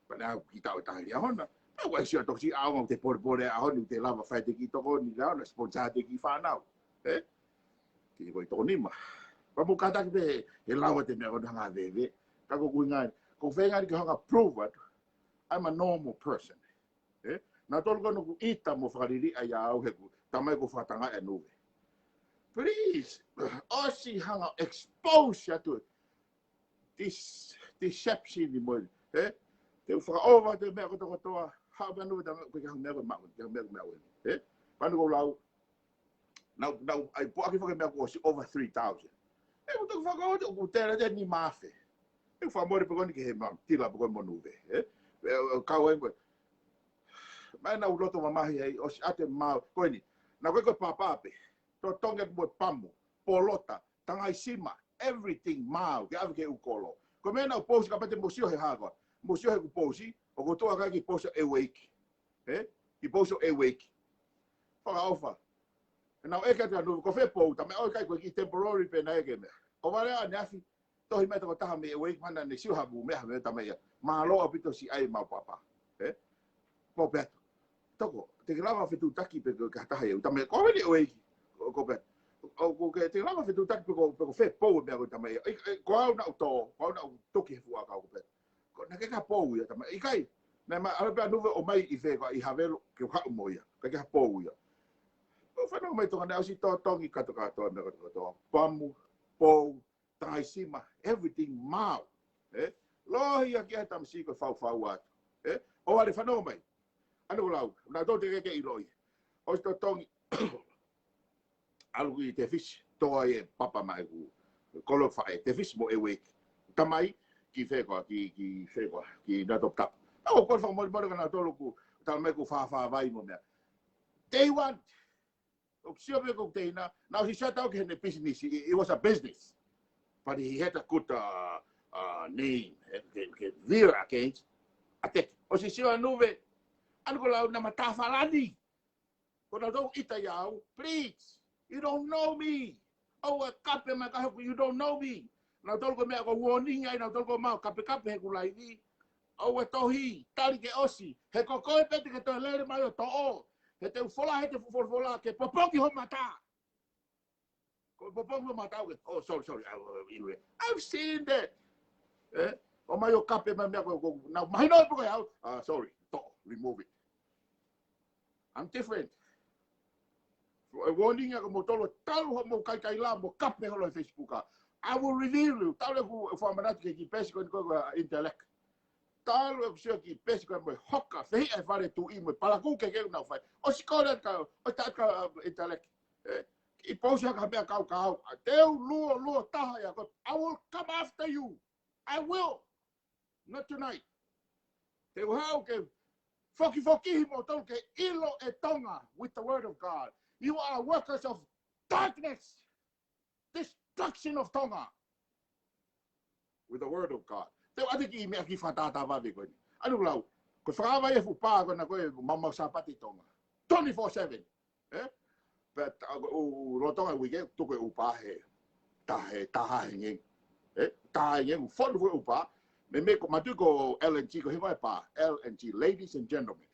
Pea naʻá ku kiʻi tau e taha Liahona. Pea ʻoku ʻai sio toki ʻaonga ʻoku te polepole ʻaho ni ʻoku te lava fai ʻete kiʻi tokoni Liahona, sponsor ʻete kiʻi fānau. Eh? Kiʻi ko e toko nima. Pea mou kātaki pē he, he lau ʻete meʻa ko ena hanga veve. Ka ko e ʻuhinga, ko e feinga ni ke hanga prove atu, I'm a normal person. Eh? Naʻa tolu ko ena ʻoku ʻita mo fakaliliʻa ia au he ʻoku tala mai ʻoku fakatanga ʻe Nuve. Please, ʻosi hanga expose atu e this deception ni mo e, eh? Te u fakaʻova ʻete meʻa kotokotoa, haʻu pē ʻa Nuve, tala mai ʻoku ʻikai ke ʻi ai ha meʻa ko e maʻu, ʻikai ke ʻi ai ha meʻa ko e maʻu eni, eh? Pea naʻá ku lau, naʻá ku, naʻá ku ʻai puʻaki fakameʻa kuo ʻosi over three thousand. Eh, ʻoku toki fakaʻosi, ʻoku tele ʻe nima afe. Eh, fakamole pē ko eni ki he maʻu tila pē ko ē mo Nuve, eh? Eh, kau ai ko ē. Mai naʻá ku loto mamahi ai, ʻosi ʻatu e maau, ko eni. Naʻá ku ʻai ko e papa pē. Totongi atu mo e pamu, polota, tangaisima, everything maau, ke ʻave ki he ʻū kolo. Ko e meʻa naʻá ku pousi kapau te mou sio he hako. Mou sio he ʻeku pousi, ʻoku ou tuʻu ʻaki e kiʻi pousi ʻo Awake. Eh? Kiʻi pousi ʻo Awake. Fakaʻofa. Naʻá ku ʻeke atu ʻa Nuve, ko fē pou, tala mai ʻoku ʻikai, ko e kiʻi temporary pē naʻe ʻeke meʻa. ʻO vale ʻaneafi, tohi mai tokotaha mei Awake, mana ne sio haʻaku meʻa, meʻa tala mai ia. Mālō ʻaupito siʻi ʻai ʻemau papa. Eh? Pau pē atu. Toko, te ke lava fetuʻutaki pē ko e ka taha ia. Tala mai, ko eni Awake. Ko, ko pē. ʻOku ke, te ke lava fetuʻutaki pē ko, pē ko fē pou meʻa ko e tala mai ia. ʻIkai, ko au naʻá ku tō, ko au naʻá ku toki he fuʻu ʻakau ko pē. Ko naʻe ʻikai ke ʻi ai ha pou ia tala mai. ʻIkai, naʻe ma-, ala pē ʻa Nuve ʻo ʻomai ʻi fē ko ʻi Havelu ke u haʻu mo ia. ʻIkai ke ʻi ai ha pou ia. ʻO fanongo mai Tonga naʻe ʻosi totongi kātoa kātoa, meʻa kātoa kātoa. Pamu, pou, tangaisima, everything maau. Eh? Lohi ʻaki e tamasiʻi ko e faufau atu. Eh? ʻO vale fanongo mai. ʻA ena ko e lau, naʻa tau te ke ke ʻiloʻi. ʻOsi totongi, ʻalu ki Tefisi, tō ai e papa maʻa ʻeku kolo faʻē, Tefisi mo Awake. Tala mai, ki fē koā, ki, ki fē koā, ki Nā Toputapu. ʻOku ou kole fakamolemole kia nautolu ʻoku tala mai ʻoku fāfā vai mo e meʻa. Day one, ʻoku sio pē ko e teina, naʻá ku ʻosi sio atu ki heʻene business, it, it was a business. But he had a good, uh, uh, name, eh, ke, ke veer against, ʻa ē, ʻosi sio ʻa Nuve, ʻa ena ko e lau naʻá ma tā falani. Ko nautolu ʻita ia au, please. You don't know me. ʻOua ʻe kape mai ka hoku, you don't know me. Nautolu ko e meʻa ko e warning ai, nautolu ko e mau kapekape he ʻeku laivi. ʻOua ʻe tohi, tali ke ʻosi. He ko koe pē te ke toe lele mai ʻo toʻo. He te u fola, he te u folofola, ke popongi ho mata. Ko e popongi ho mata, ke, oh, sorry, sorry, I, I, I've seen that. Eh? ʻOmai ʻo kape mai meʻa ko, ko, naʻá ku mahino pē ko e au, ah, sorry, toʻo, remove it. I'm different. Warning ʻa ko moutolu talu hoʻomou kaikaila mo kape holo he Facebook ʻa. I will reveal you. Talu ʻeku fakamanatu ki he kiʻi peesi ko eni ko e intellect. Talu ʻeku sio ki he peesi ko e mo e hoka, fehiʻa e fale tuʻi mo e palakū kehekehe naʻa nau fai. ʻOsi ko ē ka, ʻosi taʻe ka, uh, intellect. ʻE, kiʻi pousi ʻa e meʻa kaukau. ʻA te u luo, luo taha ia ko. I will come after you. I will. Not tonight. Te u haʻu ke fokifokihi moutolu ke ʻilo e Tonga with the word of God. You are workers of darkness. Destruction of Tonga. With the word of God. Te u ʻoatu e kiʻi meʻa kiʻi fakatātā vave ko eni. ʻA ʻeku lau, ko e fakaava e fuʻu pā ko ena ko e maumau Sāpate ʻi Tonga. Twenty-four seven. ʻE? Pea ta-, ʻo, ʻo, lolotonga e uike, tuku e ʻū pā he, taha, taha hengē. ʻE? Taha hengē, ʻū fonu ʻū pā. Meimei ko e mātuʻa ko e L and G, ko e hingoa e pā, L and G, ladies and gentlemen.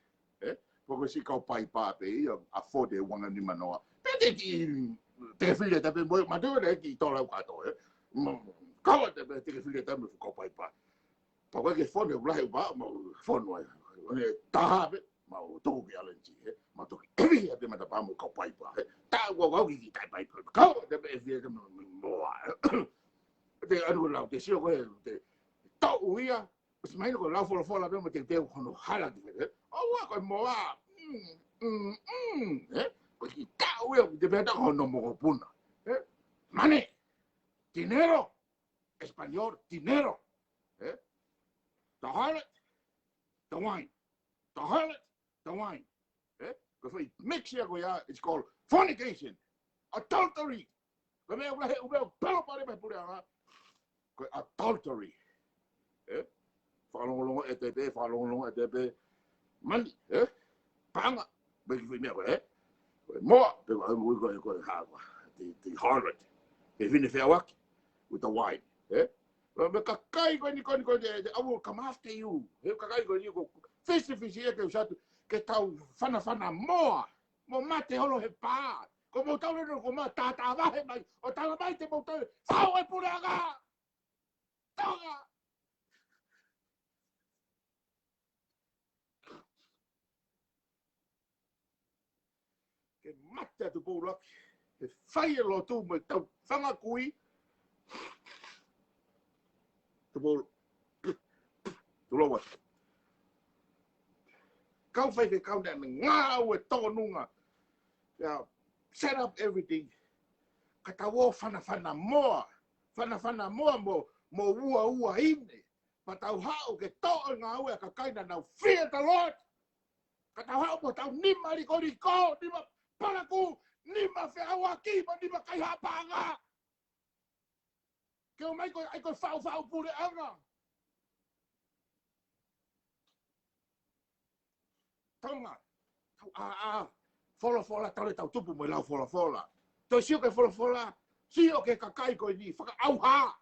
ʻE? Ko e siʻi kau paipā pē ia, ʻa fō te uanga nima noa. Pea te ki, te fili ta pē mo, mātuʻa te ki tola ukato, ʻe? Mm, kau te pē te fili ta mo kau paipā. Pea ko e ke fonu e ʻū lahi ʻū pā, mo fonu ai. ʻOne taha pē, mo tuku ki L and G, ʻe? Mo tuku, ʻevi, ʻa te mata pā mo kau paipā, ʻe? Ta ua ua ki ki tai paipā. Kau te pē ʻevi, ʻe te mo, mo, mo, ʻe? Te anu lau, te sio ko e, te, tau ia, ʻosi mahino ko e lau folofola pē mo te, te hono hala ki, ʻe? ʻO ua ko e moa, mm, mm, mm, ʻe? Ko e kiʻi tau ia, te pē ta hono mokopuna, ʻe? Mane, dinero, Español, dinero, ʻe? The harlot, the wine. The harlot, the wine. ʻE? Ko e foʻi mix ia ko ia, it's called fornication, adultery. Ko e meʻa ʻoku lahi, ʻoku meʻa palopalema he puleʻanga. Ko e adultery. ʻE? Fakalongolongo ʻete pē, fakalongolongo ʻete pē. Mani, ʻe? Paʻanga, mo e kiʻi foʻi meʻa ko ē, ʻe? Ko e moa, pe ko e, ko e, ko e hā, the, the harlot. He fefine feʻauaki, with the wine, ʻe? Mo e kakai ko eni, ko eni, ko eni, they will come after you. He kakai ko eni ko fisifisi ia ke u sio atu, ke tau fanafana moa, mo mate holo he pā. Ko moutolu eni ko mou tātāvahe mai, ʻo tala mai te moutolu, fau e puleʻanga. Tonga. Ke mate atu Tupou ʻUluaki, he fai e lotu mo e tau fanga kui. Tupou, Tupou ʻUluaki. Kau faifekau naʻe ngāue tōnunga. Yeah, set up everything. Ka tau ō fanafana moa, fanafana moa mo, mo uaua ʻi he. Pea tau haʻu ke toʻo e ngāue ʻa e kakai naʻa nau fear the Lord. Ka tau haʻu mo tau nima likoliko, nima palakū, nima feʻauaki, mo nima kaihaʻa paʻanga. Ke ʻomai ko e, ʻai ko e faʻufaʻu puleʻanga. Tonga, tau ʻā, ʻā, folofola, tau le tau tupu mo e lau folofola. Tau sio ki he folofola, sio ki he kakai ko eni, fakaʻauha.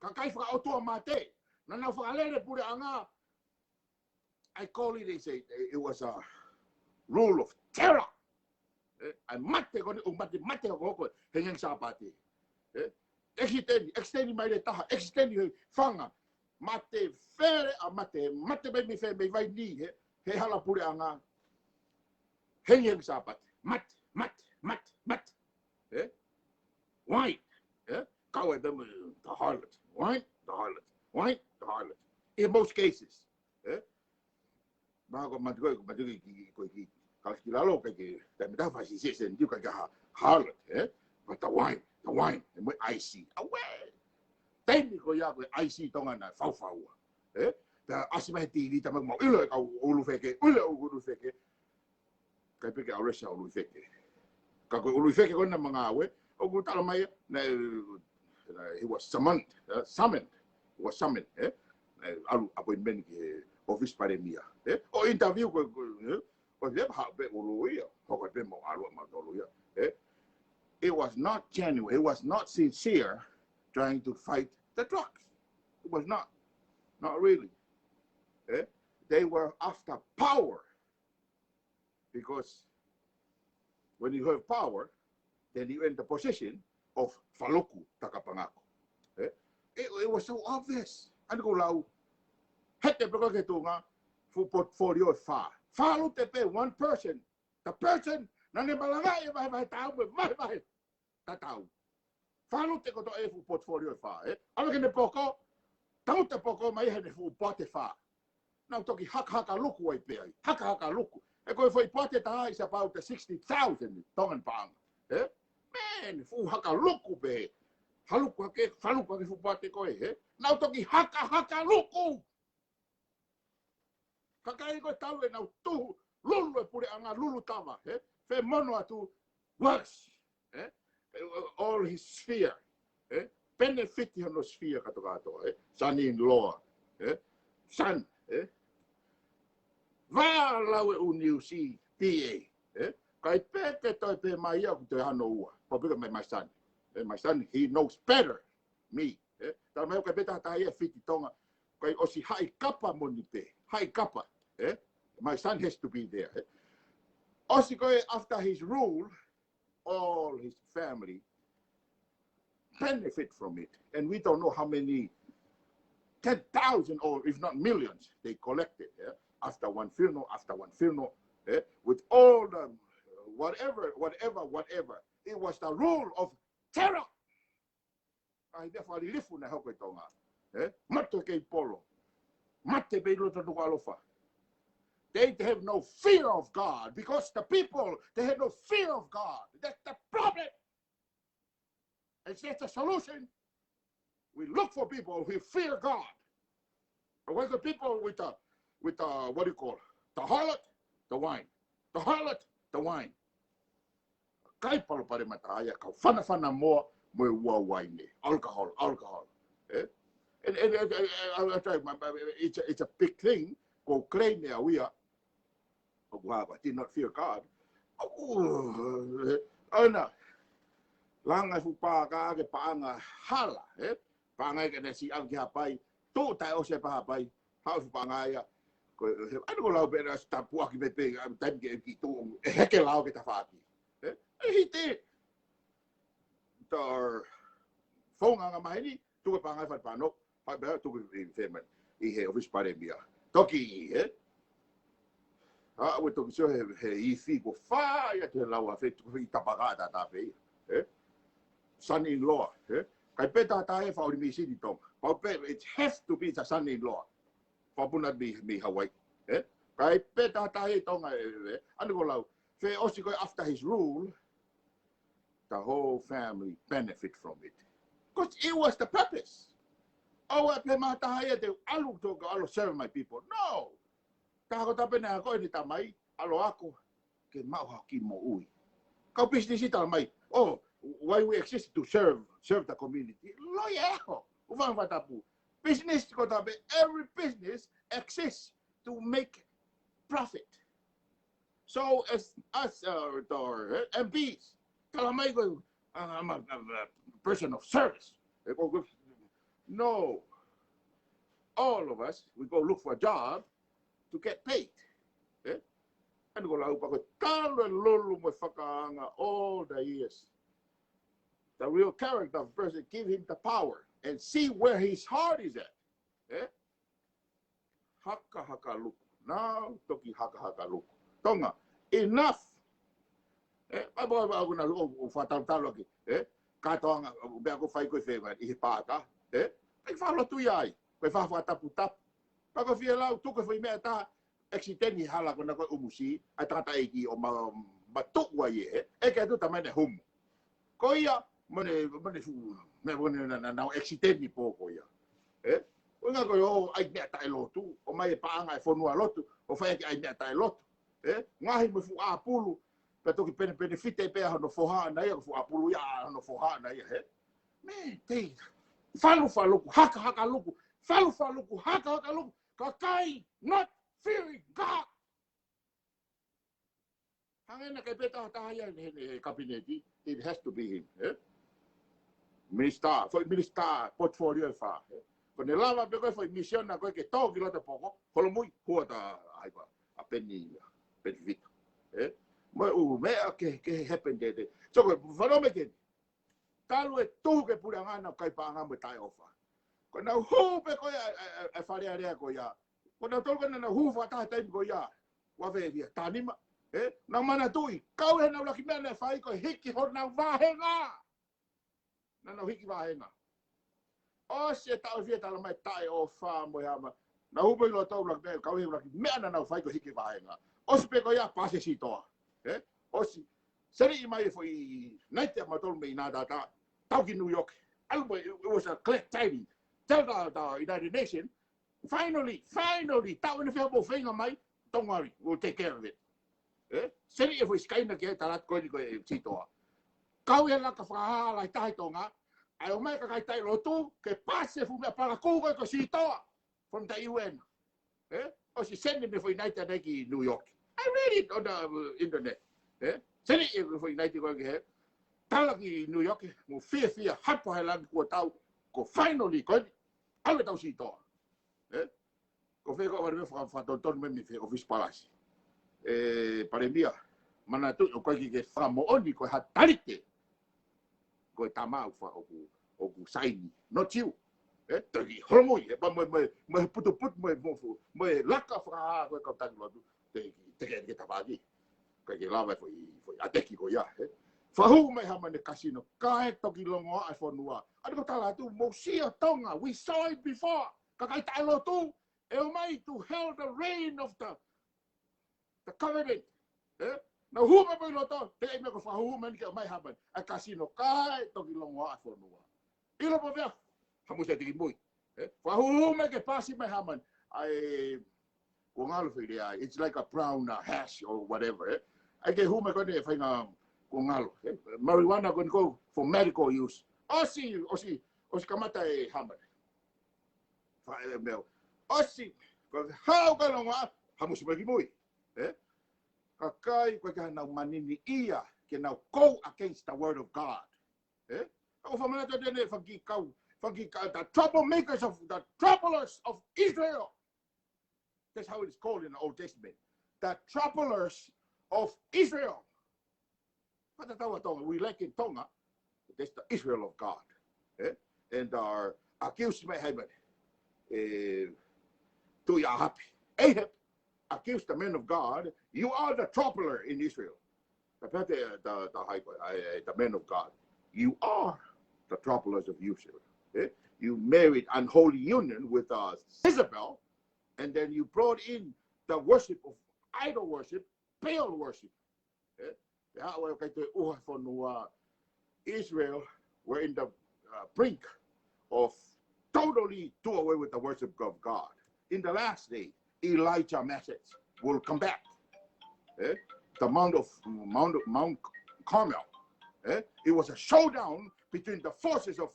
Kakai fakaʻotua mate. Naʻa nau fakalele puleʻanga. I call it, they say, it was a rule of terror. ʻE, ʻa e mate ko eni, ʻo mate, mate ko ko, he ngaahi Sāpate. ʻE, extend, extend mai le taha, extend he fanga. Mate fele ʻa mate, mate mai mei fē, mei Vainī, he, he hala puleʻanga. He ngaahi Sāpate. Mate, mate, mate, mate. ʻE? Wine. ʻE? Kau e pē mo the harlot. Wine, the harlot. Wine, the harlot. In most cases. ʻE? Ma ko matu ko, matu ki, ki, ko ki, ka ki lalo ka ki, taimi ta fasi se sen tiu ka ki ha, harlot, ʻe? But the wine, the wine, ʻe mo e ʻaisi. Awe! Taimi ko ia ko e ʻaisi Tonga naʻe faufaua. ʻE? Pea ʻasi mai he T V ta mau ʻilo e kau ʻulu feke, ʻilo e ʻulu feke. Kai pē ke arrest ʻa ʻUluifeke. Ka ko ʻUluifeke ko ena mangāue, ʻoku tala mai, na, na, he was summoned, eh, summoned, he was summoned, eh? Na, ʻalu appointment ki he office palēmia, eh? ʻO interview ko, ko, eh? ʻO he ha pē ʻulu ia, hoko pē mo ʻalu mo tolu ia, eh? It was not genuine, it was not sincere trying to fight the drugs. It was not, not really. Eh? They were after power. Because when you have power, then you in the position of Faluku Takapangako. Eh? It, it was so obvious. ʻA eni ko lau, heke pē ko ē ki he tuʻunga, full portfolio e fā. Falu te pē, one person. The person Naʻa ne malangaʻi e vahevahe taau mo e vahevahe tatau. Fālute kotoa e fuʻu portfolio ʻe fā, ē? ʻAve ke ne poko, tangutu poko mai heʻene fuʻu poate fā. Naʻa nau toki hakahaka luku ai pē ai. Hakahaka luku. He ko e foʻi poate taha is about the sixty thousand Tongan paʻanga. Ē? Man, fuʻu haka luku pē. Haluku hake, haluku hake fuʻu poate ko ē, ē? Naʻa nau toki hakahaka luku. Kakai ko e talu ʻenau tuhu, lulu e puleʻanga, lulu tava, ē? Femono atu, worse, ē? All his sphere, ē? Benefit hono sphere kātoa kātoa, ē? Son-in-law, ē? Son, ē? Vālau e ʻuniusī, B A, ē? Kae pehē ke toe pehē mai ia ʻoku toe hano ua. Pau pē ke mai my son, ē? My son, he knows better me, ē? Tala mai ʻoku ʻikai pē taha taha ia ʻe fiti Tonga. Kae ʻosi haʻi kapa moʻoni pē. Haʻi kapa, ē? My son has to be there, ē? ʻOsi ko ē after his rule, all his family benefit from it. And we don't know how many ten thousand or if not millions they collected, ē? After one funeral, after one funeral, ē? With all the whatever, whatever, whatever. It was the rule of terror. ʻA ia ʻoku fakalilifu naʻe hoko ʻi Tonga. Ē? Mate kei polo. Mate pē ʻi loto Nukuʻalofa. They, they have no fear of God because the people, they have no fear of God. That's the problem. Is that the solution? We look for people who fear God. But where's the people with the, with the, what do you call it? The harlot, the wine. The harlot, the wine. Kai palopalema taha ia, kau fanafana moa mo e ua uaine. Alcohol, alcohol. Ē? And, and, and, and, and, and, and, it's a, it's a big thing. Ko claim ʻe au ia, ʻoku hā, I did not fear God. ʻOku, ē, ʻana, langa e fuʻu paʻanga ke paʻanga hala, ē? Paʻanga ke ne siʻi ʻalu ki Haʻapai, tuʻu taʻe ʻosi e pā Haʻapai, haʻu e fuʻu paʻanga ia, ko e, he, ʻana ko e lau pē naʻe ʻosi tapuaki pē pē, ʻa, taimi ke ki tuʻu, ʻe heke lao ke tafaʻaki. Ē? ʻE hiti. Tā, founga anga maheni, tuku e paʻanga ʻi fale pānō, haʻu pē tuku ʻi fēmani, ʻi he ʻōfisi palēmia. Toki, ē? ʻA, ʻoua toki sio he, he ifi ko fai atu he lau a fe, tuku ʻi tapaka ʻa tātā pē ia, ē? Son-in-law, ē? Kai pē taha taha ʻe fakaʻuli mīsini Tonga. Pau pē, it has to be the son-in-law. Fakapuna mei, mei Hawaii, ē? Kai pē taha taha ʻi Tonga ē, ē? ʻAna ko e lau, fē ʻosi ko ē after his rule, the whole family benefit from it. 'Cause it was the purpose. ʻOua pē mā taha ia te u ʻalu tō ka ʻalu serve my people. No. Taha ko tape na ko eni tamai, ʻalu ako, ke maʻu ha kiʻi moʻui. Kau business ʻi tala mai, oh, why we exist to serve, serve the community. Loia ʻeho, ʻuva fakatapu. Business ko tape, every business exists to make profit. So as, as, uh, the, uh, M Ps, tala mai ko, uh, I'm a, I'm a person of service. Ē, ko, ko, no. All of us, we go look for a job to get paid. Ē? ʻAna ko e lau pē ko e talu e lulu mo e fakaanga all the years. The real character of a person, give him the power and see where his heart is at. Ē? Hakahaka luku. Naʻa nau toki hakahaka luku. Tonga, enough. Ē, ʻa, ʻa, ʻa, ʻa, ʻo, ʻo fakatalutalo ake. Ē? Kātoanga, ʻo, meʻa ko e fai ko ē fēfē ʻi he pāka. Ē? Pea ke fakalotu ia ai. Ko e fakataputapu. Pea ko e fie lau, tuku e foʻi meʻa taha, accident ʻi he hala ko ena ko e ʻumusī, ʻa e tangataʻeiki ʻo ma, matuʻu ai ē, ē? ʻEke atu tamai naʻe humu. Ko ia, mane, mane fuʻu, mane, mane na, na, na accident ni pō ko ia. Ē? ʻUhinga ko e ō ʻai meʻa taʻelotu, ʻomai e paʻanga e fonua lotu, ʻo fai ʻaki ʻai meʻa taʻelotu. Ē? Ngaohi mo e fuʻu ʻāpulu, pea toki pene, benefit pē ʻa hono foha ʻana ia, ko e fuʻu ʻāpulu ia ʻa hono foha ʻana ia, ē? Man, they, falufaluku, hakahaka luku, falufaluku, hakahaka luku, kakai not fearing God. Hangē naʻe ʻikai pē taha taha ia he, he, he kapineti, it has to be him, ē? Minisitā, foʻi minisitā, portfolio ʻe fā, ē? Ko ʻene lava pē ko e foʻi misiona ko ē ke tō ki loto poko, holomui, hua ta ai pa, ʻa Peni, Peni Vita, ē? Mo e ʻū meʻa ke, ke happen te, te. So ko e fanongo mai ke, talu e tuhu ki he puleʻanga naʻa nau kai paʻanga mo e taʻeʻofa. Ko ʻenau hū pē ko ia, ʻa, ʻa, ʻa, ʻa Fale Alea ko ia. Ko nautolu ko ē naʻa nau hū fakataha taimi ko ia. Ua fē ia, taha nima. Ē, naʻa nau manatuʻi, kau ʻenau ʻuluaki meʻa naʻe fai ko e hiki honau vāhenga. Naʻa nau hiki vāhenga. ʻOsi e taʻu ʻe fiha talamai taʻeʻofa mo e hā mai. Naʻa nau hū pē ʻi loto ʻuluaki meʻa, kau ʻuluaki meʻa naʻa nau fai ko e hiki vāhenga. ʻOsi pē ko ia paasi e sitoa. Ē? ʻOsi. Seniʻi mai e foʻi naite ʻa mautolu mei Nātātā. Tau ki New York. ʻAlu mo e, it was a glad tidings. Tell the, the United Nations, finally, finally, taʻu ʻe fiha mou feinga mai, don't worry, we'll take care of it. Ē? Seniʻi e foʻi sikaina ke tala atu ko eni ko e sitoa. Kau e laka fakahā lahi taha ʻi Tonga, ʻai ʻomai e kakai taʻelotu, ke paasi e fuʻu meʻa palakū ko e ko e sitoa from the U N. Ē? ʻOsi seniʻi e foʻi naite ʻanai ki New York. I read it on the, uh, internet. Ē? Seniʻi e foʻi naite ko ē ke he. Tala ki New York, mou fiefia, hapo he langi kuo tau, ko e finally, ko eni, ʻalu e tau sitoa. Ē? Ko fē ko e ʻave e meʻa faka-, fakatonutonu mai mei he ʻōfisi palasi. Ē, Palēmia, manatuʻi ʻoku ʻikai ke ke fakamoʻoni ko e hā Talite. Ko e tama ʻoku fa-, ʻoku, ʻoku saini. Not you. Ē, toki holomui, ē, pea mo e, mo e, mo e putuputu, mo e, mo e, mo e laka fakahā ko e kau taki lotu. Te, te ke, ke tapaki. ʻIkai ke lava e foʻi, foʻi ʻateki ko ia, ē. Fakahū mai Hāmani e kasino, kae toki longoaʻa e fonua. ʻA ia ko e tala atu, mou sio Tonga, we saw it before. Kakai taʻelotu, ʻe ō mai to held the reign of the, the covenant. Ē? Naʻa nau hū mai pē ʻi loto, teʻeki ai meʻa ko e fakahū mai ni ke ō mai Hāmani. ʻA e kasino, kae toki longoaʻa e fonua. ʻIlo pē pea, hamusi e tiki mui. Ē? Fakahū mai ke paasi mai Hāmani. ʻAi, kuo ngalo fili ai. It's like a brown, uh, hash or whatever, ē? ʻAi ke hū mai ko eni e faʻahinga kuo ngalo, ē? Marijuana ko eni ko for medical use. ʻOsi, ʻosi, ʻosi kamata e Hāmani. Fa-, e meʻa. ʻOsi, ko e hau ka longoaʻa, hamusi mai ki mui. Ē? Kakai, ko e ka nau manini ia, ke nau go against the word of God. Ē? ʻOku fakamanatu atu ʻeni e fanga kiʻi kau, fanga kiʻi kau, the troublemakers of, the troublers of Israel. That's how it is called in the Old Testament. The troublers of Israel. But that's our Tonga. We like in Tonga, that's the Israel of God. Eh? And are accused by Haman. Eh, Tuʻi ʻAhapi. Ahab accused the man of God, "You are the troubler in Israel." The, the, the, the high, eh, the man of God. "You are the troublers of Israel. Eh? You married unholy union with, uh, Jezebel, and then you brought in the worship of idol worship, Baal worship." Eh? Pea ʻoku ʻikai toe ʻuha fonua. Israel were in the, uh, brink of totally do away with the worship of God. In the last day, Elijah message will come back. Eh? The Mount of, Mount, Mount Carmel. Eh? It was a showdown between the forces of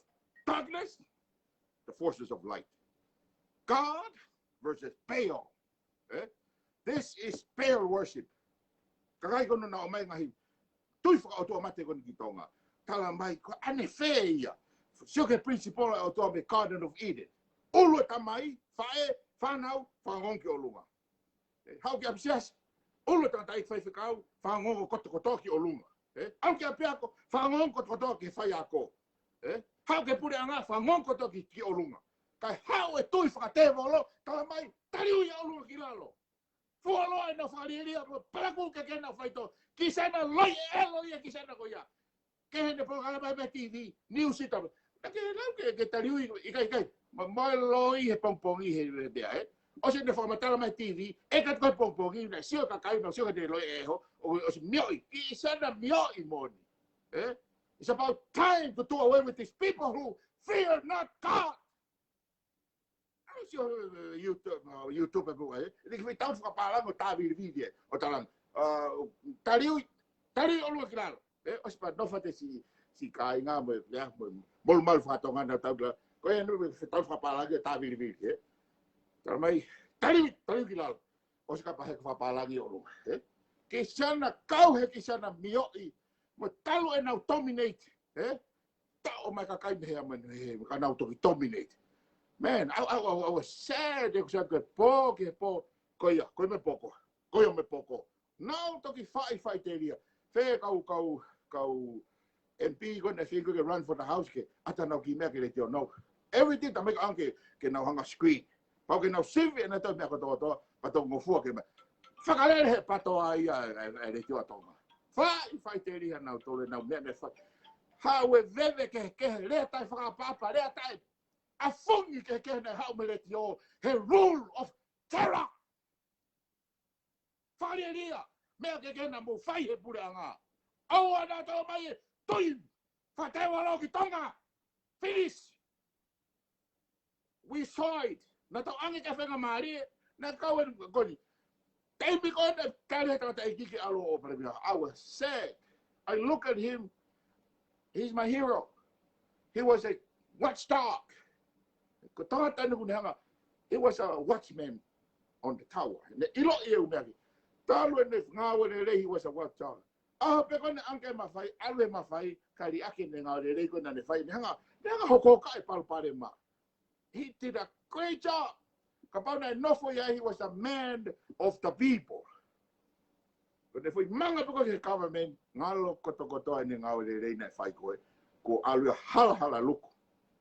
darkness, the forces of light. God versus Baal. Eh? This is Baal worship. Kakai ko ena naʻa nau ʻomai ngaahi tui fakaʻotuamate ko eni ki Tonga. Tala mai ko ʻanefē ia. Sio ki he principle ʻa e ʻOtua mei he Garden of Eden. ʻUlu e tamai, faʻē, fānau, fakaongo ki ʻolunga. Eh, haʻu ki ʻapisiasi, ʻulu e tangataʻeiki faifekau, fakaongo kotokotoa ki ʻolunga. Eh, haʻu ki ʻapiako, fakaongo kotokotoa ki he faiako. Eh, haʻu ki he puleʻanga, fakaongo kotoa ki, ki ʻolunga. Kae haʻu e tui fakatēvolo, tala mai, taliui ʻa ʻolunga ki lalo. Fuoloa ʻenau fakalielia, palakū ke ke nau faito. Ki sana loi e elo ia, ki sana ko ia. Ke he ne polokalama he T V, niusi tau. Naʻa ke lau ke, ke taliui, ʻikai, ʻikai. Ma, ma loi he pongipongi he, he meʻa, eh. ʻOsi ne fakamatala mai T V, ʻe ka ko e pongipongi, naʻe sio kakai, naʻe sio ka te loi e ho, ʻo, ʻosi mioʻi, ki sana mioʻi moʻoni. Eh? It's about time to do away with these people who fear not God. ʻAlu sio, eh, YouTube, uh, YouTube e pua, eh. Ni ki fai tau fakapālangi ʻo tāvilivili, eh. ʻO tālangi, uh, taliui, taliui ʻolunga ki lalo. Eh, ʻosi pea nofo atu e siʻi, siʻi kāinga mo e, ia, mo, molumalu fakatonga naʻa tau la. Ko ia naʻa fai tau fakapālangi ʻo tāvilivili, eh. Tala mai, taliui, taliui ki lalo. ʻOsi kapau he ko e fakapālangi ʻolunga, eh. Ki sana kau he ki sana mioʻi, mo talu ʻenau dominate, eh. Taʻo mai kakai mei he ʻamanu, he, ka nau toki dominate. Man, I, I, I, I was sad, ʻeku sad ko e pō ki he pō, ko ia, ko e meʻa pō ko, ko ia meʻa pō ko. Nau toki faʻi, faʻiteliha. Fē kau, kau, kau M P ko ena, fē ko ke run for the house ke, ʻata nau ki meʻa ke letiō nau. Everything, tala mai ka ʻange ke, ke nau hanga screen. Pau ke nau sivi ʻenau tau meʻa kotokotoa, ka tau ngofua ke meʻa. Fakalele he PTOA ia e, e, e Letiō ʻa Tonga. Fai, fai teliha nau tole nau meʻa meʻa fai. Haʻu e veve kehekehe, lea taʻefakaʻapaʻapa, lea taʻeʻafungi kehekehe naʻe haʻu mei Letiō, he rule of terror. Fakalielia, meʻa kehekehe naʻa mou fai he puleʻanga. ʻAua naʻa tau mai e tui, fakateualo ki Tonga. Finish. We saw it. Naʻa tau ʻange ki he faingamālie, naʻa kau eni ko eni. Taimi ko ē naʻe tali he tangataʻeiki ke ʻalu ʻo palēmia, I was sad. I look at him. He's my hero. He was a watchdog. Ko e tangata eni ʻoku ne hanga, he was a watchman on the tower. Ne ʻiloʻi e ʻū meʻa ki. Talu ʻene ngāue lelei, he was a watchdog. ʻAho pē ko ē naʻe ʻange e mafai, ʻalu e mafai, kae liʻaki ʻene ngāue lelei ko ē naʻa ne fai, ne hanga, ne hanga hokohoko e palopalema. He did a great job. Kapau naʻe nofo ia, he was a man of the people. Ko ʻene foʻi manga pē ko ē ki he government, ngalo kotokotoa ʻene ngāue lelei naʻe fai ko ē, kuo ʻalu ia halahalaluku.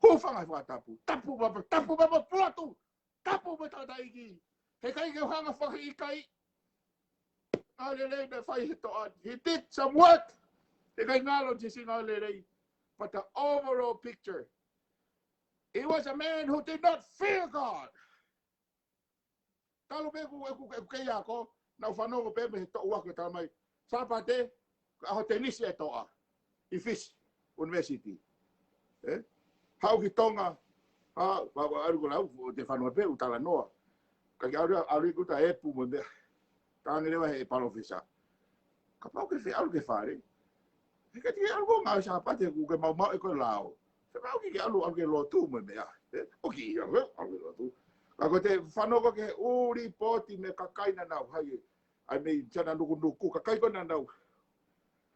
Hūfanga he fakatapu, tapu papa, tapu papa, pulotu, tapu pē tangataʻeiki. Heʻikai ke u hanga fakaʻikaiʻi. Ngāue lelei naʻe fai he toʻa. He did some work. Heʻikai ngalo Jesse ngāue lelei. But the overall picture, he was a man who did not fear God. Talu pē ʻeku, ʻeku, ʻeku kei ako, naʻa ku fanongo pē mei he toʻu ako talamai, Sāpate, ko e ʻaho tenisi e toʻa, ʻi Fisi University. Ē? Haʻu ki Tonga, ʻa, ʻa, ʻa, ʻalu ko lau, ʻo te fanongo pē, ʻo talanoa. Ka ke ʻalu, ʻalu ʻi kuta e pu mo e meʻa. Tangi leva he palōfesa. Kapau ke fie ʻalu ki fale, heʻikai te ke ʻalu ko e ngāue Sāpate kuo ke maumauʻi ko e lao. Fie maʻu ke ke ʻalu, ʻalu ki he lotu mo e meʻa. Ē? ʻOku ʻi ai, ʻalu ki he lotu. Ka ko ʻete fanongo ki he ʻū lipooti mei he kakai naʻa nau hai, ʻa e meʻa naʻa nau nukunuku, kakai ko ē naʻa nau,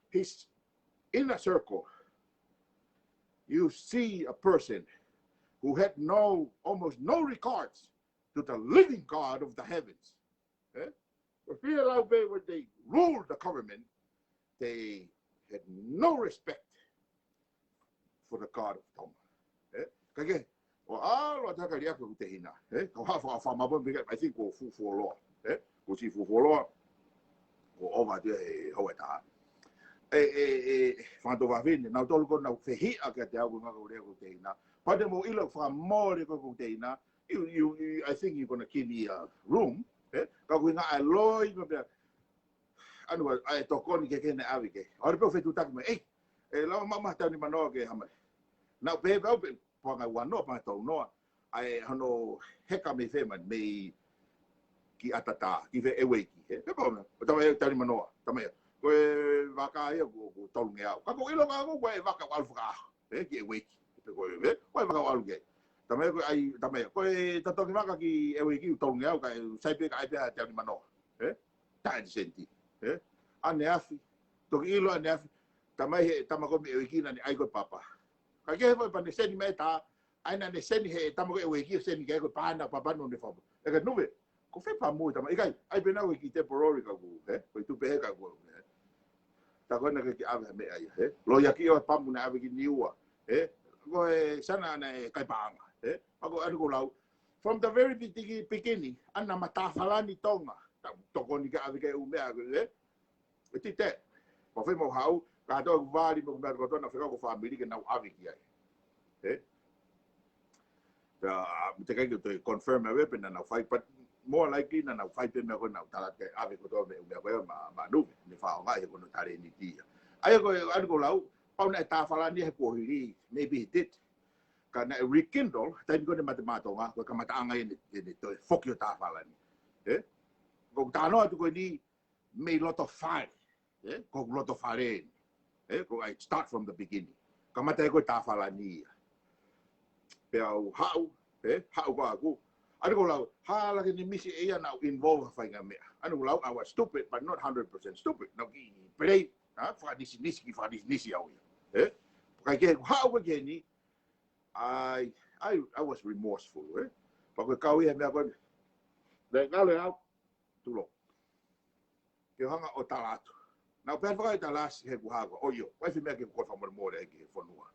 his inner circle. You see a person who had no, almost no regards to the living God of the heavens. Ē? Ko e fie lau pē, when they ruled the government, they had no respect for the God of Tonga. Ē? Ka ke, ʻo ʻalu ʻo taka liʻaki ʻeku tehina. Ē? Ka u hanga ʻo fakamaʻopoʻopo, I think ko Fufuoloa. Ē? Ko Siʻi Fufuoloa, ko ʻova atu he houa ʻe taha. ʻE, ʻe, ʻe, Fangatoʻu Fafine, nautolu ko ē naʻa nau fehiʻa kiate au ko e ngaahi lea ʻeku tehina. Pea te mou ʻilo fakamole ko ē ʻeku tehina, you, you, you, I think you're gonna give me a room, ē? Ka ʻoku ʻi ai e ngaahi loi, ko e pea, ʻa ē ʻa e tokoni kehekehe naʻe ʻave ki ai. ʻAlu pē ʻo fetuʻutaki mai, ʻei, ʻe lava maʻu ha teau nimanoa ke hā mai. Naʻa ku pehē pē au pē, paʻanga ua noa, paʻanga tolu noa. ʻA e hono heka mei fē mai, mei ki ʻAtatā, ki fē, ʻEueiki, ē? Pea pau na, ʻo talamai teau nimanoa, talamai ia, ko e vaka ia ʻoku, ʻoku tolungeau. Ka ʻoku ou ʻilo ange au ko e vaka ʻoku ʻalu fakaʻaho, ē, ki ʻEueiki. Pea ko e, ē, ko e vaka ʻoku ʻalu ki ai. Talamai ia ko e ʻai, talamai ia, ko e totongi vaka ki ʻEueiki ʻoku tolungeau, kae sai pē ka ʻai pē ha teau nimanoa, ē? Taʻe te seni, ē? ʻAneafi, toki ʻilo ʻaneafi, talamai he tama ko ē mei ʻEueiki naʻa ne ʻai ko e papa. Ka ke he foʻi pā ne seni mai tā, ʻa ia naʻa ne seni he tama ko ē ʻEueiki ʻo seni ki ai ko e pā naʻe papa no ne fapa. ʻE ka nuve, ko fē pā mui tama, ʻikai, ʻai pē naʻa ku ki temporary ka ku, ē? Ko e tupe he ka ku, ē? Tā ko ē naʻa ke ʻave ha meʻa ia, ē? Loiaki ʻo e pamu naʻe ʻave ki Niua, ē? Ko e sana naʻe kai paʻanga, ē? Pea ko e ʻalu ko lau, from the very beginning, ʻa ē naʻa ma tāfalani Tonga, ta tokoni ke ʻave ki ai e ʻū meʻa, ē? ʻE tite, ko fē mau haʻu, ka tau vali mo e meʻa kotoa naʻa fekau ko e fāmili ke nau ʻave ki ai. Ē? Pea, ʻa, te kai ke toe confirm ʻave pē naʻa nau fai, but more likely naʻa nau fai pē meʻa ko ē naʻa nau tala ke ʻave kotoa mei he meʻa ko ē maʻa, maʻa Nuve, ne faʻa ʻomai he ko hono talēniti ia. ʻA ia ko e, ʻalu ko lau, pau naʻe tāfalani he kuohili, maybe he did. Ka naʻe rekindle, taimi ko ē ne mate maʻa Tonga, ko e kamataʻanga ia ʻene, ʻene toe foki ʻo tāfalani. Ē? Ko e talanoa atu ko eni, mei loto fale. Ē? Ko loto fale eni. Ē? Ko e start from the beginning. Kamata ia ko e tāfalani ia. Pea u haʻu, ē? Haʻu ko ʻaku. ʻAlu ko lau, hala ke ne misi ʻe ia naʻa ku involve ha faʻahinga meʻa. ʻAlu ko lau, I was stupid, but not hundred percent stupid. Naʻa ku kiʻi play, ha? Fakanisinisi, kiʻi fakanisinisi au ia. Ē? Kae kehe, haʻu ko ē ki heni, I, I, I was remorseful, ē? Pea ko e kau ia he meʻa ko ē. Naʻe ngalo ʻe au, tulou. Ke u hanga ʻo tala atu. Naʻa ku pehē fakaʻi tala atu he kuo hā koā. ʻOi, ʻio, ʻoku ʻi ai e meʻa ke u kole fakamolemole ai ki he fonua.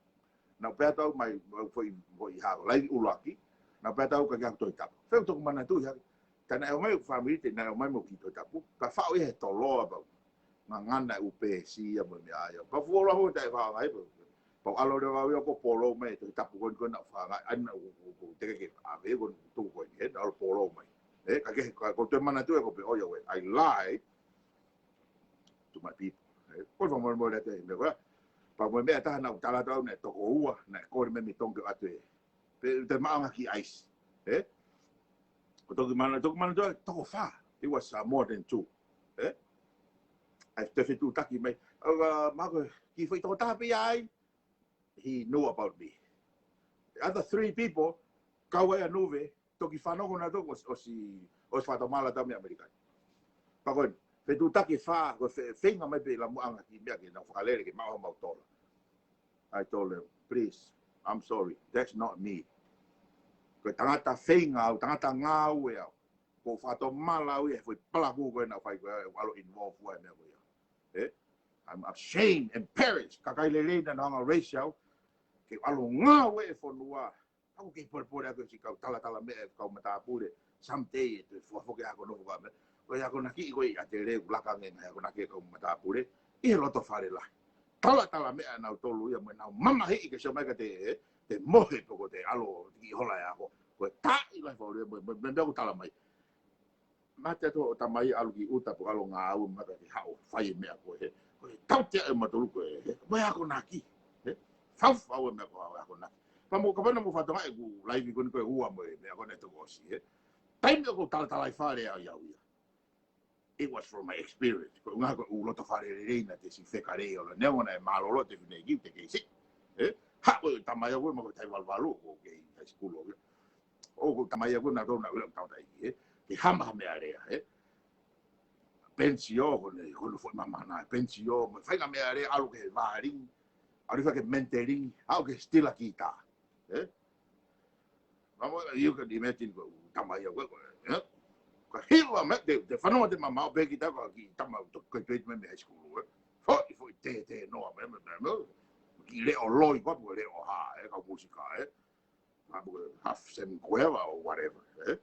Naʻa ku pehē atu au mai, mai foʻi, foʻi hā koā. Laivi ʻuluaki. Naʻa ku pehē atu au ka ke aku Tohi Tapu. Fē ʻoku toki manatuʻi hake. Ka naʻe ʻomai ʻeku fāmili, te naʻe ʻomai mo e kiʻi Tohi Tapu. Ka faʻo ia he toloa pau. Ngangana e ʻū peesi ia mo e meʻa ia. Pea fuoloa ho taʻe faʻo ngai pau. Pea u ʻalu leva au ia ko e polo mai e Tohi Tapu ko eni ko ena faʻo ngai. ʻAi naʻa ku, ku, ku, teke ke ʻave ko e tuku ko eni, he, naʻa ku polo mai. Ē, ka ke, ka, ko e toe manatu ē ko e pehē ʻo ia ʻoe. I lie to my people. Ē, ko e fakamolemole atu e meʻa ko ē. Pea mo e meʻa ʻe taha naʻa ku tala atu au naʻe toko ua, naʻe kole mai mei Tonga ke ʻoatu ē. Pea te maʻanga ki ʻaisi. Ē? Ko e toki mana, toki mana toe, toko fā. It was, uh, more than two. Ē? ʻAi, te fetuʻutaki mai. ʻA, uh, mako, kiʻi foʻi tokotaha pē ia ai. He knew about me. The other three people, kau ai ʻa Nuve, toki fanongo nautolu ʻosi, ʻosi, ʻosi fakatomala atu mei ʻAmelika. Pea ko e, fetuʻutaki ʻe fā, ko e fe-, feinga mai pē ʻe Lamuʻanga ki meʻa ke nau fakalele ke maʻu homau tola. I told them, "Please, I'm sorry, that's not me." Ko e tangata feinga au, tangata ngāue au. Ko e fakatomala au ia he foʻi palakū ko ē naʻa ku fai ko ē, ʻalu ʻo involve ai he meʻa ko ia. Ē? I'm ashamed, embarrassed. Kakai lelei naʻa nau hanga ʻo raise au, ke ʻalu ʻo ngāue he fonua. ʻOku kei polepole ʻa e kau talatala meʻa e kau matāpule. Someday ʻe toe fakafoki ʻa e ako nofo ko ē meʻa. Ko e akonakiʻi ko ē ʻa e tele ʻoku laka ange ngaahi akonaki e kau matāpule ʻi he loto fale lahi. Talatala meʻa nautolu ia mo ʻenau mamahiʻi ke sio mai ka te, te mohe pe ko te ʻalu ʻo kiʻi hola e ako. Ko e taʻi lahi faule mo, mo, mo e meʻa ʻoku tala mai. Mate atu hoʻo tamai ʻalu ki ʻuta pe ʻalu ngāue maka ke haʻu ʻo fai e meʻa ko ē. Ko e tautea ʻe mautolu ko ē. Mo e akonaki. Ē? Faufau e meʻa ko e akonaki. Pea mo kapau naʻa mou fakatokangaʻi ʻeku laivi ko eni ko e ua mo e meʻa ko eni ʻe toko ʻosi, ē? Taimi ʻoku ou talatala ʻi fale au ia au ia. It was from my experience. Ko e ʻuhinga ko e ʻū loto fale lelei naʻa te siʻi feka lelei ʻo la neongo naʻe mālōlō ʻa e fineʻeiki ʻoku te kei siʻi. Ē? Haʻu e tamai au ko ē mako tai valuvalu ʻoku ou kei high school au ia. ʻOku ou tamai au ko ē naʻa tau na ula tau tai ki, ē? Ke hama ha meʻa lea, ē? Pensio ko eni, ko eni foʻi mamana, pensio, mo e faʻahinga meʻa lea, ʻalu ki he vālini, ʻalu ʻo fai ki he mentelini, ʻalu ki he stila kita. Ē? Mamo, you can imagine ko e tamai au ko ē, ē? Ka hiva me, te, te fanongo te mama, ʻo pehē kita ko e kiʻi tama, to, ko e pehē mai mei high school, ē? Foʻi, foʻi te, te, no, me, me, me, me, kiʻi leʻo loi, ko e leʻo hā, ē, kau musika, ē? Mamo, half sem kueva or whatever, ē?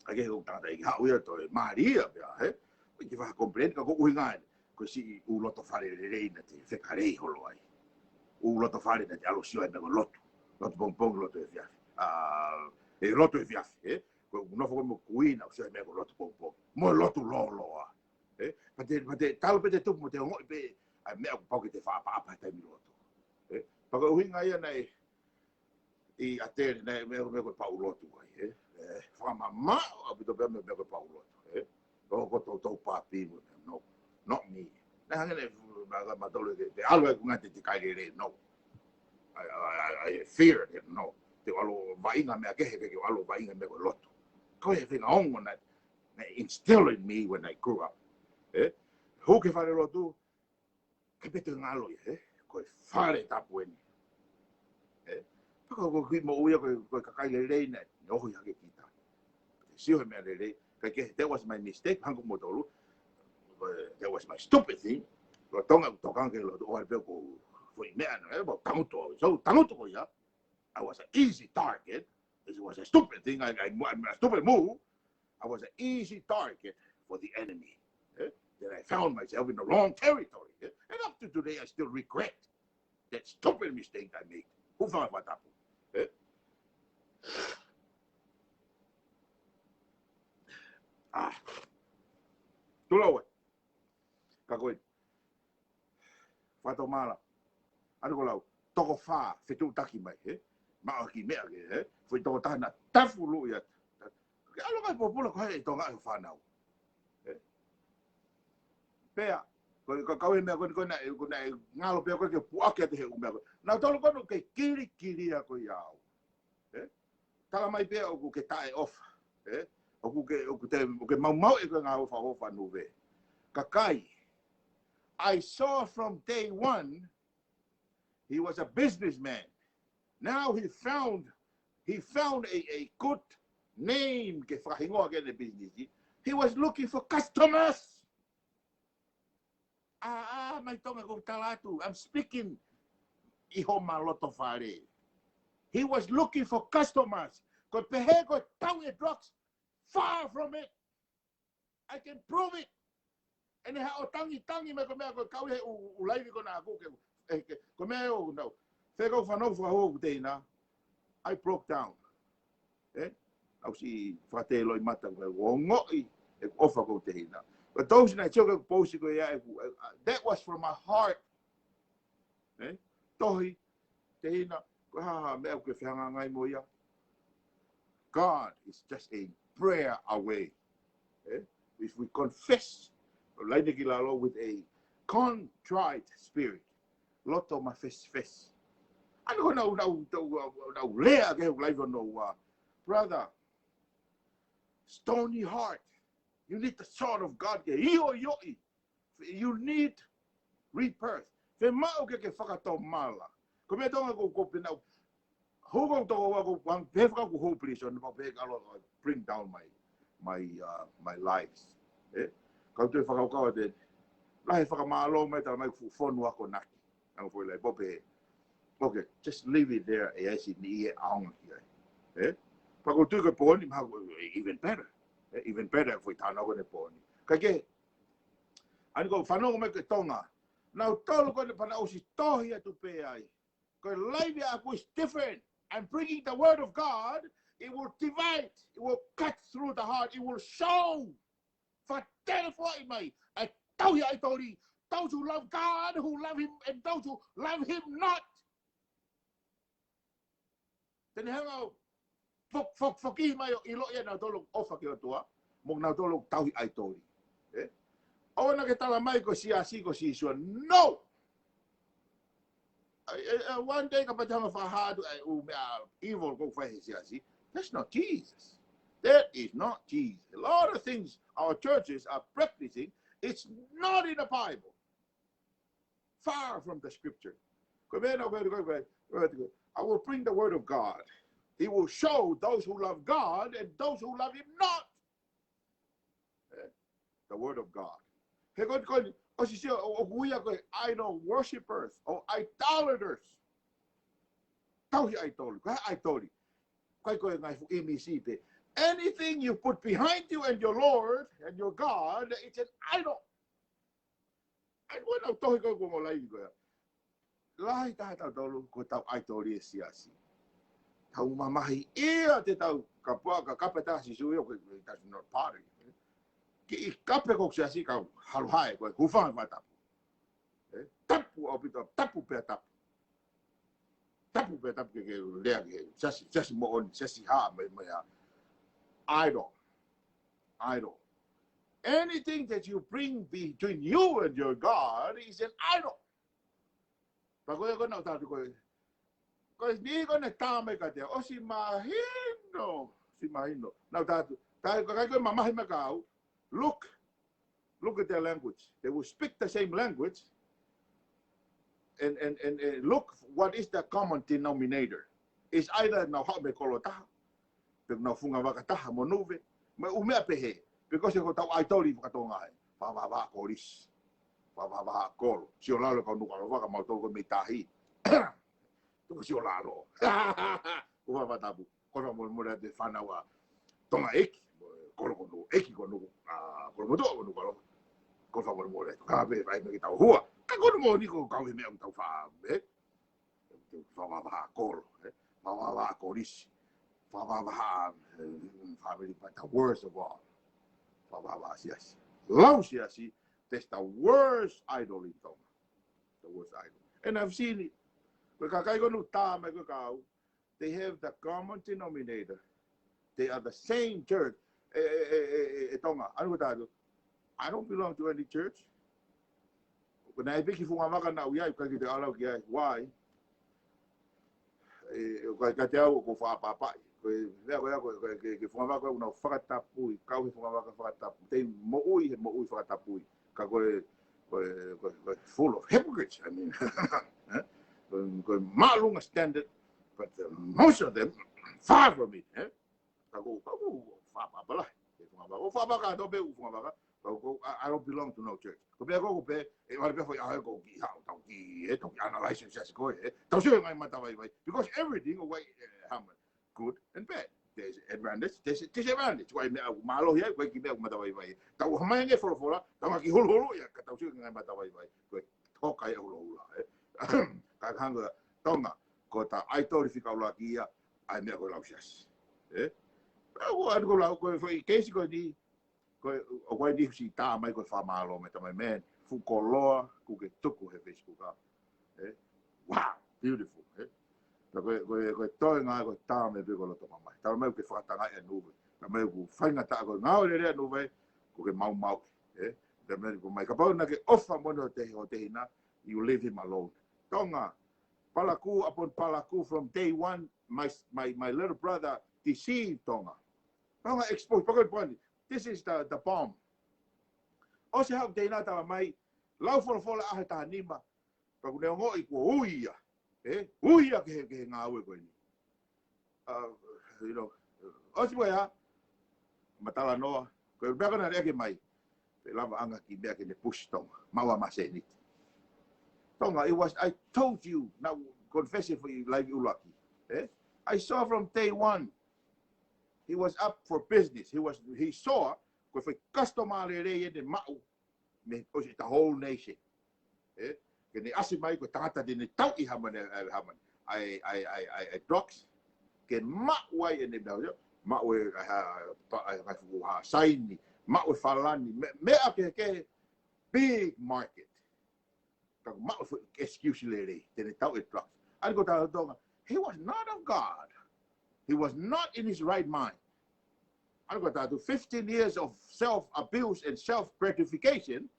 ʻAi ke u tangata i haʻu ia toe mālie ia pea, ē? Ko e kiʻi faʻa complain ka ko e ʻuhinga ē. Ko e siʻi ʻū loto fale lelei naʻa te feka lelei holo ai. ʻŪ loto fale naʻa te ʻalu ʻo sio ai meʻa ko e lotu. Lotu pongipongi, lotu efiafi. ʻA, ē, lotu efiafi, ē? Ko e nofo ko ē mo e kui naʻa ku sio ai meʻa ko e lotu pongipongi. Mo e lotu lōloa. Ē? Pea te, pea te, talu pē te tupu mo te ongoʻi pē, ʻa e meʻa ʻoku pau ke te fakaʻapaʻapa he taimi lotu. Ē? Pea ko e ʻuhinga ia naʻe, ʻi ʻAtele, naʻe meʻa, meʻa ko e pau lotu ai, ē? Ē, fakamamaʻo ʻaupito pē meʻa, meʻa ko e pau lotu, ē? ʻO ko e toutou pāpi mo e meʻa, no, not me. Naʻe hangē naʻe, ma, ma tolu ke, te ʻalu ʻeku ngati te kai lele, no. I, I, I, I fear it, no. Te u ʻalu ʻo vaʻinga meʻa kehe, ke u ʻalu ʻo vaʻinga meʻa ko e lotu. Ko e feinga ongo naʻe, naʻe instill in me when I grew up. Ē? Hū ki he fale lotu, ke pete ngalo ia, ē? Ko e fale tapu eni. Ē? Pea ko e kiʻi moʻui ia ko e, ko e kakai lelei naʻe, naʻe ohi hake kita. Te sio he meʻa lelei, ka ke, that was my mistake, hangē ko moutolu. Ko e, that was my stupid thing. Ko e tonga ʻoku tokanga ki he lotu, ʻoua pē ko e foʻi meʻa naʻe, ē, pea u tangutu au. So, tangutu ko ia. I was an easy target. It was a stupid thing. I, I, I made a stupid move. I was an easy target for the enemy. Eh? Then I found myself in the wrong territory. Eh? And up to today, I still regret that stupid mistake I made. Hūfanga he fakatapu. Eh? Ah. Tula ue. Ka ko e fakatomala. ʻAlu ko lau, toko fā, fetuʻutaki mai, ē? Maʻu ha kiʻi meʻa ke, ē? Foʻi tokotaha naʻa tafulu ia. Ke ʻalu mai pōpula ko hai e Tonga e fānau. Ē? Pea, ko, ko e kau e meʻa ko eni ko ena, ko ena ngalo pea ko e ke puʻaki atu he ʻū meʻa ko ē. Naʻa tolu ko ena ke kilikili ia ko ia au. Ē? Tala mai pea ʻoku ke taʻeʻofa. Ē? ʻOku ke, ʻoku te, ʻoku ke maumauʻi ko e ngaahi ʻofa ʻofa Nuve. Kakai. I saw from day one, he was a businessman. Now he found, he found a, a good name ke fakahingoa ki heʻene business. He was looking for customers. Ah, ah, mai Tonga ko talatu. I'm speaking ʻi homa loto fale. He was looking for customers. Ko e pehē ko e tau e drugs. Far from it. I can prove it. ʻEne haʻo tangi, tangi mai ko e meʻa ko e kau he ʻū, ʻū laivi ko ena ʻaku ke, eh, ke, ko e meʻa ʻoku nau. Fē kau fanau fakahoko ʻeku tehina. I broke down. Eh? Au si fakatē loʻimata ko e ongoʻi ʻeku ʻofa ko ʻeku tehina. But those na tio ke posi ko ia ʻeku, eh, uh, that was from my heart. Eh? Tohi, tehina, ko e hā ha meʻa ʻoku ke fehangahangai mo ia. God is just a prayer away. Eh? If we confess, laine ki lalo with a contrite spirit, loto mafesifesi. ʻAlu ko ena ʻū, ʻū, ʻū, ʻū lea ke ʻū laivi ʻo noa. Brother, stony heart, you need the sword of God ke ioioi. You need rebirth. Fē maʻu ke ke fakatomala. Ko e meʻa Tonga ko, ko e pena. Hoko toko wa ko, ʻoku ou pehē faka ʻoku hopeless, ʻo ne pau pē ke ʻalu ʻo bring down my, my, uh, my lives. Eh? Kau toe fakakaukau atu, lahi e fakamālō mai, tala mai ʻoku fuʻu fonu akonaki. Ango foʻi lai, pau pē. Okay, just leave it there, ʻe ʻasi ni ʻe ʻaonga ki ai. Eh? Pea ʻoku ou tui ko e pō ni, mahalo ko e even better. Eh, even better, foʻi tānaki ko eni pō ni. Kae kehe, ʻa eni ko e fanongo mai ki Tonga. Nautolu ko eni pea nau ʻosi tohi atu pē ai. Ko e laivi ʻaku is different. I'm bringing the word of God. It will divide. It will cut through the heart. It will show. Fakatelefoaʻi mai. ʻA e tauhi ʻaitoli. Those who love God, who love him, and those who love him not. Te ne hanga ʻo fok-, fok-, foki mai ʻo ʻiloʻi ʻe nautolu ʻofa ki he ʻOtua, mo nautolu tauhi ʻaitoli. Eh? ʻOua naʻa ke tala mai ko e siasi ko Sīsū. No! I, I, I, one day kapau te hanga fakahā atu ʻa e ʻū meʻa evil ʻoku fai he siasi. That's not Jesus. That is not Jesus. A lot of things our churches are practicing, it's not in the Bible. Far from the scripture. Ko e meʻa naʻa ku, ko e, ko e, ko e, I will bring the word of God. He will show those who love God and those who love him not. Eh, the word of God. He ko, ko, ʻosi sio, ʻo, ʻoku ui ia ko e idol worshippers or idolaters. Tauhi ʻaitoli, ko e ʻaitoli. Ko e, ko e ngaahi fuʻu imisi pē. Anything you put behind you and your Lord and your God, it's an idol. ʻA ia ko ena ʻū tohi ko ē ʻoku ou laivi ko ia. Lahi taha tautolu ko e tau ʻaitoli e siasi. Tau mamahi ia te tau kapua ka kape taha Sīsū ia ko e, that's not party. Kiʻi kape ko e siasi kau halo hae ko e hūfanga fakatapu. Eh, tapu ʻaupito, tapu pea tapu. Tapu pea tapu ke, ke lea ke, siasi, siasi moʻoni, siasi hā, mai, mai hā. Idol. Idol. Anything that you bring between you and your God is an idol. Pea ko e ko ena ʻoku tau ko e. Ko e ni ko ena tā mai ka te ʻosi mahino. ʻOsi mahino. Naʻa tau, tā, ko e kai ko e mamahi mai kau. Look. Look at their language. They will speak the same language. And, and, and, and look what is the common denominator. It's either nau haʻu mei he kolo taha, pe nau fungavaka taha mo Nuve, mo e ʻū meʻa pehē. Because ko e tau ʻaitoli fakatonga ai. Fakavavā kolisi. Fakavavā kolo. Sio lalo kau Nukuʻalofa ka mautolu ko e mei tahi. Tuku sio lalo. Ko e fakatapu. Kolomolemole atu e fānau ʻa Tonga ʻEiki, kolo ko Nuku, ʻEiki ko Nuku, ʻa, Kolomotuʻa ko Nukuʻalofa. Ko e fakamolemole atu. Ka pē, fai mai ke tau hua. Ka ko e moʻoni ko e kau he meʻa ʻoku tau fā, eh? Fakavavā kolo, eh? Fakavavā kolisi. Fakavavā, eh, family, but the worst of all. Fakavavā siasi. Lau siasi, that's the worst idol in Tonga. The worst idol. And I've seen it. Ko e kakai ko ena ʻoku tā mai ko e kau, they have the common denominator. They are the same church. E, e, e, e, e, e Tonga, ʻa eni ko e tau. I don't belong to any church. Ko e naʻe piki fungavaka naʻa ku ʻi ai, ʻikai ke te ʻalu au ki ai. Why? E, ʻikai ke te au ko fakapapai. Ko e, meʻa ko ia, ko e, ko e, ke, ke fungavaka ʻoku nau fakatapui, kau he fungavaka fakatapui. Te moʻui, he moʻui fakatapui. Ka ko e, ko e, ko e, ko e full of hypocrites, I mean. Eh? Ko e, ko e māʻolunga standard, but, uh, most of them far from it, eh? Ka ko, ka ko, fakapapala. Ke fungavaka, ʻo fungavaka, tau pē ʻū fungavaka. Ka ko, I, I don't belong to no church. Ko pē ko, ko pē, e, wale pē foʻi ʻaho ko ki hao, tau ki, eh, tau ki analyze siasi ko, eh. Tau sio ngaahi matavaivai. Because everything, oh, wait, eh, how much? Good and bad. There's advantage, there's disadvantage. Ko e meʻa ʻoku mālohi ai, ko e kiʻi meʻa ʻoku matavaivai. Tau ʻomai ange folofola, tau ngaahi huluhulu ia, ka tau sio ki he ngaahi matavaivai. Ko e toka ia hulohula, ē. Ka hanga Tonga, ko ʻeta ʻaitoli fika ʻuluaki ia, ʻa e meʻa ko e lau siasi. Ē? Pea ʻoku ou lau, ko e foʻi keisi ko eni, ko e, ʻoku ʻi ai e sī tā mai ko e fakamālō mai tamai man, fuʻu koloa, kuo ke tuku he Facebook ʻa. Ē? Wow, beautiful, ē? Pea ko e, ko e, ko e toenga, ko e tā mai pē ko e loto mamahi. Tala mai ʻoku ke fakatangaʻi ʻa Nuve. Tala mai ʻoku faingataʻa ko e ngāue lelei ʻa Nuve, kuo ke maumauʻi, ē? Tala mai ko mai. Kapau naʻa ke ʻofa moʻoni ʻo te, ʻo te hina, you leave him alone. Tonga, palakū upon palakū from day one, my, my, my little brother deceived Tonga. Tonga exposed, pakoi pani. This is the, the bomb. ʻOsi haʻu te ina tala mai, lau folofola ʻaho ʻe taha nima, pea kuo ne ongoʻi kuo ui ia. Ē? Ui ia ki he, ki he ngāue ko eni. Uh, you know, ʻosi mo ia, ma talanoa, ko e meʻa ko ē naʻe ʻeke mai, pe lava ʻanga kiʻi meʻa ke ne push Tonga, maʻu ha masēniti. Tonga, it was, I told you, naʻa ku confess it for you, live ʻuluaki. Ē? I saw from day one, he was up for business. He was, he saw, ko e foʻi customer lelei ʻene maʻu, mei he, ʻosi the whole nation. Ē? Ke ne ʻasi mai ko e tangata te ne tauʻi hama ne, ʻa e, hama ne, ʻa e, ʻa e, ʻa e, ʻa e, ʻa e drugs. Ke maʻu ai ʻene meʻa, maʻu e, ʻa e, ha, pa, ʻa e, ngaahi fuʻu ha saini, maʻu e falani, me, meʻa kehekehe, big market. Ka maʻu e foʻi excuse lelei, te ne tauʻi e drugs. ʻA ia ko e tala Tonga, he was not of God. He was not in his right mind. ʻA ia ko e tala atu, fifteen years of self-abuse and self-gratification,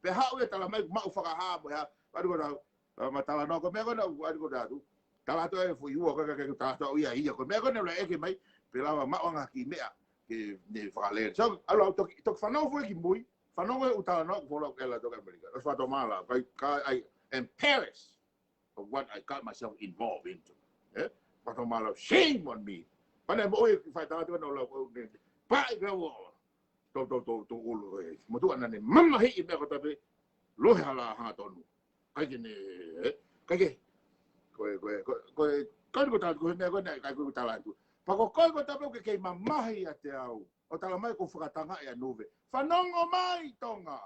pea haʻu ia tala mai maʻu fakahā mo e hā, ʻa ia ko e tala, uh, ma talanoa ko e meʻa ko ena, ʻa ia ko e tala atu, tala atu e foʻi ua, ko e, ko e, ko e tala atu ia, ia, ko e meʻa ko ena naʻe ʻeke mai, pe lava maʻu ʻanga kiʻi meʻa, ke ne fakalele. So, ʻalu au toki, toki fanongo foki ki mui, fanongo e ʻū talanoa, ko e folau ke la toka Amerika. ʻOsi fakatomala, kai, kai, I am embarrassed of what I got myself involved into. Ē? Fakatomala, shame on me. Pane mo e fai tala atu na lau ko ne. Paʻi pē ua. Tō, tō, tō, tō ʻulu ē. Motuʻa naʻa ne mamahiʻi meʻa ko tape. Lohe hala hangatonu. Kai ke ne, ē? Kai ke. Ko e, ko e, ko e, ko e, kai ko tala, ko e meʻa ko ena, kai ko tala atu. Pea ko koe ko tape ke kei mamahi ʻiate au. ʻO tala mai ko e fakatangaʻi ʻa Nuve. Fanongo mai Tonga.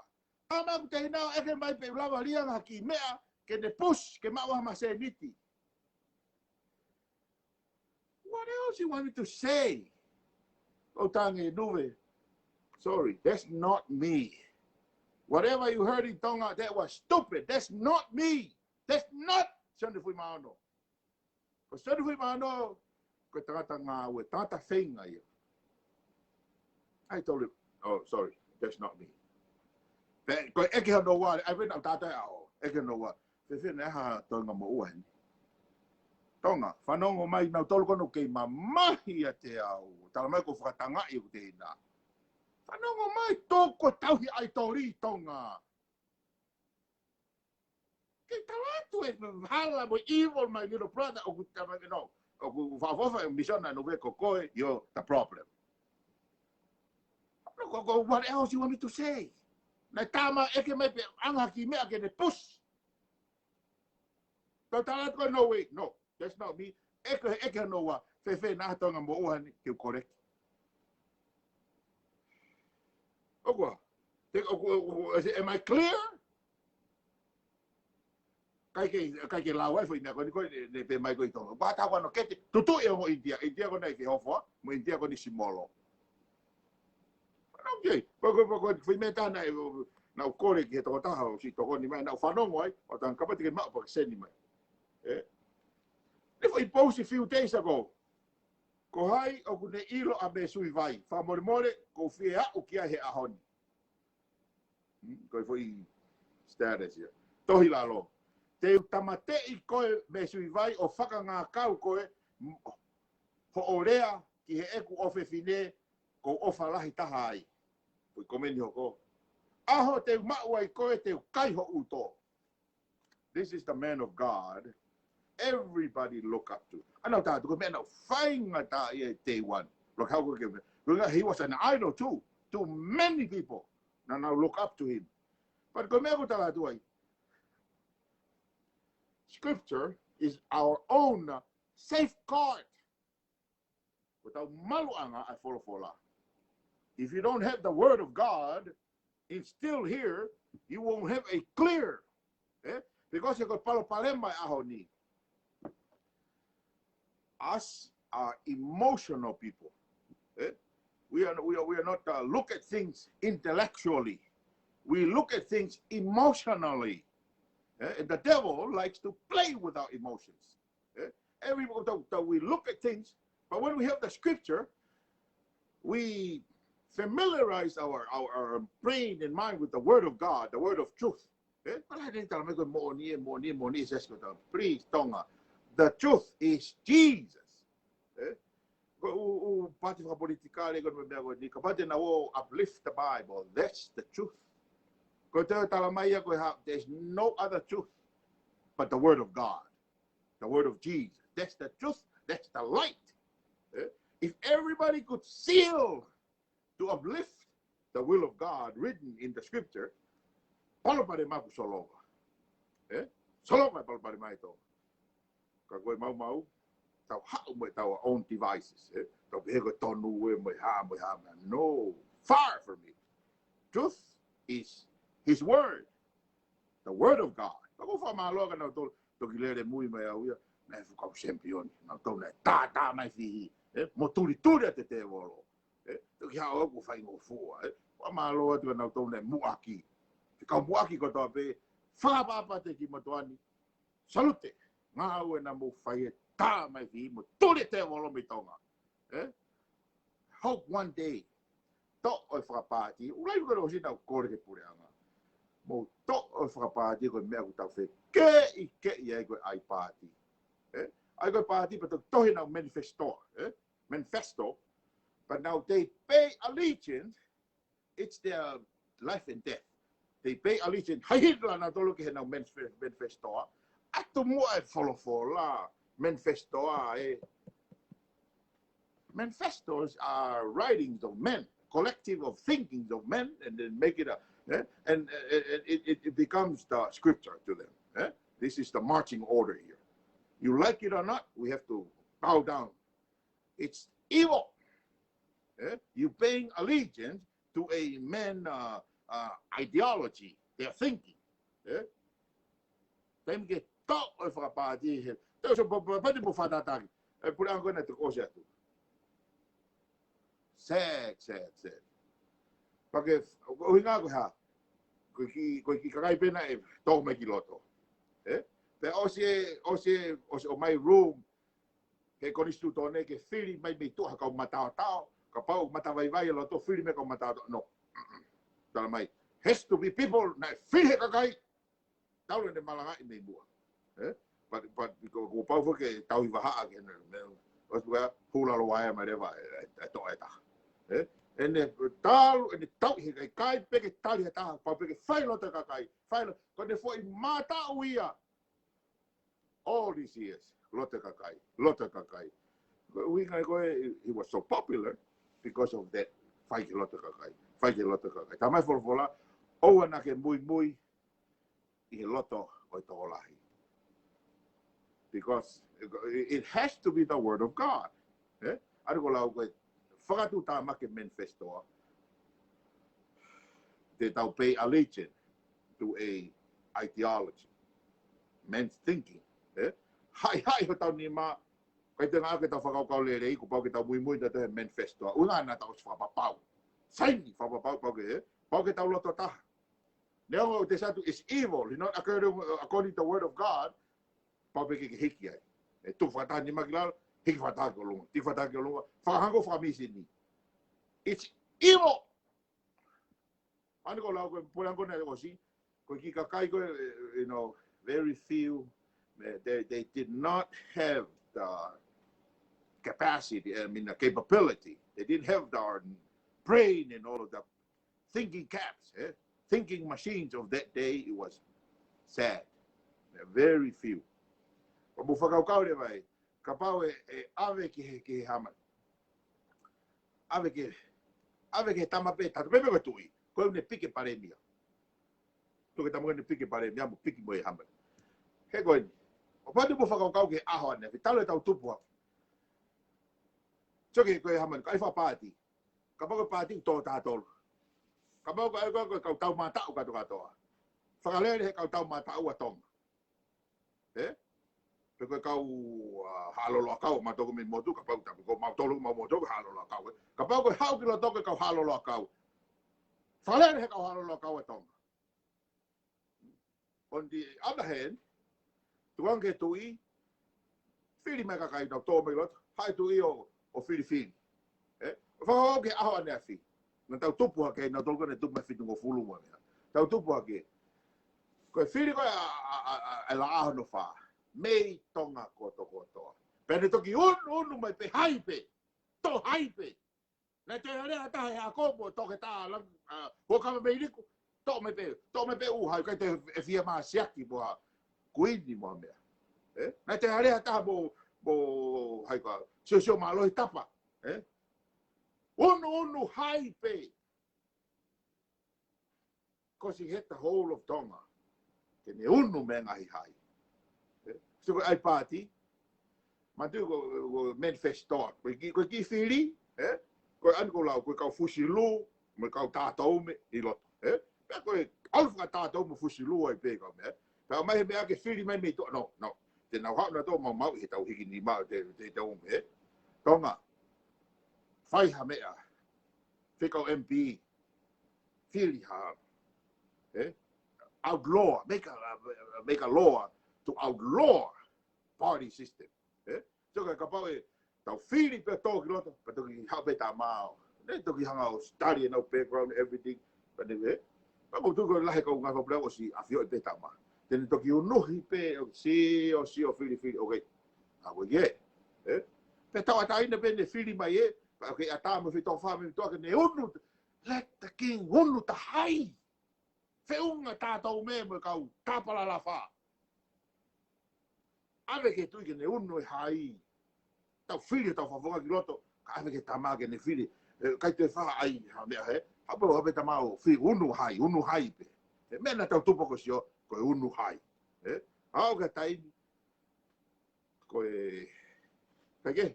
Tala mai ʻoku te hina ʻo ʻeke mai pe ʻe lava ʻo ʻai ʻanga kiʻi meʻa, ke ne push, ke maʻu ha masēniti. What else you want me to say? ʻO tangi Nuve. Sorry, that's not me. Whatever you heard in Tonga, that was stupid. That's not me. That's not Sione Fuimaono. Ko Sione Fuimaono, ko e tangata ngāue, tangata feinga ia. I told him, oh, sorry, that's not me. Pe, ko e ʻeke hono ua, I went out that hour, ʻeke hono ua. Fēfē naʻe ʻi ai ha toenga moʻua heni. Tonga, fanongo mai nautolu ko ena ʻoku kei mamahi ʻiate au. Tala mai ko e fakatangaʻi ʻoku te hina. Fanongo mai, tō ko e tauhi ʻaitoli Tonga. Ke tala atu e hala mo e evil, my little brother, ʻoku tama ke no. ʻOku fakaʻofoʻofa e mission ʻa Nuve ko koe, you're the problem. No, ko, ko, what else you want me to say? Naʻe tama ʻeke mai pe ʻanga kiʻi meʻa ke ne push. Tau tala atu ko e no way, no. That's not me. ʻEke, ʻeke hono ua, fēfē naʻa ha toenga moʻua heni, ke u correct. ʻOku ā. Te, ʻoku, ʻoku, is it, am I clear? Kai ke, kai ke lau ai foʻi meʻa ko eni ko e, ne pē mai ko e Tonga. Pea tā ko ena kete, tutuʻi ʻo mo ʻInitia, ʻInitia ko ena ke hofo, mo ʻInitia ko eni simolo. Okay, pea ko, pea ko, foʻi meʻa tā naʻe, naʻa ku kole ki he tokotaha ʻosi tokoni mai, naʻa ku fanongo ai, ʻo tangata kapau te ke maʻu pea ke send mai. Ē? Ne foʻi post a few days ago. Ko hai ʻoku ne ʻilo ʻa Mesuivai? Fakamolemole, ʻoku ou fie aʻu ki ai he ʻaho ni. Hmm, ko e foʻi status ia. Tohi lalo. Te u tāmateʻi koe Mesuivai ʻo fakangākau koe, m-, hoʻo lea ki heʻeku ʻofefine, ʻoku ou ʻofa lahi taha ai. Foʻi komeni hoko. ʻAho te u maʻu ai koe te u kai ho ʻuto. This is the man of God everybody look up to. ʻA ia naʻa tau tala atu ko e meʻa naʻe faingataʻaʻia he day one. Look how good, he was an idol too, to many people. Naʻa nau look up to him. But ko e meʻa ʻoku tala atu ai, Scripture is our own safeguard. tau maluʻanga ʻa e folofola. If you don't have the word of God instilled here, you won't have a clear. Eh? Because ʻe ko e palopalema ʻo e ʻaho ni. Us are emotional people. Eh? We are, we are, we are not uh, look at things intellectually. We look at things emotionally. Eh? And the devil likes to play with our emotions. Eh? Every time we look at things, but when we have the scripture, we familiarize our, our, our brain and mind with the word of God, the word of truth. Eh? Pala ni tala mai ko e moʻoni, e moʻoni, e moʻoni, e sesi ko tau. Please, Tonga. The truth is Jesus. Eh? Ko e ʻū, ʻū pāti fakapolitikale ko e meʻa ko eni, kapau te nau uplift the Bible. That's the truth. Ko e tala mai ia ko e hā, there's no other truth but the word of God. The word of Jesus. That's the truth. That's the light. Eh? If everybody could seal to uplift the will of God written in the scripture, palopalema ʻoku solova. Eh? Solova e palopalema ʻi Tonga. Ka ko e maumau, tau haʻu mo ʻetau own devices. Eh? Tau pehē ko e tonu ē mo e hā, mo e hā, mo e hā. No, far from it. Truth is his word. The word of God. Ka ko e fakamālō ka nau tolu, toki lele mui mai au ia, naʻe fuʻu kau sempioni, nau tolu naʻe tātā mai fihi, eh, mo tulituli ʻa e tēvolo. Eh, toki haʻu au ʻoku faingofua, eh. Fakamālō atu ka nau tolu naʻe muʻaki. Te kau muʻaki kotoa pē, fakaʻapaʻapa atu ki motuʻa ni, salute, ngāue naʻa mou fai ʻe tā mai fihi, mo tuli e tēvolo mei Tonga. Eh? Hope one day, toʻo e fakapāti, ʻoku lahi ko e ʻosi naʻa ku kole ki he puleʻanga. Mou toʻo e fakapāti ko e meʻa ʻoku tau fekeʻikeʻi ai ko e ʻai pāti. Eh? ʻAi ko e pāti pea toki tohi ʻenau manifesto, eh? Manifesto. But now they pay allegiance, it's their life and death. They pay allegiance. Hai Hitler naʻa tolu ki heʻenau manif-, manifesto. ʻAtu muʻa e folofola, manifesto, eh? Manifestos are writings of men, collective of thinkings of men, and then make it a, eh? And uh, it, it, it becomes the scripture to them. Eh? This is the marching order here. You like it or not, we have to bow down. It's evil. Eh? You paying allegiance to a man uh, uh, ideology, their thinking. Eh? Taimi ke toʻo e fakapāti he. Tau so pa, pa, pa te mo fakatataki. E puleʻanga ko ena te kosi atu. Sad, sad, sad. Pea ke, ʻuhinga ko e hā. Ko e kiʻi, ko e kiʻi kakai pē naʻe tō mai ki loto. Eh? Pea ʻosi e, ʻosi e, ʻosi ʻomai Rome, he konisitūtone ke fili mai mei tuʻa ha kau mataotao, kapau ʻoku matavaivai e loto fili mei he kau mataotao. No. Tala mai. Has to be people naʻe fili he kakai. Talu ʻene malangaʻi mei muʻa. Eh? But, but, ko, ko pau foki ke tauhi vahaʻa ke ne, ne, ʻosi pē hula loa e mai leva, e, e, e toʻo e taha. Eh? ʻEne talu, ʻene tauhi he kakai pē ke tali he taha, pau pē ke fai loto kakai, fai lo-, ko ʻene foʻi mataʻu ia. All these years, loto kakai, loto kakai. Ko e ʻuhinga ko e, he was so popular because of that. Fai ki loto kakai, fai ki loto kakai. Tala mai folofola, ʻoua naʻa ke muimui ʻi he loto ʻo e tokolahi. Because it has to be the word of God. Eh? ʻA ia ko e lau ko e fakatuʻutāmaki manifesto. Te tau pay allegiance to a ideology. Men's thinking. Eh? Haʻihaʻi hotau nima, ʻikai te ngā ke tau fakakaukau lelei, kuo pau ke tau muimui ʻi he manifesto. ʻUhinga naʻa tau ʻosi fakapapau. Saini fakapapau, pau ke, eh? Pau ke tau loto taha. Neongo te satu is evil, you know, according, according to the word of God, pau pē ke ke hiki ai. E tuʻu fakataha nima ki lalo, hiki fakataha ki ʻolunga, hiki fakataha ki ʻolunga, fakahangē fakamīsini. It's evil. ʻA ia ko e lau ko e puleʻanga ko ena ʻosi, ko e kiʻi kakai ko e, you know, very few, they, they did not have the capacity, I mean, the capability. They didn't have the brain and all of the thinking caps, eh? Thinking machines of that day, it was sad. Very few. Ka mou fakakaukau leva ē, kapau ʻe, ʻe ʻave ki he, ki he Hamani. ʻAve ke, ʻave ke tama pē, tata pē pē ko e tuʻi. Ko ʻene piki palēmia. Tuku e tama ko ʻene piki palēmia mo piki mo e Hamani. He ko eni. ʻO pau te mou fakakaukau ki he ʻaho ʻanenai, talu ʻetau tupu hake. Sio ki he ko e hā mai, ka ʻi fakapaati. Kapau ko e paati ʻoku tō taha tolu. Kapau ko e, ko e, ko e kau taumātaʻu kātoa kātoa. Fakalele he kau taumātaʻu ʻa Tonga. Ē? Pe ko e kau, ʻa, Haʻalolo ʻAkau, mautolu ko e mei motu, kapau tapu ko mautolu ko mau motu, Haʻalolo ʻAkau, ē? Kapau ko e haʻu ki loto ko e kau Haʻalolo ʻAkau. Fakalele he kau Haʻalolo ʻAkau ʻa Tonga. On the other hand, tuku ange ki he tuʻi, fili mai e kakai, nau tō mai loto, haʻu e tuʻi ʻo, ʻo filifili. Ē? ʻO fakakaukau ki he ʻaho ʻaneafi. Naʻa tau tupu hake, naʻa tau kona tupu mai fitungofulu mo e meʻa. Tau tupu hake. Ko e fili ko ē ʻa, ʻa, ʻa, ʻa, ʻa e laʻā hono fā. Mei Tonga kotoa kotoa. Pea ne toki unu, unu mai pē hai pē. Tō hai pē. Naʻe toe ʻi ai ha taha ʻe ako mo toke tā lam, ʻa, Huʻakavameiliku. Tō mai pē, tō mai pē ʻū hai, ʻikai te ʻe fie masiaki mo ha kuini mo ha meʻa. Ē? Naʻe toe ʻi ai ha taha mo, mo hai ka, siosio mālohi tapa. Ē? Unu, unu hai pē. Because he had the whole of Tonga. Ke ne unu mei he ngaahi hai. Ē? So ko e ʻai paati, manatuʻi ko, ko e manifesto, ko e kiʻi, ko e kiʻi fili, ē? Ko e ʻaho ni ʻoku lau, ko e kau Fusi Lū, mo e kau Tātaume ʻi loto, ē? Pea ko e ʻalu fakatātau mo Fusi Lū ai pē kau meʻa, ē? Pea mai he meʻa ke fili mai mei tuʻa, no, no. Te nau haʻu nautolu maumauʻi he tau hiki nima, te, te, te ume, ē? Tonga, fai ha meʻa, fekau M P, fili ha, ē? Outlaw, make a, make a law to outlaw party system. Ē? So ka kapau ʻe tau fili pē tō ki loto, pea toki haʻu pē tama ʻo ne toki hanga ʻo study ʻenau background, everything. Pea ne, ē? Pea ko tuku lahi kau ngaahi fapulea ʻosi ʻafioʻi pē tama. Te ne toki unuhi pē ʻo sio, ʻo sio filifili, okay. A ko ia. Ē? Pea tauʻatāina pē ne fili mai ē, pea ke ʻatā mo fitofā mo fitoa ke ne unu, let the king unu ta hai. Feʻunga Tātaume mo e kau Tāpalalafa. ʻAve ki he tuʻi ke ne unu e hai. Tau fili, tau fakafofonga ki loto, ka ʻave ki he tama ke ne fili. Ē, ʻikai toe fai ha meʻa he. Hapo, hape tama ʻo fili unu hai, unu hai pē. Ē, meʻa naʻa tau tupu ko sio, ko e unu hai. Ē, ʻaho ko e taimi, ko e, kae kehe.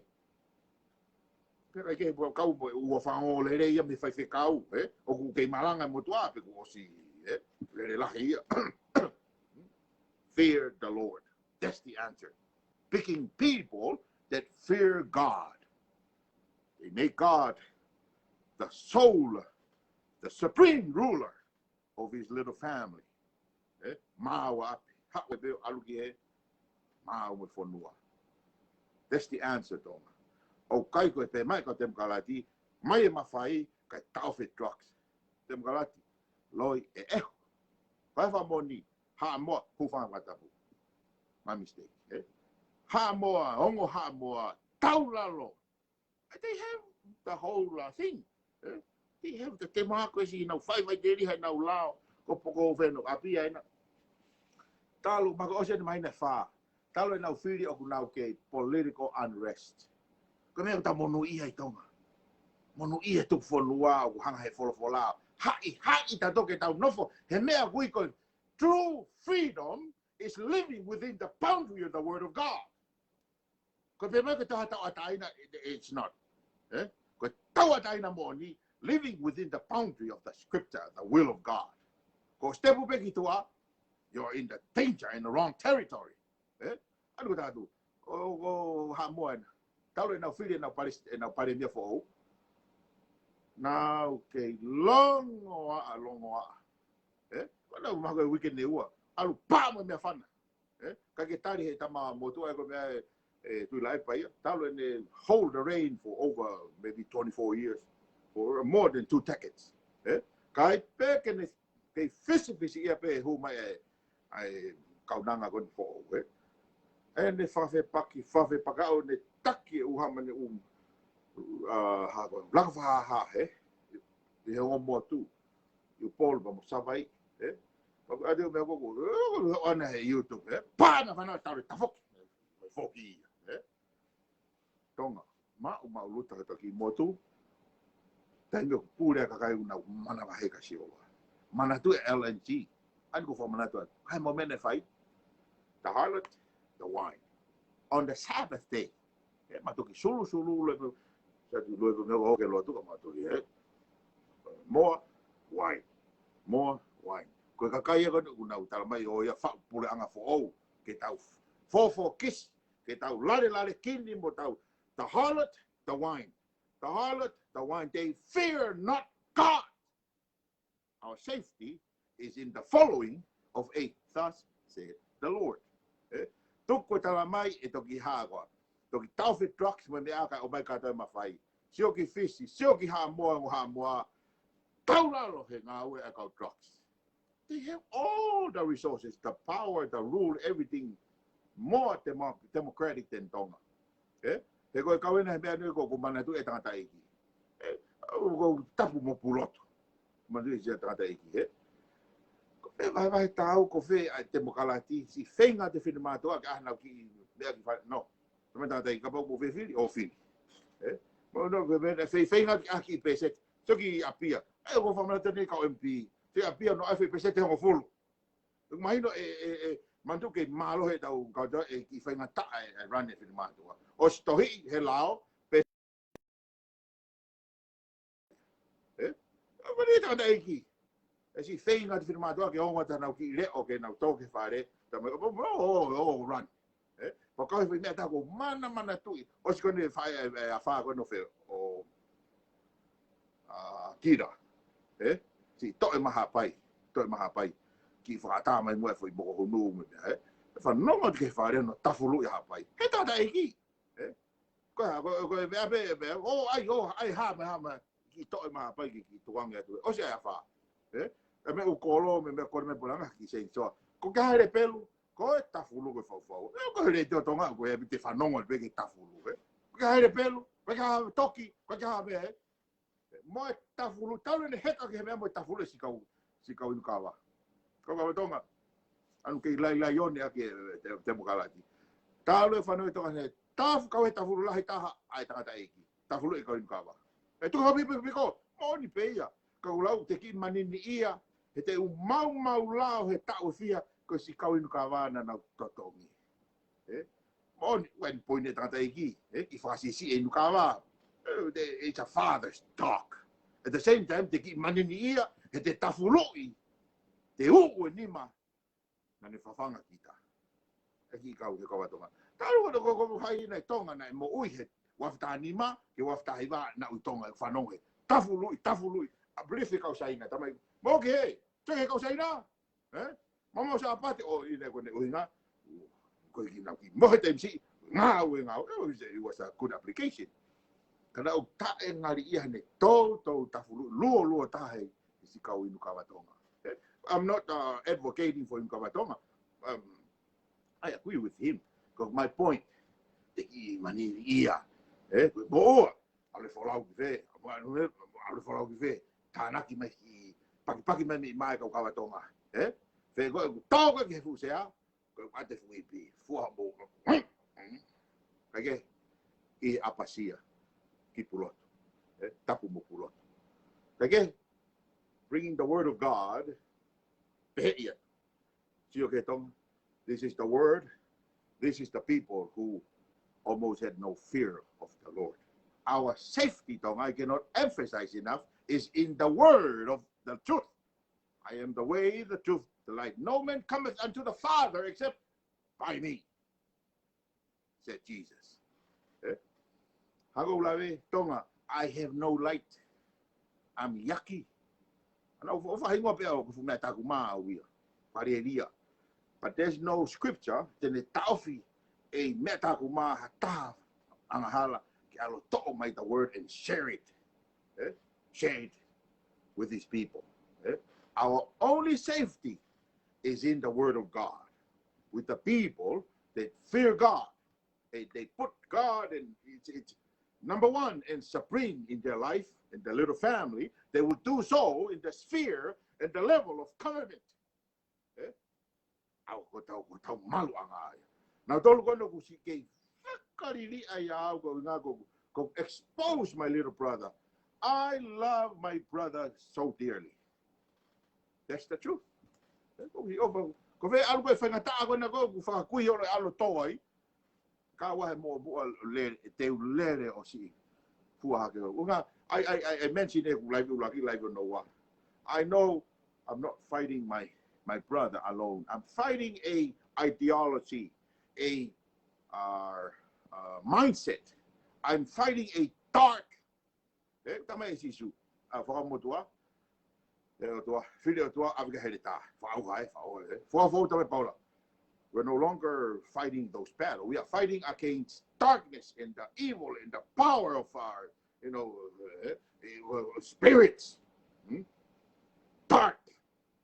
Pea kae kehe, ʻoku kau mo e ua fanga lelei ia mei he faifekau, ē? ʻOku kei malanga mo tuʻa pe kuo ʻosi, ē? Lele lahi ia. Fear the Lord. That's the answer. Picking people that fear God. They make God the sole, the supreme ruler of his little family. Ē? Maau ʻapi, haʻu e peo ʻalu ki he maau mo e fonua. That's the answer, Tonga. ʻOku ʻikai ko e pē mai kau temokalati, mai e mafai, kae taʻofi e drugs. Temokalati, loi ʻe ʻehu. Fai fakamoʻoni, Haʻamoa, hūfanga he fakatapu. My mistake, ē? Haʻamoa, ongo Haʻamoa, taulalo. They have the whole, uh, thing. Ē? They have the democracy, ʻenau faifaiteliha, ʻenau lao, ko poko feno, ʻapi ai na. Talu, mako ʻosi eni mai na fā. Talu ʻenau fili ʻoku nau kei political unrest. Ko e meʻa ʻoku tau monūʻia ʻi Tonga. Monūʻia e tuku fonua, ʻoku hanga he folofola. Haʻi, haʻi tautolu ke tau nofo, he meʻa ʻoku ui ko e true freedom is living within the boundary of the word of God. Ko e pē mai ko e tauʻatāina, it, it's not. Ē? Ko e tauʻatāina moʻoni, living within the boundary of the scripture, the will of God. Ko e step pē ki tuʻa, you're in the danger, in the wrong territory. Ē? ʻAlu ko tatu, ʻo, ʻo Haʻamoa ena. Talu ʻenau fili ʻenau palis-, ʻenau palēmia foʻou. Nau kei longoaʻa, longoaʻa. Ē? Ko ʻenau mako e uike ʻe ua. ʻAlu pā mo e meʻafana. Ē? Ka ke tali he tama motuʻa ē ko e meʻa ē, ē, Tuʻilaʻepa ia. Talu ʻene hold the reign for over maybe twenty-four years, for more than two decades. Ē? Ka ʻi ai pē ke ne, kei fisifisi ia pē hū mai ē, ʻa e kaunanga ko eni foʻou, ē? ʻEne fafepaki, fafepakaʻu ʻene taki e ʻū hā mai ʻene ʻū, ʻa, hā ko, laka fakahāhā, ē? ʻI he ongo motu. ʻI Upolu pea mo Savaiʻi, ē? Pea ko e ʻai ʻo meʻa ko ē, ē, ʻo ʻana he YouTube, ē? Pā na fana tau le tafoki. Foki ia, ē? Tonga, maʻu, maʻu luta ka taki motu. Taimi ʻoku pule ʻa e kakai ʻoku nau manavahē kia Sihova. Manatuʻi e L N G. ʻA eni ʻoku ou fakamanatu atu. Hai mo mene fai. The harlot, the wine. On the Sabbath day. Ē, ma toki sulusulu le, Tatu lue pe mea o ke lotu ka matoli, eh? More wine. More wine. Ko e kakai ia ko ē ʻoku nau tala mai ʻo ia faʻu puleʻanga foʻou. Ke tau fofokisi. Ke tau lale lale kini mo tau. The harlot, the wine. The harlot, the wine. They fear not God. Our safety is in the following of a thus said the Lord. Eh? Tuku tala mai e toki hā koa. Toki taofi drugs mo e meʻa ka ʻomai ka tau mafai. Sio ki Fisi, sio ki Haʻamoa, ongo Haʻamoa. Tau lalo he ngāue ʻa e kau drugs. They have all the resources, the power, the rule, everything. More demo-, democratic than Tonga. Eh? He ko e kau ena he meʻa nei ko, ko manatu e tangataʻeiki. Eh, ko tapu mo pulotu. Manatu e tangataʻeiki, eh? Ko fē vahevahe tau, ko fē ʻa e temokalati, siʻi feinga ʻa e finemātuʻa ke ʻalu ʻo kiʻi meʻa ki fale, no. Tama tangataʻeiki kapau ko fē fili, ʻo fili. Eh? Mo no, ko fē, fē, feinga ke ʻalu ʻo kiʻi pēseti. Sio ki ʻApia. Eh, ko fakamanatu nei kau M P. Sio ki ʻApia, no, ʻai fē pēseti hongofulu. Mahino e, e, e, manatu ke mālohi ʻetau kau tau e kiʻi faingataʻa e, e run e finemātuʻa. ʻOsi tohi he lao, pe, eh? Mani tangataʻeiki. E siʻi feinga ʻa e finemātuʻa ke ongo ʻa e nau kiʻi leʻo ke nau tō ki fale. Tama, o, o, o, o, run. Eh? Pea kau he fai meʻa tā ko mana mana tuʻi. ʻOsi ko eni fai, e, e, afā ko eni ʻo fē, ʻo, a, Kira. Eh? Siʻi toʻe mahapai. Toʻe mahapai. Kiʻi fakatā mai mo e foʻi moko hunu mo e meʻa, eh? Fanongo ki he fale no tafuluʻi hapai. He tangataʻeiki. Eh? Ko e hā, ko, ko e meʻa pē, meʻa, ʻo, ʻai, ʻo, ʻai hā mai, hā mai. Kiʻi toʻe mahapai, kiʻi, kiʻi tuange atu. ʻOsi ʻa e afā. Eh? E meʻa ʻoku kolo, meʻa, meʻa kolo, meʻa puleʻanga, kiʻi seinsoa. Ko ke hā he lepelu, ko e tafulu ko e faufau. Eh, ko e letiō Tonga, ko e ʻai pē te fanongo pē ke tafulu, eh? Ko ke hā he lepelu, ko ke hā toki, ko ke hā meʻa, eh? Mo e tafulu, talu ʻene heka ki he meʻa mo e tafulu e siʻi kau, siʻi kau inu kava. Kau kava Tonga. ʻAlu kei lailai ʻo ne ake, eh, te-, temokalati. Talu e fanongo ʻi Tonga he tafu kau he tafulu lahi taha ʻa e tangataʻeiki. Tafulu e kau inu kava. E tuku hapi piko, piko, moʻoni pē ia. Ka ʻoku lau te kiʻi maniniʻia, he te u maumau lao he taʻu fiha, ko e siʻi kau inu kava naʻa nau totongi. Eh? Moʻoni, ʻoku ʻi ai e poini e tangataʻeiki, eh, kiʻi fakasiʻisiʻi e inu kava. Eh, te, it's a father's talk. At the same time, te kiʻi maniniʻia, he te tafuluʻi, te uʻu e nima, naʻa ne fafanga kita. E kiʻi kau he kau ʻa Tonga. Talu ko, ko, ko hai ʻi Tonga naʻe moʻui he uafu taha nima, ki he uafu taha hiva, naʻa nau ʻi Tonga, fanongo he. Tafuluʻi, tafuluʻi, a brief e kau Saina, tamai, mo ke he, te he kau Saina, eh? Mama o Sāpate, ʻo ʻi ai ko ʻene ʻuhinga, ko e kiʻi nau kiʻi mohe taimi siʻi, ngāue, ngāue, it was a, it was a good application. Ka naʻa ku taʻengaliʻia he ʻene toutou tafulu, luo, luo taha he siʻi kau inu kava Tonga. Eh? I'm not, uh, advocating for inu kava Tonga. Um, I agree with him. Ko my point, te kiʻi maniniʻia. Eh? Mo ua, ʻalu e folau ki fē, ʻalu e folau ki fē, tānaki mai ki, pakipaki mai mei mai kau kava Tonga, eh? Fē ko e tau ko e ki he fuʻu sea, ko e ʻate fuʻu ipi, fua mo. Kae kehe, ʻi ʻapasia, ki pulotu, eh? Tapu mo pulotu. Kae kehe, bringing the word of God, pehē ia. Sio ki he Tonga. This is the word. This is the people who almost had no fear of the Lord. Our safety, Tonga, I cannot emphasize enough, is in the word of the truth. I am the way, the truth, the light. No man cometh unto the Father except by me, said Jesus. Eh? Hako ʻoku lave, Tonga, I have no light. I'm yucky. Ana ʻoku, ʻoku faʻahingoa pē au, ko e fuʻu meʻa taku mā au ia. Palelia. But there's no scripture, te ne taʻofi e meʻa taku mā ha taha angahala, ke ʻalu ʻo toʻo mai the word and share it. Eh? Share it with his people. Eh? Our only safety is in the word of God. With the people that fear God, they, they put God and it's, it's number one and supreme in their life, in their little family, they will do so in the sphere and the level of covenant. Eh? ʻAu ko tau, ko tau maluʻanga ia. Naʻa tolu ko ena ʻoku siʻi kei fakaliliʻa ia au ko ngā ko, ko expose my little brother. I love my brother so dearly. That's the truth. Eh, ko hi ʻofa, ko fē ʻalu ko e faingataʻa ko ena ko, ʻoku fakakui ʻo le ʻalu ʻo tō ai. Ka ʻoua he mo buʻa le, te u lele ʻo siʻi. fua hake. Unga, I, I, I, I mentioned it, live, live, live on the one. I know I'm not fighting my, my brother alone. I'm fighting a ideology, a, uh, uh, mindset. I'm fighting a dark, eh, tama e Sisu, a, fakamotua, e ʻOtua, fili ʻOtua, ʻave ki he heletā, fakaʻauha, eh, fakaʻauha, eh. Fua fou tama Paula. We're no longer fighting those battles. We are fighting against darkness and the evil and the power of our, you know, uh, uh, spirits. Hmm? Dark,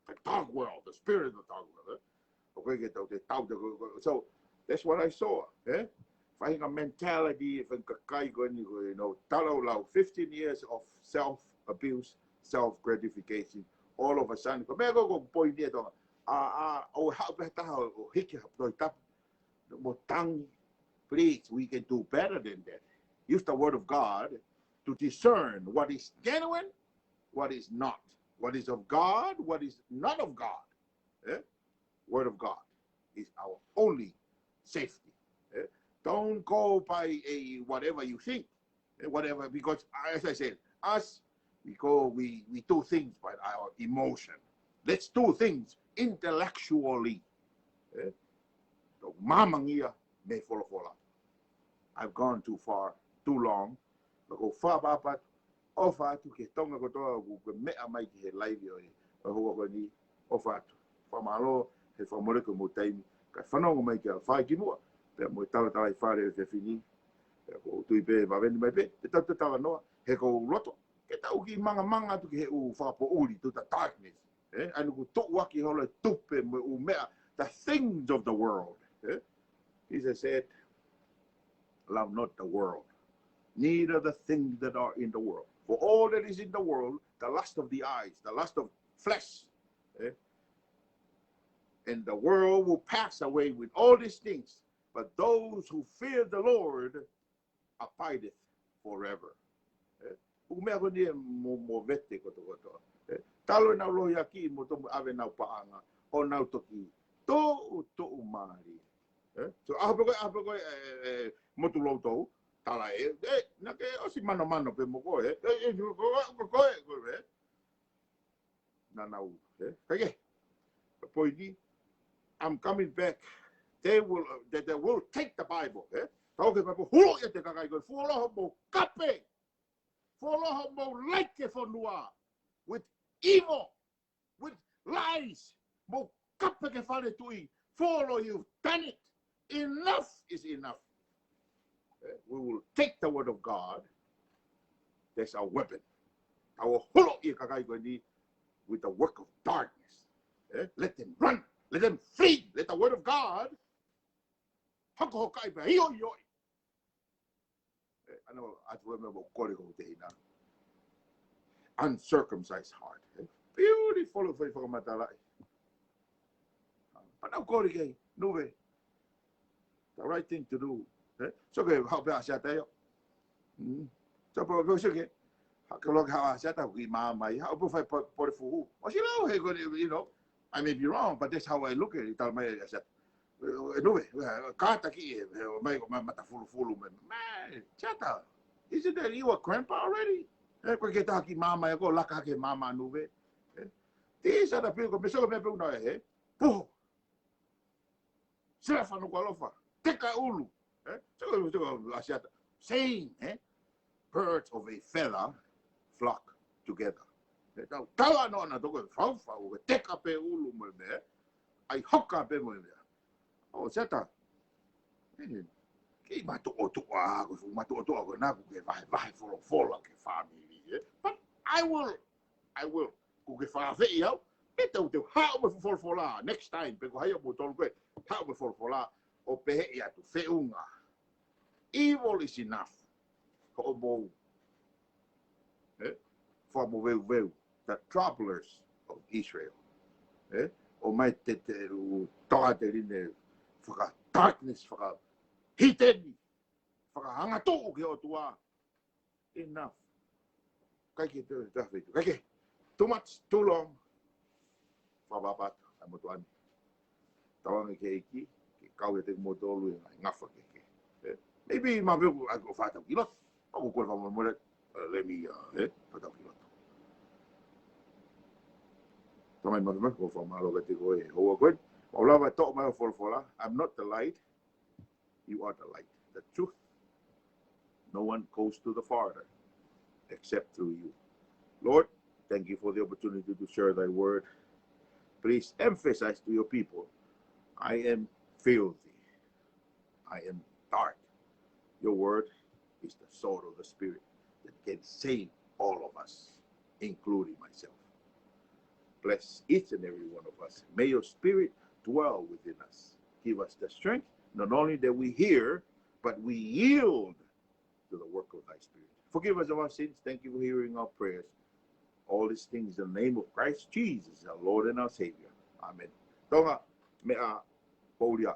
the dark world, the spirit of the dark world. Eh? ʻOku ʻikai ke tau te tau te ko-, ko-, so that's what I saw, eh? Faʻahinga mentality, faʻahinga kakai ko eni ko, you know, talu lau fifteen years of self-abuse, self-gratification. All of a sudden, ko e meʻa ko, ko e poini ʻe Tonga. A, a, ʻo haʻu pē ha taha ʻo, ʻo hiki ha Tohi Tapu mo tangi. Please, we can do better than that. Use the word of God to discern what is genuine, what is not, what is of God, what is not of God. Eh? Word of God is our only safety. Eh? Don't go by a whatever you think, eh, whatever, because as I said, us, we go, we, we do things by our emotion. Let's do things intellectually. Eh? Toki māmangia mei he folofola. I've gone too far, too long. Ka ʻoku ou fakapapau atu, ʻofa atu ki he Tonga kotoa ʻoku ke meʻa mai ki he live ʻo e, ʻo e houa ko eni, ʻofa atu. Fakamālō he fakamoleki hoʻomou taimi, kae fanongo mai ki he fai ki muʻa, pea mo e talatalaifale ʻo e efiafi ni, pea ʻoku ou tui pē vave ni mai pē, te tau talanoa, he ʻoku ou loto ke tau kiʻi mangamanga atu ki he ʻū fakapoʻuli, to the darkness. Eh? ʻA eni ʻoku tuʻuaki holo e tupe mo e ʻū meʻa, the things of the world. Eh? Jesus said, "Love not the world, neither the things that are in the world. For all that is in the world, the lust of the eyes, the lust of flesh, eh, and the world will pass away with all these things, but those who fear the Lord abideth forever." Eh? ʻOku meʻa ko eni ʻe mo, mo vete kotokotoa. Eh? Talu ʻenau lohiakiʻi mo tomuʻa ʻave ʻenau paʻanga, ʻo nau toki tuʻutuʻu mālie. Eh? So, ʻaho pē ko ē, ʻaho pē ko ē, eh, eh, motu loutou, tala ē, eh, naʻa ke ʻosi manomano pē mo koe, eh? Eh, eh, ko, ko, ko, ko, ko, eh? Naʻa nau, eh? Kae kehe, the point is, I'm coming back. They will, uh, they, they will take the Bible, eh? Tau ke Bible, hulu ia te kakai ko, fuoloa hoʻomou kape. Fuoloa hoʻomou laiki e fonua with evil, with lies. Mou kape ki he fale tuʻi. Fuoloa, you've done it. Enough is enough. Eh, we will take the word of God. That's our weapon. Our hulu ia kakai ko eni with the work of darkness. Eh, let them run. Let them flee. Let the word of God hoko hokaʻi pea ioioi. Eh, ʻa ena ʻoku ʻatu e meʻa ʻoku kole ko te hina. Uncircumcised heart. Eh? Beautiful foʻi fakamatalaʻi. Pea nau kole ki ai, Nuve. The right thing to do. Eh? So ke haʻu pē ʻa Siata ia. Mm. So pea, pea so ke, haʻu ke loke haʻu ʻa Siata, ki māmani, haʻu pē fai po-, pole fuhu. ʻOsi lau he ko, you know, I may be wrong, but that's how I look at it. Tala mai ʻa Siata. Eh, Nuve, eh, kātaki e, eh, mai, ma-, mata fulufulu mai. Man, Siata, isn't that you a grandpa already? Eh, ko ke taki māmani, ko laka ke māmani Nuve. Eh, these are the people, me so me pe una, eh? Puho. Sila fanu kua lofa. Teka ʻulu. Eh? Teka, teka, ʻa Siata. Same, eh? Birds of a feather flock together. Eh, tau, tau ano ana toko e fau fau, ke teka pē ʻulu mo e meʻa, ʻai hoka pē mo e meʻa. ʻO Siata. Eh, kei matuʻotuʻa, ko matuʻotuʻa ko naku ke vahe, vahe folofola ki he fāmili, eh? But I will, I will. Ko ke fakaafeʻi au, pe tau te haʻu mo e folofola next time, pe ko hai ʻo mo tolu ko e, haʻu mo e folofola, ʻo pehē atu feʻunga. Evil is enough. Hoʻomou, eh? Fakamoveuveu, the troublers of Israel. Eh? ʻOmai te te u toa te line faka-darkness, fakahiteni, fakahangatuʻu ki he ʻOtua. Enough. ʻIkai ke te, te feitu. ʻIkai ke. Too much, too long. Fakapapau atu, ʻa e motuʻa ni. Tauange ki he ʻEiki, ke kau ʻiate kimoutolu ʻi he ngaahi ngafa kehekehe. Eh? Maybe ma veu ai ko fata ki loto. ʻOku ou kole fakamolemole, uh, let me, uh, eh, patau ki loto. Tamai māfimafi, ʻoku ou fakamālō kiate koe he houa ko eni. ʻOku ou lava ʻo toʻo mai ho folofola. I'm not the light. You are the light, the truth. No one goes to the Father except through you. Lord, thank you for the opportunity to share thy word. Please emphasize to your people, I am filthy. I am dark. Your word is the sword of the Spirit that can save all of us, including myself. Bless each and every one of us. May your spirit dwell within us. Give us the strength, not only that we hear, but we yield to the work of thy spirit. Forgive us of our sins. Thank you for hearing our prayers. All these things in the name of Christ Jesus, our Lord and our Savior. Amen. Tonga, meʻa, poulia.